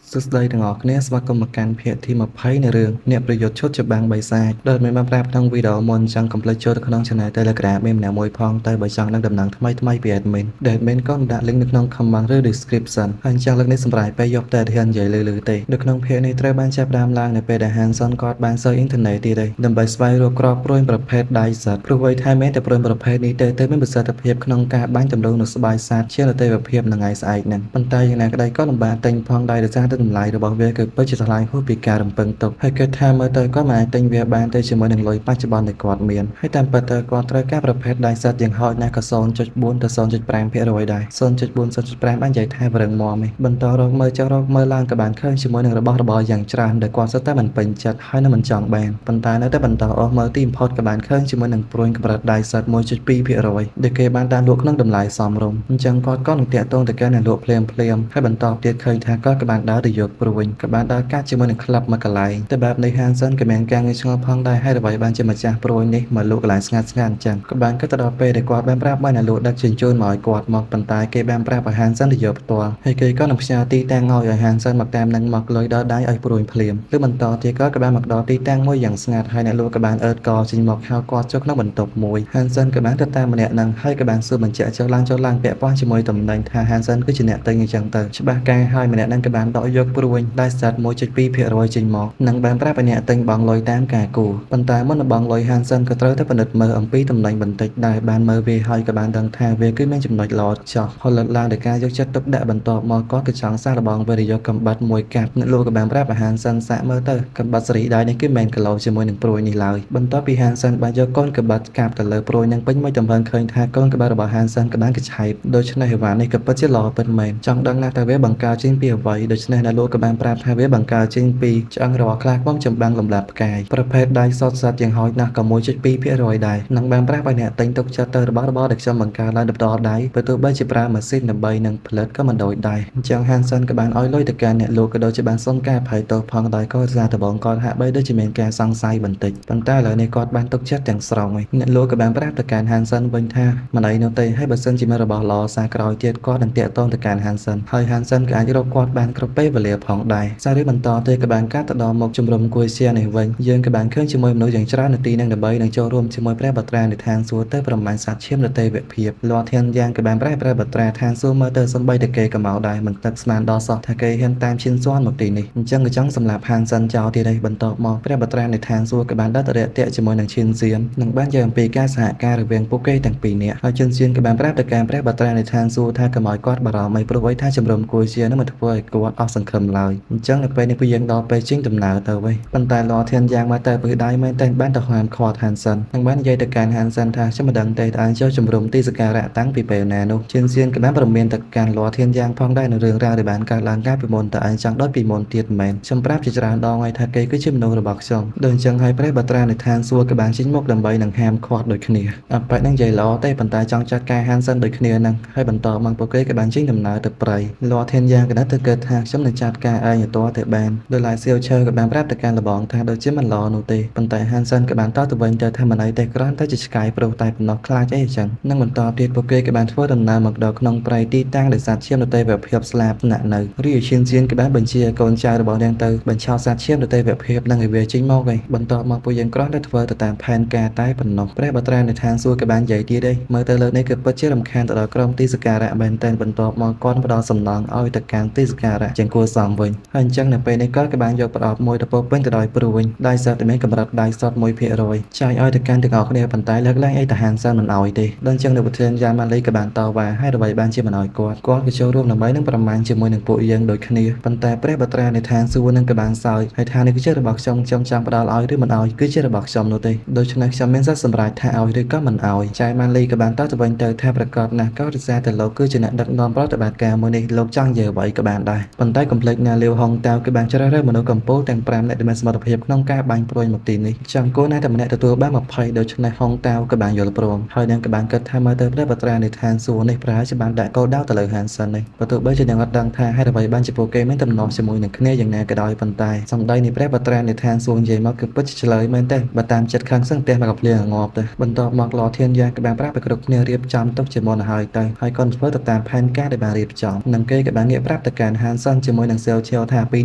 សួស្តីទាំងអស់គ្នាស្វាគមន៍មកកាន់ភាគទី20នៃរឿងអ្នកប្រយុទ្ធឈុតច្បាំងបិសាចដែលមានបានប្រាប់ក្នុងវីដេអូមុនចង់កុំភ្លេចចូលទៅក្នុង Channel Telegram មានម្នាក់មួយផងទៅបើចង់ដឹងដំណឹងថ្មីថ្មីពី admin ដែល admin ក៏នឹងដាក់ link នៅក្នុង comment ឬ description ហើយអញ្ចឹងលើកនេះសម្រាប់ពេលយប់តែហ៊ាននិយាយលឺៗទេនៅក្នុងភាគនេះត្រូវបានចាប់ផ្ដើមឡើងនៅពេលដែល Hanson គាត់បាន search internet ទៀតឯងដើម្បីស្វែងរកគ្រាប់ព្រួញប្រភេទដៃសត្វព្រោះអ្វីថាមានតែព្រួញប្រភេទនេះទេទៅមានប្រសិទ្ធភាពក្នុងការបាញ់ទម្រង់នៅស្បែកសត្វជាលទេវភាពនៅថ្ងៃស្អែកហ្នឹងប៉ុន្តែយ៉ាងណាក្តីក៏លំបាកទិញផងដែរដោយសារតែតម្លៃរបស់វាគឺពិតជាថ្លៃហួសពីការរំពឹងទុកហើយគិតថាមើលទៅគាត់មិនអាចទិញវាបានទេជាមួយនឹងលុយបច្ចុប្បន្នដែលគាត់មានហើយតាមពិតទៅគាត់ត្រូវការប្រភេទដៃសត្វយ៉ាងហោចណាស់ក៏0.4ទៅ0.5%ដែរ0.4 0.5បាននិយាយថាវរឹងមាំឯងបន្តរកមើលចុះរកមើលឡើងក៏បានឃើញជាមួយនឹងរបស់របរយ៉ាងច្រើនដែលគាត់សុទ្ធតែមិនពេញចិត្តហើយនឹងមិនចង់បានប៉ុន្តែនៅតែបន្តអស់មើលទីបំផុតក៏បានឃើញជាមួយនឹងព្រួញកម្រិតដៃសត្វ1.2%ដែលគេបានដាក់លក់ក្នុងតម្លៃសមរម្យអញ្ចឹងគាត់ក៏នឹងតាក់ទងទៅកាន់អ្នកលក់ភ្លាមភ្លាមហើយបន្តទៀតឃើញថាគាត់ក៏បានដើរទៅ ទៅយកព្រួញក៏បានដើរកាត់ជាមួយនឹងក្លឹបមួយកន្លែងតែបែបនេះហានសិនក៏មានការងឿងឆ្ងល់ផងដែរហើយអ្វីបានជាម្ចាស់ព្រួញនេះមកលក់កន្លែងស្ងាត់ស្ងាត់អញ្ចឹងក៏បានគិតទៅដល់ពេលដែលគាត់បានប្រាប់ឲ្យអ្នកលក់ដឹកជញ្ជូនមកឲ្យគាត់មកប៉ុន្តែគេបានប្រាប់ឲ្យហានសិនទៅយកផ្ទាល់ហើយគេក៏នឹងផ្ញើទីតាំងឲ្យហានសិនមកតាមនឹងមកលុយដល់ដៃឲ្យព្រួញភ្លាមឬបន្តទៀតគាត់ក៏បានមកដល់ទីតាំងមួយយ៉ាងស្ងាត់ហើយអ្នកលក់ក៏បានអើតកចេញមកហៅគាត់ចូលក្នុងបន្ទប់មួយហានសិនក៏បានទៅតាមម្នាក់នឹងហើយក៏បានសួរបញ្ជាក់ចុះឡើងពាក់ព័ន្ធជាមួយតំណែងថាហានសិនគឺជាអ្នកទិញអញ្ចឹងទៅច្បាស់ការហើយម្នាក់នឹងក៏បានដកយកព្រួញដែលស្ថិត 1.2% ចេញមកនិងបានប្រាប់ឲ្យអ្នកទិញបង់លុយតាមការគូប៉ុន្តែមុននឹងបង់លុយហានសិនក៏ត្រូវតែពិនិត្យមើលអំពីតំណែងបន្តិចដែរបានមើលវាហើយក៏បានដឹងថាវាគឺមានចំណុចល្អចោះផលិតឡើងដោយការយកចិត្តទុកដាក់បន្ទាប់មកគាត់ក៏ចង់សាកល្បងវិរិយកកំបាត់មួយកាប់អ្នកលក់ក៏បានប្រាប់ឲ្យហានសិនសាកមើលទៅកំបាត់សេរីដៃនេះគឺមិនគីឡូជាមួយនឹងព្រួយនេះឡើយបន្ទាប់ពីហានសិនបានយកកូនក្បាត់កាប់ទៅលើព្រួយនឹងពេញមួយទំហឹងឃើញថាកូនក្បាត់របស់ហានសិនក៏បានកឆែបដូច្នេះអីវ៉ាន់នេះក៏ពិតជាល្អពិតមែនចង់ដឹងណាស់តើវាបង្កើតចេញពីអ្វីដូច្នេះអ្នកលក់ក៏បានប្រាប់ថាវាបង្កើតចេញពីឆ្អឹងរបស់ខ្លះបំចម្បាំងលំដាប់ផ្កាយប្រភេទដៃសតសត្វយ៉ាងហោចណាស់ក៏ 1.2% ដែរនិងបានប្រាប់ឲ្យអ្នកទិញទុកចិត្តទៅរបស់របរដែលខ្ញុំបង្កើតឡើងដល់ដៃបើទោះបីជាប្រើម៉ាស៊ីនដើម្បីនឹងផលិតក៏មិនដូចដែរអញ្ចឹងហានសិនក៏បានឲ្យលុយទៅកាន់អ្នកលក់ក៏ដូចជាបានសុំការអភ័យទោសផងដែរក៏សារដំបងគាត់ហាក់បីដូចជាមានការសង្ស័យបន្តិចប៉ុន្តែឥឡូវនេះគាត់បានទុកចិត្តទាំងស្រុងហើយអ្នកលក់ក៏បានប្រាប់ទៅកាន់ហានសិនវិញថាមិនអីនោះទេហើយបើសិនជាមានរបស់ល្អសារក្រោយទៀតគាត់នឹងតាក់ទងទៅកាន់ហានសិនហើយហានសិនក៏អាចរកគាត់បានគ្រប់ពេលវេលាផងដែរសាររឿងបន្តទៅក៏បានកាត់ទៅដល់មុខជំរំគួយសៀនេះវិញយើងក៏បានឃើញជាមួយមនុស្សយ៉ាងច្រើននៅទីនឹងដើម្បីនឹងចូលរួមជាមួយព្រះបត្រានិឋានសួគ៌ទៅប្រមាណសត្វឈាមរទេវភាពលាធានយ៉ាងក៏បានប្រែព្រះបត្រាឋានសួគ៌មើលទៅសំបីតែគេក៏មកដែរមិនទឹកស្មានដល់សោះថាគេហ៊ានតាមឈានសួនមកទីនេះអញ្ចឹងក៏ចង់សម្លាប់ហានសិនចោលទៀតឯងបន្ទាប់មកព្រះបត្រានិឋានសួគ៌ក៏បានដើរទៅរាក់ទាក់ជាមួយនឹងឈានសៀននិងបានយកអំពីការសហការរវាងពួកគេទាំងពីរនាក់ហើយឈានសៀនក៏បានប្រាប់ទៅកាន់ព្រះបត្រានិឋានសួគ៌ថាកុំឲ្យគាត់បារម្ភអីព្រោះអ្វីថាជំរំគួយជានឹងមិនធ្វើឲ្យគាត់អស់សង្ឃឹមឡើយអញ្ចឹងនៅពេលនេះពួកយើងដល់ពេលចេញដំណើរទៅវិញប៉ុន្តែលាធានយ៉ាងមកតែពឹសដៃមែនតែបានទៅហាមឃាត់ហានសិននិងបាននិយាយទៅកាន់ហានសិនថាខ្ញុំមិនដឹងទេតើចូលជំរំទីសក្ការៈតាំងពីពេលណានោះឈានសៀនក៏បានប្រមានទៅកាន់លាធានយ៉ាងផងដែរនៅរឿងរ៉ាវដែលបានកើតឡើងកាលពីមុនតើឯងចង់ដូចពីមុនទៀតមែនខ្ញុំប្រាប់ជាច្រើនដងហើយថាគេគឺជាមនុស្សរបស់ខ្ញុំដូចអញ្ចឹងហើយព្រះបត្រានិឋានសួគ៌ក៏បានចេញមុខដើម្បីនឹងហាមឃាត់ដូចគ្នាអបិនឹងនិយាយល្អទេប៉ុន្តែចង់ចាត់ការហានសិនដូចគ្នានឹងហើយបន្តមកពួកគេក៏បានចេញដំណើរទៅព្រៃលាធានយ៉ាងក៏នៅទៅគិតថាខ្ញុំនឹងចាត់ការឯងឲ្យទាល់តែបានដោយឡែកសៀវឈើក៏បានប្រាប់ទៅកាន់លបងថាដូចជាមិនល្អនោះទេប៉ុន្តែហានសិនក៏បានតទៅវិញទៅថាមិនអីទេគ្រាន់តែជាឆ្កែប្រុសតែប៉ុណ្ណោះខ្លាចអីអញ្ចឹងនិងបន្តទៀតពួកគេក៏បានធ្វើដំណើរមកដល់ក្នុងព្រៃទីតាំងដែលសត្វឈាមរទេវភាពស្លាប់ស្នាក់នៅរីឯឈានសៀនក៏បានបញ្ជាឲ្យកូនចៅរបស់នាងទៅបញ្ឆោតសត្វឈាមរទេវភាពនិងឲ្យវាចេញមកឯងបន្ទាប់មកពួកយើងគ្រាន់តែធ្វើទៅតាមផែនការតែប៉ុណ្ណោះព្រះបត្រានិឋានសួគ៌ក៏បាននិយាយទៀតឯងមើលទៅលើកនេះគឺពិតជារំខានទៅដល់ក្រុមទីសក្ការៈមែនទែនបន្ទាប់មកគាត់ផ្ដល់សំណងឲ្យទៅកាន់ទីសក្ការៈជាងគួរសមវិញហើយអញ្ចឹងនៅពេលនេះគាត់ក៏បានយកប្រអប់មួយទៅពោពេញទៅដោយព្រួញដៃសត្វដែលមានកម្រិតដៃសត 1% ចាយឲ្យទៅកាន់ទាំងអស់គ្នាប៉ុន្តែលើកឡើងអីតាហានសិនមិនឲ្យទេដល់អញ្ចឹងនៅប្រធានយ៉ាម៉ាលីក៏បានតវ៉ាហើយអ្វីបានជាមិនឲ្យគាត់គាត់ក៏ចូលរួមដើម្បីនឹងប្រមាណជាមួយនឹងពួកយើងដូចគ្នាប៉ុន្តែព្រះបត្រានិឋានសួគ៌នឹងក៏បានសើចហើយថានេះគឺជារបស់ខ្ញុំខ្ញុំចង់ផ្ដល់ឲ្យឬមិនឲ្យគឺជារបស់ខ្ញុំនោះទេដូច្នេះខ្ញុំមានសិទ្ធិសម្រេចថាឲ្យឬក៏មិនឲ្យចៃម៉ាលីក៏បានតទៅវិញទៅថាប្រកាសណាស់ក៏រិសាតែលោកគឺជាអ្នកដឹកនាំប្រតិបត្តិការមួយនេះលោកចង់និយាយអ្វីក៏បានដែរប៉ុន្តែកុំភ្លេចណាលាវហុងតាវគឺបានជ្រើសរើសមនុស្សកំពូលទាំង5នាក់ដែលមានសមត្ថភាពក្នុងការបាញ់ព្រួយមកទីនេះចាំគួរណាស់តែម្នាក់ទទួលបាន20ដូច្នេះហុងតាវក៏បានយល់ព្រមហើយនឹងក៏បានគិតថាមើលទៅព្រះបត្រានិឋានសួគ៌នេះប្រហែលជាបានដាក់គោលដៅទៅលើហានសិននេះបើទោះបីជាអ្នកអត់ដឹងថាហេតុអ្វីបានជាពួកគេមានទំនាស់ជាមួយនឹងគ្នាយ៉ាងណាក៏ដោយប៉ុន្តែសម្ដីនៃព្រះបត្រានិឋានសួគ៌និយាយមកគឺពិតជាឆ្លើយមែនទេបើតាមចិត្តខាងសឹងផ្ទះមកកភ្លៀងងាប់ទៅបន្ទាប់មកលាធានយ៉ាងក៏បានប្រាប់ឲ្យគ្រប់គ្នារៀបចំទុកជាមុនឲ្យហើយទៅហើយក៏ធ្វើទៅតាមផែនការដែលបានរៀបចំនិងគេក៏បានងាកប្រាប់ទៅកាន់ហានសិនជាមួយនឹងសៀវឈៀវថាពីរ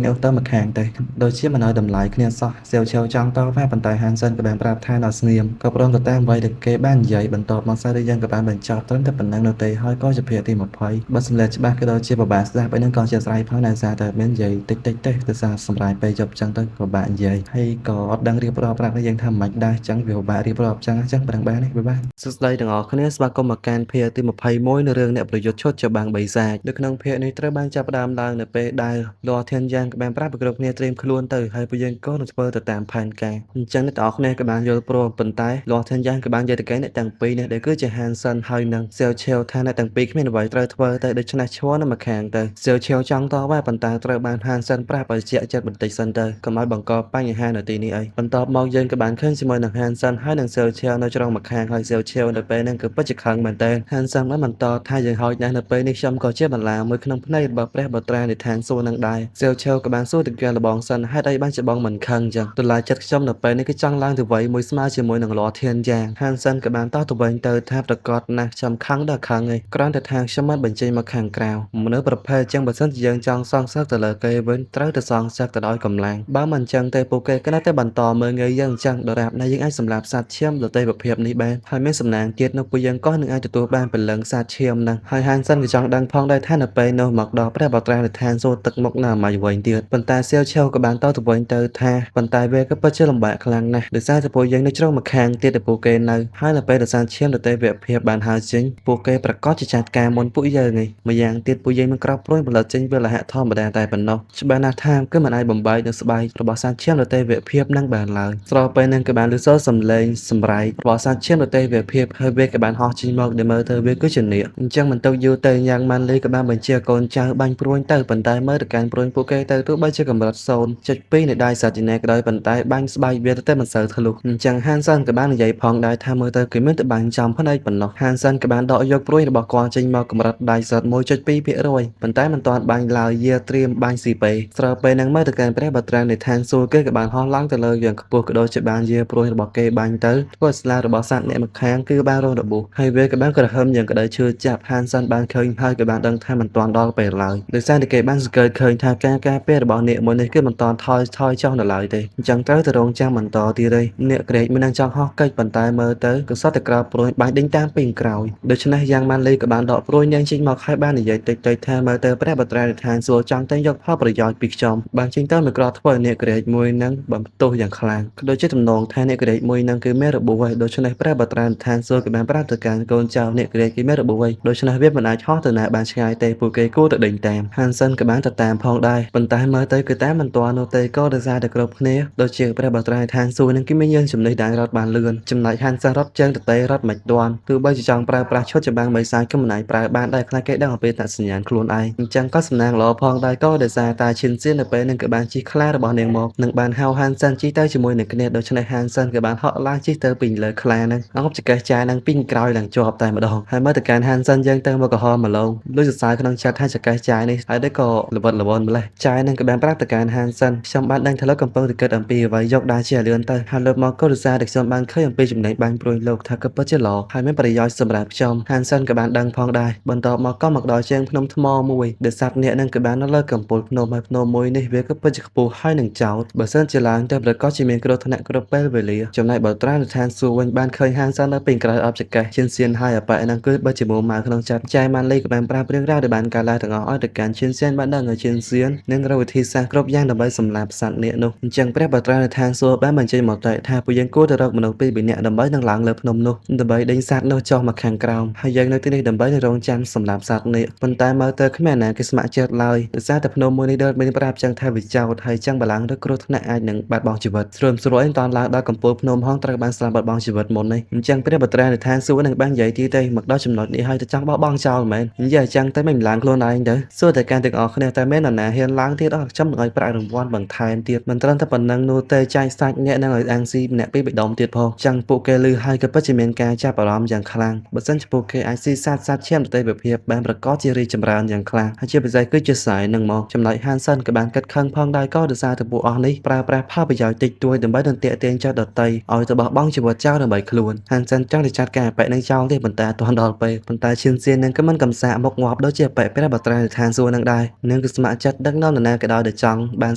នោះទៅមកខាងទៅដូចជាមិនឲ្យតម្លៃគ្នាសោះសៀវឈៀវចង់តវ៉ាប៉ុន្តែហានសិនក៏បានប្រាប់ថាដល់ស្ងៀមក៏ព្រមទៅតាមអ្វីដែលគេបាននិយាយបន្ទាប់មកសារយើងក៏បានបញ្ចប់ត្រឹមតែប៉ុណ្ណឹងនោះទេហើយក៏ជាភាគទី20បើសម្លេចច្បាស់ក៏ដូចជាពិបាកស្ដាប់អីហ្នឹងក៏ជាស្រ័យផងដោយសារតែមាននិយាយតិចតិចទេដោយសារសម្រាយពេលយប់ចឹងទៅក៏បាក់និយាយហើយក៏អត់ដឹងរៀបរាប់ប្រាប់យើងថាមិនដែរចឹងវាពិបាករៀបរាប់ចឹងចឹងប៉ុណ្ណឹងបានទេបាយបាយសួស្តីទាំងអស់គ្នាស្វាគមន៍មកកាន់ភាគទី21នៅរឿងអ្នកប្រយុទ្ធឈុតច្បាំងបិសាចនៅក្នុងភាគនេះត្រូវបានចាប់ផ្ដើមឡើងនៅពេលដែលលាធានយ៉ាងក៏បានប្រាប់ឲ្យគ្រប់គ្នាត្រៀមខ្លួនទៅហើយពួកយើងក៏នឹងធ្វើទៅតាមផែនការអញ្ចឹងអ្នកទាំងអស់គ្នាក៏បានយល់ព្រមប៉ុន្តែលាធានយ៉ាងក៏បាននិយាយទៅកាន់អ្នកទាំងពីរនេះដែលគឺជាហានសិនហើយនិងសៀវឆៀវថាអ្នកទាំងពីរគ្មានអ្វីត្រូវធ្វើទៅដូច្នេះឈរនៅម្ខាងទៅសៀវឆៀវចង់តវ៉ាប៉ុន្តែត្រូវបានហានសិនប្រាប់ឲ្យជាក់ចិត្តបន្តិចសិនទៅកុំឲ្យបង្កបញ្ហានៅទីនេះអីបន្ទាប់មកយើងក៏បានឃើញជាមួយនឹងហានសិនហើយនិងសៀវឆៀវនៅជ្រុងម្ខាងហើយសៀវឆៀវនៅពេលហ្នឹងគឺពិតជាខឹងមែនទែនហានសិនបានបន្តថាយើងហោចណាស់នៅពេលនេះខ្ញុំក៏ជាបន្លាមួយក្នុងភ្នែករបស់ព្រះបត្រានិឋានសួ សួរនឹងដែរសៀវឆេវក៏បានសួរទៅគេលបងសិនហេតុអីបានជាបងមិនខឹងចឹងតម្លៃចិត្តខ្ញុំនៅពេលនេះគឺចង់ឡើងទៅវ័យមួយស្មើជាមួយនឹងលាធានយ៉ាងហានសិនក៏បានតោះទៅវិញទៅថាប្រកាសណាស់ខ្ញុំខឹងដល់ខឹងឯងគ្រាន់តែថាខ្ញុំមិនបញ្ចេញមកខាងក្រៅមនុស្សប្រភេទចឹងបើសិនជាយើងចង់សងសឹកទៅលើគេវិញត្រូវតែសងសឹកទៅដោយកម្លាំងបើមិនចឹងទេពួកគេក៏នៅតែបន្តមើលងាយយើងចឹងដរាបណាយើងអាចសម្លាប់សត្វឈាមដទៃប្រភេទនេះបានហើយមានសំណាងទៀតនោះពួកយើងក៏នឹងអាចទទួលបានព្រលឹងសត្វឈាមហ្នឹងហើយហានសិនក៏ចង់ដឹងផងដែរថានៅពេលនោះមកដល់ព្រះបត្រានិដ្ឋានសួរទឹកមុខនៅអាម៉ាយវិញទៀតប៉ុន្តែសៀវឆេវក៏បានតទៅវិញទៅថាប៉ុន្តែវាក៏ពិតជាលំបាកខ្លាំងណាស់ដោយសារតែពួកយើងនៅជ្រុងម្ខាងទៀតដែលពួកគេនៅហើយនៅពេលដែលសត្វឈាមដទៃវគ្គភាពបានហើរចេញពួកគេប្រកាសជាចាត់ការមុនពួកយើងឯងម្យ៉ាងទៀតពួកយើងមិនក្រោកព្រួយផលិតចេញវាលហៈធម្មតាតែប៉ុណ្ណោះច្បាស់ណាស់ថាគឺមិនអាចបំបែកនៅស្បែករបស់សត្វឈាមដទៃវគ្គភាពនឹងបានឡើយស្របពេលនឹងក៏បានឮសូរសំឡេងសម្រែករបស់សត្វឈាមដទៃវគ្គភាពហើយវាក៏បានហោះចេញមកដែលមើលទៅវាគឺជានាគអញ្ចឹងមិនទុកយូរទៅយ៉ាងម៉ាន់លីក៏បានបញ្ជាកូនចៅបាញ់ព្រួញទៅប៉ុន្តែមើលទៅកាន់ព្រួញពួកគេទៅទោះបីជាកម្រិត 0.2 នៃដៃសត្វជាអ្នកក៏ដោយប៉ុន្តែបាញ់ស្បែកវាទៅតែមិនសូវធ្លុះអញ្ចឹងហានសិនក៏បាននិយាយផងដែរថាមើលទៅគេមានតែបាញ់ចំភ្នែកប៉ុណ្ណោះហានសិនក៏បានដកយកព្រួញរបស់គាត់ចេញមកកម្រិតដៃសត្វ 1.2% ប៉ុន្តែមិនទាន់បាញ់ឡើយយាត្រៀមបាញ់ស៊ីពេស្របពេលនឹងមើលទៅកាន់ព្រះបត្រានៃឋានសួគ៌គេក៏បានហោះឡើងទៅលើយ៉ាងខ្ពស់ក៏ដូចជាបានយាព្រួញរបស់គេបាញ់ទៅធ្វើឲ្យស្លារបស់សត្វអ្នកម្ខាងគឺបានរងរបួសហើយវាក៏បានក្រហមយ៉ាងក្តៅឈឺចាប់ហានសិនបានឃើញហើយក៏បានដឹងថាមិនទាន់ដល់ពេលឡើយដោយសារតែគេបានសង្កេតឃើញថាការការពាររបស់នាគមួយនេះគឺមិនទាន់ថយចុះនៅឡើយទេអញ្ចឹងត្រូវតែរងចាំបន្តទៀតឯងនាគក្រែកមិននឹងចង់ហោះកិច្ចប៉ុន្តែមើលទៅក៏សត្វតែក្រោបព្រួយបាញ់ដេញតាមពីក្រោយដូច្នេះយ៉ាងម៉ាន់លីក៏បានដកព្រួយនាងចេញមកហើយបាននិយាយតិចៗថាមើលទៅព្រះបត្រានិដ្ឋានសួរចង់តែយកផលប្រយោជន៍ពីខ្ញុំបានចេញទៅមួយក្រធ្វើឲ្យនាគក្រែកមួយនឹងបំផ្ទុះយ៉ាងខ្លាំងក៏ដូចជាទំនងថានាគក្រែកមួយនឹងគឺមានរបួសហើយដូច្នេះព្រះបត្រានិដ្ឋានសួរក៏បានប្រាប់ទៅកាន់កូនចៅនាគក្រែកគឺមានរបួសហើយដូច្នេះវាមិនអាចហោះទៅណាបានឆ្ងាយទេពួកគេគួរតែដេញតាមហានសិនក៏បានទៅតាមផងដែរប៉ុន្តែមើលទៅគឺតាមមិនទាន់នោះទេក៏ដោយសារតែគ្រប់គ្នាដូចជាព្រះបត្រានិដ្ឋានសួរនឹងគឺមានយានជំនិះដែលរត់បានលឿនចំណែកហានសិនរត់ជើងទទេរត់មិនទាន់ទោះបីជាចង់ប្រើប្រាស់ឈុតចម្បាំងបិសាចក៏មិនអាចប្រើបានដែរខ្លាចគេដឹងអំពីអត្តសញ្ញាណខ្លួនឯងអញ្ចឹងក៏សំណាងល្អផងដែរក៏ដោយសារតែឈិនសៀននៅពេលនឹងក៏បានជិះខ្លារបស់នាងមកនិងបានហៅហានសិនជិះទៅជាមួយនឹងគ្នាដូច្នេះហានសិនក៏បានហក់ឡើងជិះទៅពីលើខ្លានឹងអង្គចកេះចាយនឹងពីក្រោយឡើងជាប់តែម្ដងហើយមើលទៅកាន់ហានសិនយើងទៅមកក្រហមម្លងលុយសរសើរក្នុងចិត្តថាចកេះចាយនេះហើយដូចក៏ល្វត់ល្វន់ម្លេះចាយនឹងក៏បានប្រាប់ទៅកាន់ហានសិនខ្ញុំបានដឹងថាលោកកំពុងតែគិតអំពីអ្វីយកដែរជាលឿនទៅហើយលើកមកក៏រសារតែខ្ញុំបានឃើញអំពីចំណេញបាញ់ព្រួយលោកថាក៏ពិតជាល្អហើយមានប្រយោជន៍សម្រាប់ខ្ញុំហានសិនក៏បានដឹងផងដែរបន្ទាប់មកក៏មកដល់ជើងភ្នំថ្មមួយដែលសត្វនាគនឹងក៏បាននៅលើកំពូលភ្នំហើយភ្នំមួយនេះវាក៏ពិតជាខ្ពស់ហើយនឹងចោតបើសិនជាឡើងទៅប្រកាសជាមានគ្រោះថ្នាក់គ្រប់ពេលវេលាចំណែកបើត្រានឋានសួគ៌វិញបានឃើញហានសិននៅពីក្រោយអបចកេះឈិនសៀនហើយអប៉ែនឹងគឺបើជាមួម៉ៅក្នុងចិត្តចែម៉ាន់លីក៏បានប្រាប់រឿងរ៉ាវដែលបានកើតឡើងទាំងអស់ឲ្យទៅកាន់ឈិនសៀនបានដឹងឲ្យឈិនសៀននឹងរកវិធីសាស្ត្រគ្រប់យ៉ាងដើម្បីសម្លាប់សត្វនាគនោះអញ្ចឹងព្រះបត្រានឋានសួគ៌បានបញ្ចេញមតិថាពួកយើងគួរទៅរកមនុស្សពីរនាក់ដើម្បីនឹងឡើងលើភ្នំនោះដើម្បីដេញសត្វនោះចុះមកខាងក្រោមហើយយើងនៅទីនេះដើម្បីនឹងរងចាំសម្លាប់សត្វនាគប៉ុន្តែមើលទៅគ្មានអ្នកណាគេស្ម័គ្រចិត្តឡើយដោយសារតែភ្នំមួយនេះដូចមានប្រាប់ចឹងថាវាចោតហើយចឹងបលាំងឬគ្រោះថ្នាក់អាចនឹងបាត់បង់ជីវិតស្រួលស្រួលឯងតន់ឡើងដល់កំពូលភ្នំហងត្រូវបានស្លាប់បាត់បង់ជីវិតមុននេះអញ្ចឹងព្រះបត្រានិដ្ឋានសួគ៌នឹងបាននិយាយទីទេមកដល់ចំណុចនេះហើយទៅចង់បោះបង់ចោលមែននិយាយចឹងទៅមិនឡើងខ្លួនឯងទៅសួរតែការទាំងអស់គ្នាតែមាននរណាហ៊ានឡើងទៀតអត់ខ្ញុំនឹងឲ្យប្រាក់រង្វាន់បន្ថែមទៀតមិនត្រឹមតែប៉ុណ្្នឹងនោះទេចាយសាច់អ្នកនឹងឲ្យអាំងស៊ីម្នាក់ពីរបេះដូងទៀតផងចឹងពួកគេលឺហើយក៏ពិតជាមានការចាប់អារម្មណ៍យ៉ាងខ្លាំងបើសិនជាពួកគេអាចស៊ីសាច់សត្វឈាមដទៃប្រភេទបានប្រកបជារីកចម្រើនយ៉ាងខ្លាំងហើយជាពិសេសគឺជាស្រាយនឹងមកចំណែកហានសិនក៏បានគិតខឹងផងដែរក៏ដោយសារតែពួកអស់នេះប្រើប្រាស់ផលប្រយោជន៍តិចតួចដើម្បីនឹងទាក់ទាញចិត្តដទៃឲ្យទៅបោះបង់ជីវិតចោលដើម្បីខ្លួនហានសិនចង់ទៅចាត់ការអប៉ិនឹងចោលទេប៉ុន្តែទាន់ដល់ពេលប៉ុន្តែឈិនសៀននឹងក៏មិនកំសាកមុខងាប់ដូចជាអប៉ិព្រះបត្រាឋានសួគ៌នឹងដែរនឹងក៏ស្ម័គ្រចិត្តដឹកនាំនរណាក៏ដោយដែលចង់បាន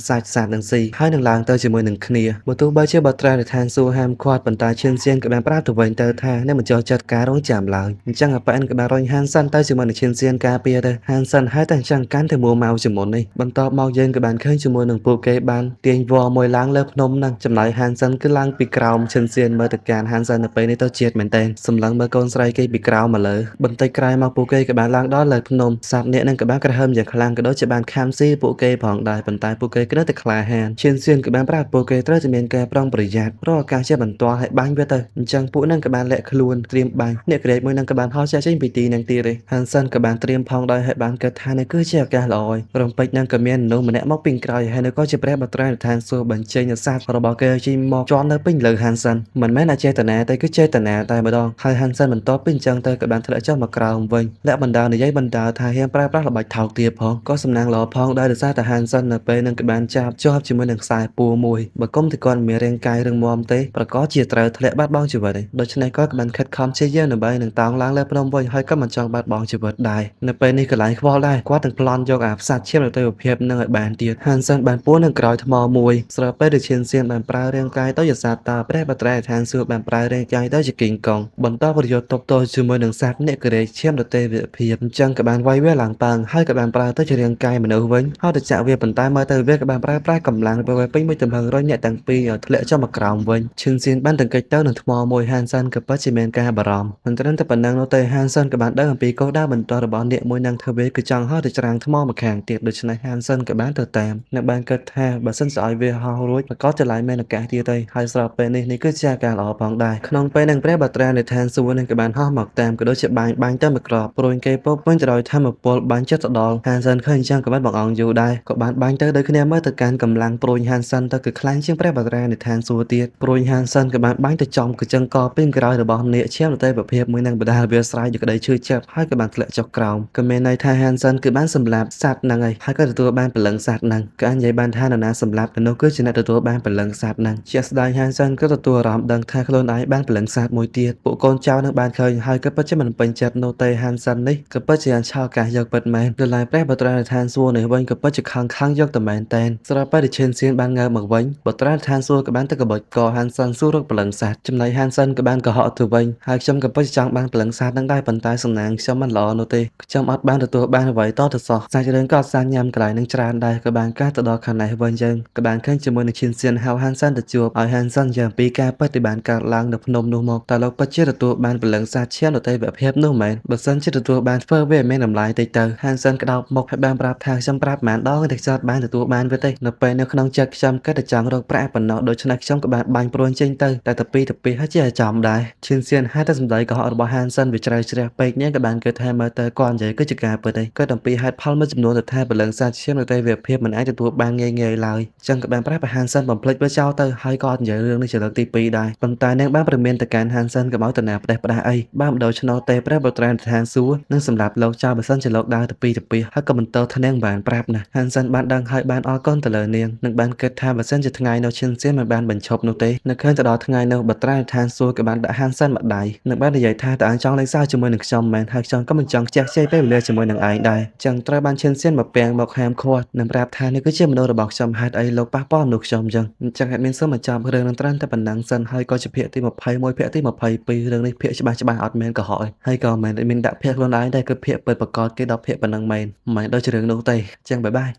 សាច់សត្វនឹងស៊ីហើយនឹងឡើងទៅជាមួយនឹងគ្នាបើទោះបីជាបត្រាឋានសួគ៌ហាមឃាត់ប៉ុន្តែឈិនសៀនក៏បានប្រាប់ទៅវិញទៅថានឹងមិនចូលចិត្តការរងចាំឡើយអញ្ចឹងអប៉ិក៏បានរុញហានសិនទៅជាមួយនឹងឈិនសៀនការពារទៅហានសិនហើយតែអញ្ចឹងកាន់តែមួម៉ៅជាងមុននេះបន្ទាប់មកយើងក៏បានឃើញជាមួយនឹងពួកគេបានទាញវល្លិមួយឡើងលើភ្នំហ្នឹងចំណែកហានសិនគឺឡើងពីក្រោមឈិនសៀនមើលទៅកាន់ហានសិននៅពេលនេះទៅជាតិមែនទែនសម្លឹងមើលកូនស្រីគេពីក្រោមមកលើបន្តិចក្រោយមកពួកគេក៏បានឡើងដល់លើភ្នំសត្វនាគនឹងក៏បានក្រហើមយ៉ាងខ្លាំងក៏ដូចជាបានខាំស៊ីពួកគេផងដែរប៉ុន្តែពួកគេគឺនៅតែក្លាហានឈិនសៀនក៏បានប្រាប់ពួកគេត្រូវតែមានការប្រុងប្រយ័ត្នរកឱកាសជាបន្ទាន់ឲ្យបាញ់វាទៅអញ្ចឹងពួកនឹងក៏បានលាក់ខ្លួនត្រៀមបាញ់អ្នកក្រែកមួយនឹងក៏បានហោះចាក់ចេញពីទីនឹងទៀតឯងហានសិនក៏បានត្រៀមផងដែរហើយបានគិតថានេះគឺជាឱកាសល្អហើយរំពេចនឹងក៏មានមនុស្សម្នាក់មកពីក្រោយហើយនោះក៏ជាព្រះបត្រាឋានសួគ៌បញ្ចេញសត្វរបស់គេចេញមកជន់នៅពេញលើហានសិនមិនមែនអចេតនាទេគឺចេតនាតែម្ដងហើយហានសិនបន្ទាប់ពីអញ្ចឹងទៅក៏បានធ្លាក់ចុះមកក្រោមវិញលាក់បណ្ដានិយាយបណ្ដាថាហ៊ានប្រើប្រាស់ល្បិចថោកទាបផងក៏សំណាង ល្អផងដែរដោយសារតែហានសិននៅពេលនឹងក៏បានចាប់ជាប់ជាមួយនឹងខ្សែពួរមួយបើគុំតែគាត់មានរាងកាយរឹងមាំទេប្រកាសជាត្រូវធ្លាក់បាត់បង់ជីវិតឯងដូច្នេះគាត់ក៏បានខិតខំព្យាយាមដើម្បីនឹងតោងឡើងលើភ្នំវិញហើយក៏មិនចង់បាត់បង់ជីវិតដែរនៅពេលនេះកន្លែងខ្វល់ដែរគាត់នឹងប្លន់យកអាផ្សាត់ឈាមនៅទេវភាពនឹងឲ្យបានទៀតហានសិនបានពួរនឹងក្រោយថ្មមួយស្របពេលដែលឈានសៀនបានប្រើរាងកាយទៅជាសត្វតើព្រះបត្រៃឋានសួគ៌បានប្រើរាងកាយទៅជាគីងកងបន្តប្រយុទ្ធទប់ទល់ជាមួយនឹងសត្វអ្នកក្រេឈាមទៅទេវភាពអញ្ចឹងក៏បានវាយវាឡើងប៉ើងហើយក៏បានប្រើទៅជារាងកាយមនុស្សវិញហើយទៅចាក់វាប៉ុន្តែមើលទៅវាក៏បានប្រើប្រាស់កម្លាំងរបស់វាពេញមួយទំហឹងរុញអ្នកទាំងពីរឲ្យធ្លាក់ចុះមកក្រោមវិញឈិនសៀនបានទង្គិចទៅនឹងថ្មមួយហានសិនក៏ពិតជាមានការបារម្ភមិនត្រឹមតែប៉ុណ្ណឹងនោះទេហានសិនក៏បានដឹងអំពីគោលដៅបន្តរបស់អ្នកមួយនឹងធ្វើវាគឺចង់ហោះទៅច្រាំងថ្មម្ខាងទៀតដូច្នេះហានសិនក៏បានទៅតាមនិងបានគិតថាបើសិនជាឲ្យវាហោះរួចប្រកាសជាឡើយមានឱកាសទៀតទេហើយស្របពេលនេះនេះគឺជាការល្អផងដែរក្នុងពេលនឹងព្រះបាត្រានៃឋានសួគ៌នឹងក៏បានហោះមកតាមក៏ដូចជាបាញ់បាញ់ទៅមួយគ្រាប់ព្រួយគេពុបវិញទៅដោយធម្មពលបាញ់ចិត្តទៅដល់ហានសិនឃើញអញ្ចឹងក៏បានបង្អង់យូរដែរក៏បានបាញ់ទៅដូចគ្នាមើលទៅកាន់កម្លាំងព្រួយហានសិនទៅគឺខ្លាំងជាងព្រះបាត្រានៃឋានសួគ៌ទៀតព្រួយហានសិនក៏បានបាញ់ទៅចំកញ្ចឹងកពីក្រោយរបស់នាគឈាមទៅទេវភាពមួយនឹងបដាលវាស្រ័យដោយក្តីឈឺចាប់ហើយក៏បានធ្លាក់ចុះក្រោមក៏មានន័យថាហានសិនគឺបានសម្លាប់សត្វហ្នឹងហើយហើយក៏ទទួលបានព្រលឹងសត្វហ្នឹងក៏អាចនិយាយបានថានរណាសម្លាប់មនុស្សគឺជាអ្នកទទួលបានព្រលឹងសត្វហ្នឹងជាក់ស្ដែងហានសិនក៏ទទួលអារម្មណ៍ដឹងថាខ្លួនឯងបានព្រលឹងសត្វមួយទៀតពួកកូនចៅនឹងបានឃើញហើយក៏ពិតជាមិនពេញចិត្តនោះទេហានសិននេះក៏ពិតជាឆោកាសយកពិតមែនដល់ឡែកព្រះបត្រាឋានសួគ៌នេះវិញក៏ពិតជាខឹងខឹងយកតែមែនតែនស្រាប់តែដែលឈិនសៀនបានងើបមកវិញបត្រាឋានសួគ៌ក៏បានទៅកបិចកហានសិនសួររកព្រលឹងសត្វចំណែកហានសិនក៏បានកុហកទៅវិញហើយខ្ញុំក៏ពិតជាចង់បានព្រលឹងសត្វនឹងដែរប៉ុន្តែសំណាងខ្ញុំមិនល្អនោះទេខ្ញុំអត់បានទទួលបានអ្វីតទៅសោះសាច់រឿងក៏អត់សាញ៉ាំកន្លែងនឹងច្រើនដែរក៏បានកាសទៅដល់ខាងនេះវិញយើងក៏បានឃើញជាមួយនឹងឈិនសៀនហៅហានសិនទៅជួបឲ្យហានសិនយ៉ាងពីការពិតដែលបានកើតឡើងនៅភ្នំនោះមកតើលោកពិតជាទទួលបានព្រលឹងសត្វឈាមទៅទេវភាពនោះមែនបើសិនជាទទួលបានធ្វើវាឲ្យមានតម្លៃតិចទៅហានសិនក្តោបមុខហើយបានប្រាប់ថាខ្ញុំប្រាប់ប៉ុន្មានដងតែខ្ញុំអត់បានទទួលបានវាទេនៅពេលនៅក្នុងចិត្តខ្ញុំគិតតែចង់រកប្រាក់ប៉ុណ្ណោះដូច្នេះខ្ញុំក៏បានបាញ់ព្រួញចេញទៅតែទៅពីទៅពីហើយជាឲ្យចំដែរឈិនសៀនហេតុតែសម្ដីកុហករបស់ហានសិនវាជ្រៅជ្រះពេកនាងក៏បានគិតថាមើលទៅគាត់និយាយគឺជាការពិតឯងគាត់អំពីហេតុផលមួយចំនួនទៅថាព្រលឹងសត្វឈាមនៅទេវភាពមិនអាចទទួលបានងាយងាយឡើយចឹងក៏បានប្រាប់ឲ្យហានសិនបំភ្លេចវាចោលទៅហើយក៏អត់និយាយរឿងនេះជាលើកទី2ដែរប៉ុន្តែនាងបានព្រមានទៅកាន់ហានសិនកុំឲ្យទៅណាផ្ដេសផ្ដាស់អីបើមិនដូច្នោះទេព្រះបុត្រាឋានសួគ៌នឹងសម្រាប់លោកចោលបើសិនជាលោកដើរទៅពីទៅពីហើយក៏បន្តថានាងបានប្រាប់ណាហានសិនបានដឹងហើយបានអរគុណទៅលើនាងនិងបានគិតថាបើសិនជាថ្ងៃនោះឈិនសៀនមិនបានបញ្ឈប់នោះទេនៅឃើញទៅដល់ថ្ងៃនោះបុត្រាឋានសួគ៌ក៏បានដាក់ហានសិនមកដៃនិងបាននិយាយថាតើអញចង់លេងសើចជាមួយនឹងខ្ញុំមែនហើយខ្ញុំក៏មិនចង់ខ្ជះខ្ជាយពេលវេលាជាមួយនឹងឯងដែរចឹងត្រូវបានឈិនសៀនមកពាំងមកហាមឃាត់និងប្រាប់ថានេះគឺជាមនុស្សរបស់ខ្ញុំហេតុអីលោកប៉ះពាល់មនុស្សខ្ញុំចឹងអញ្ចឹងហេតុមានសូមបញ្ចប់រឿងនឹងត្រឹមតែប៉ុណ្ណឹងសិនហើយក៏ជាភាគទី21ភាគទី22រឿងនេះភាគច្បាស់ច្បាស់អត់មានកុហកទេហើយក៏មិនមានដាក់ភាគខ្លួនឯងដែរគឺភាគពិតប្រកបគេដល់ភាគប៉ុណ្ណឹងមែនមិនមែនដូចជារឿងនោះទេចឹងបាយបាយ។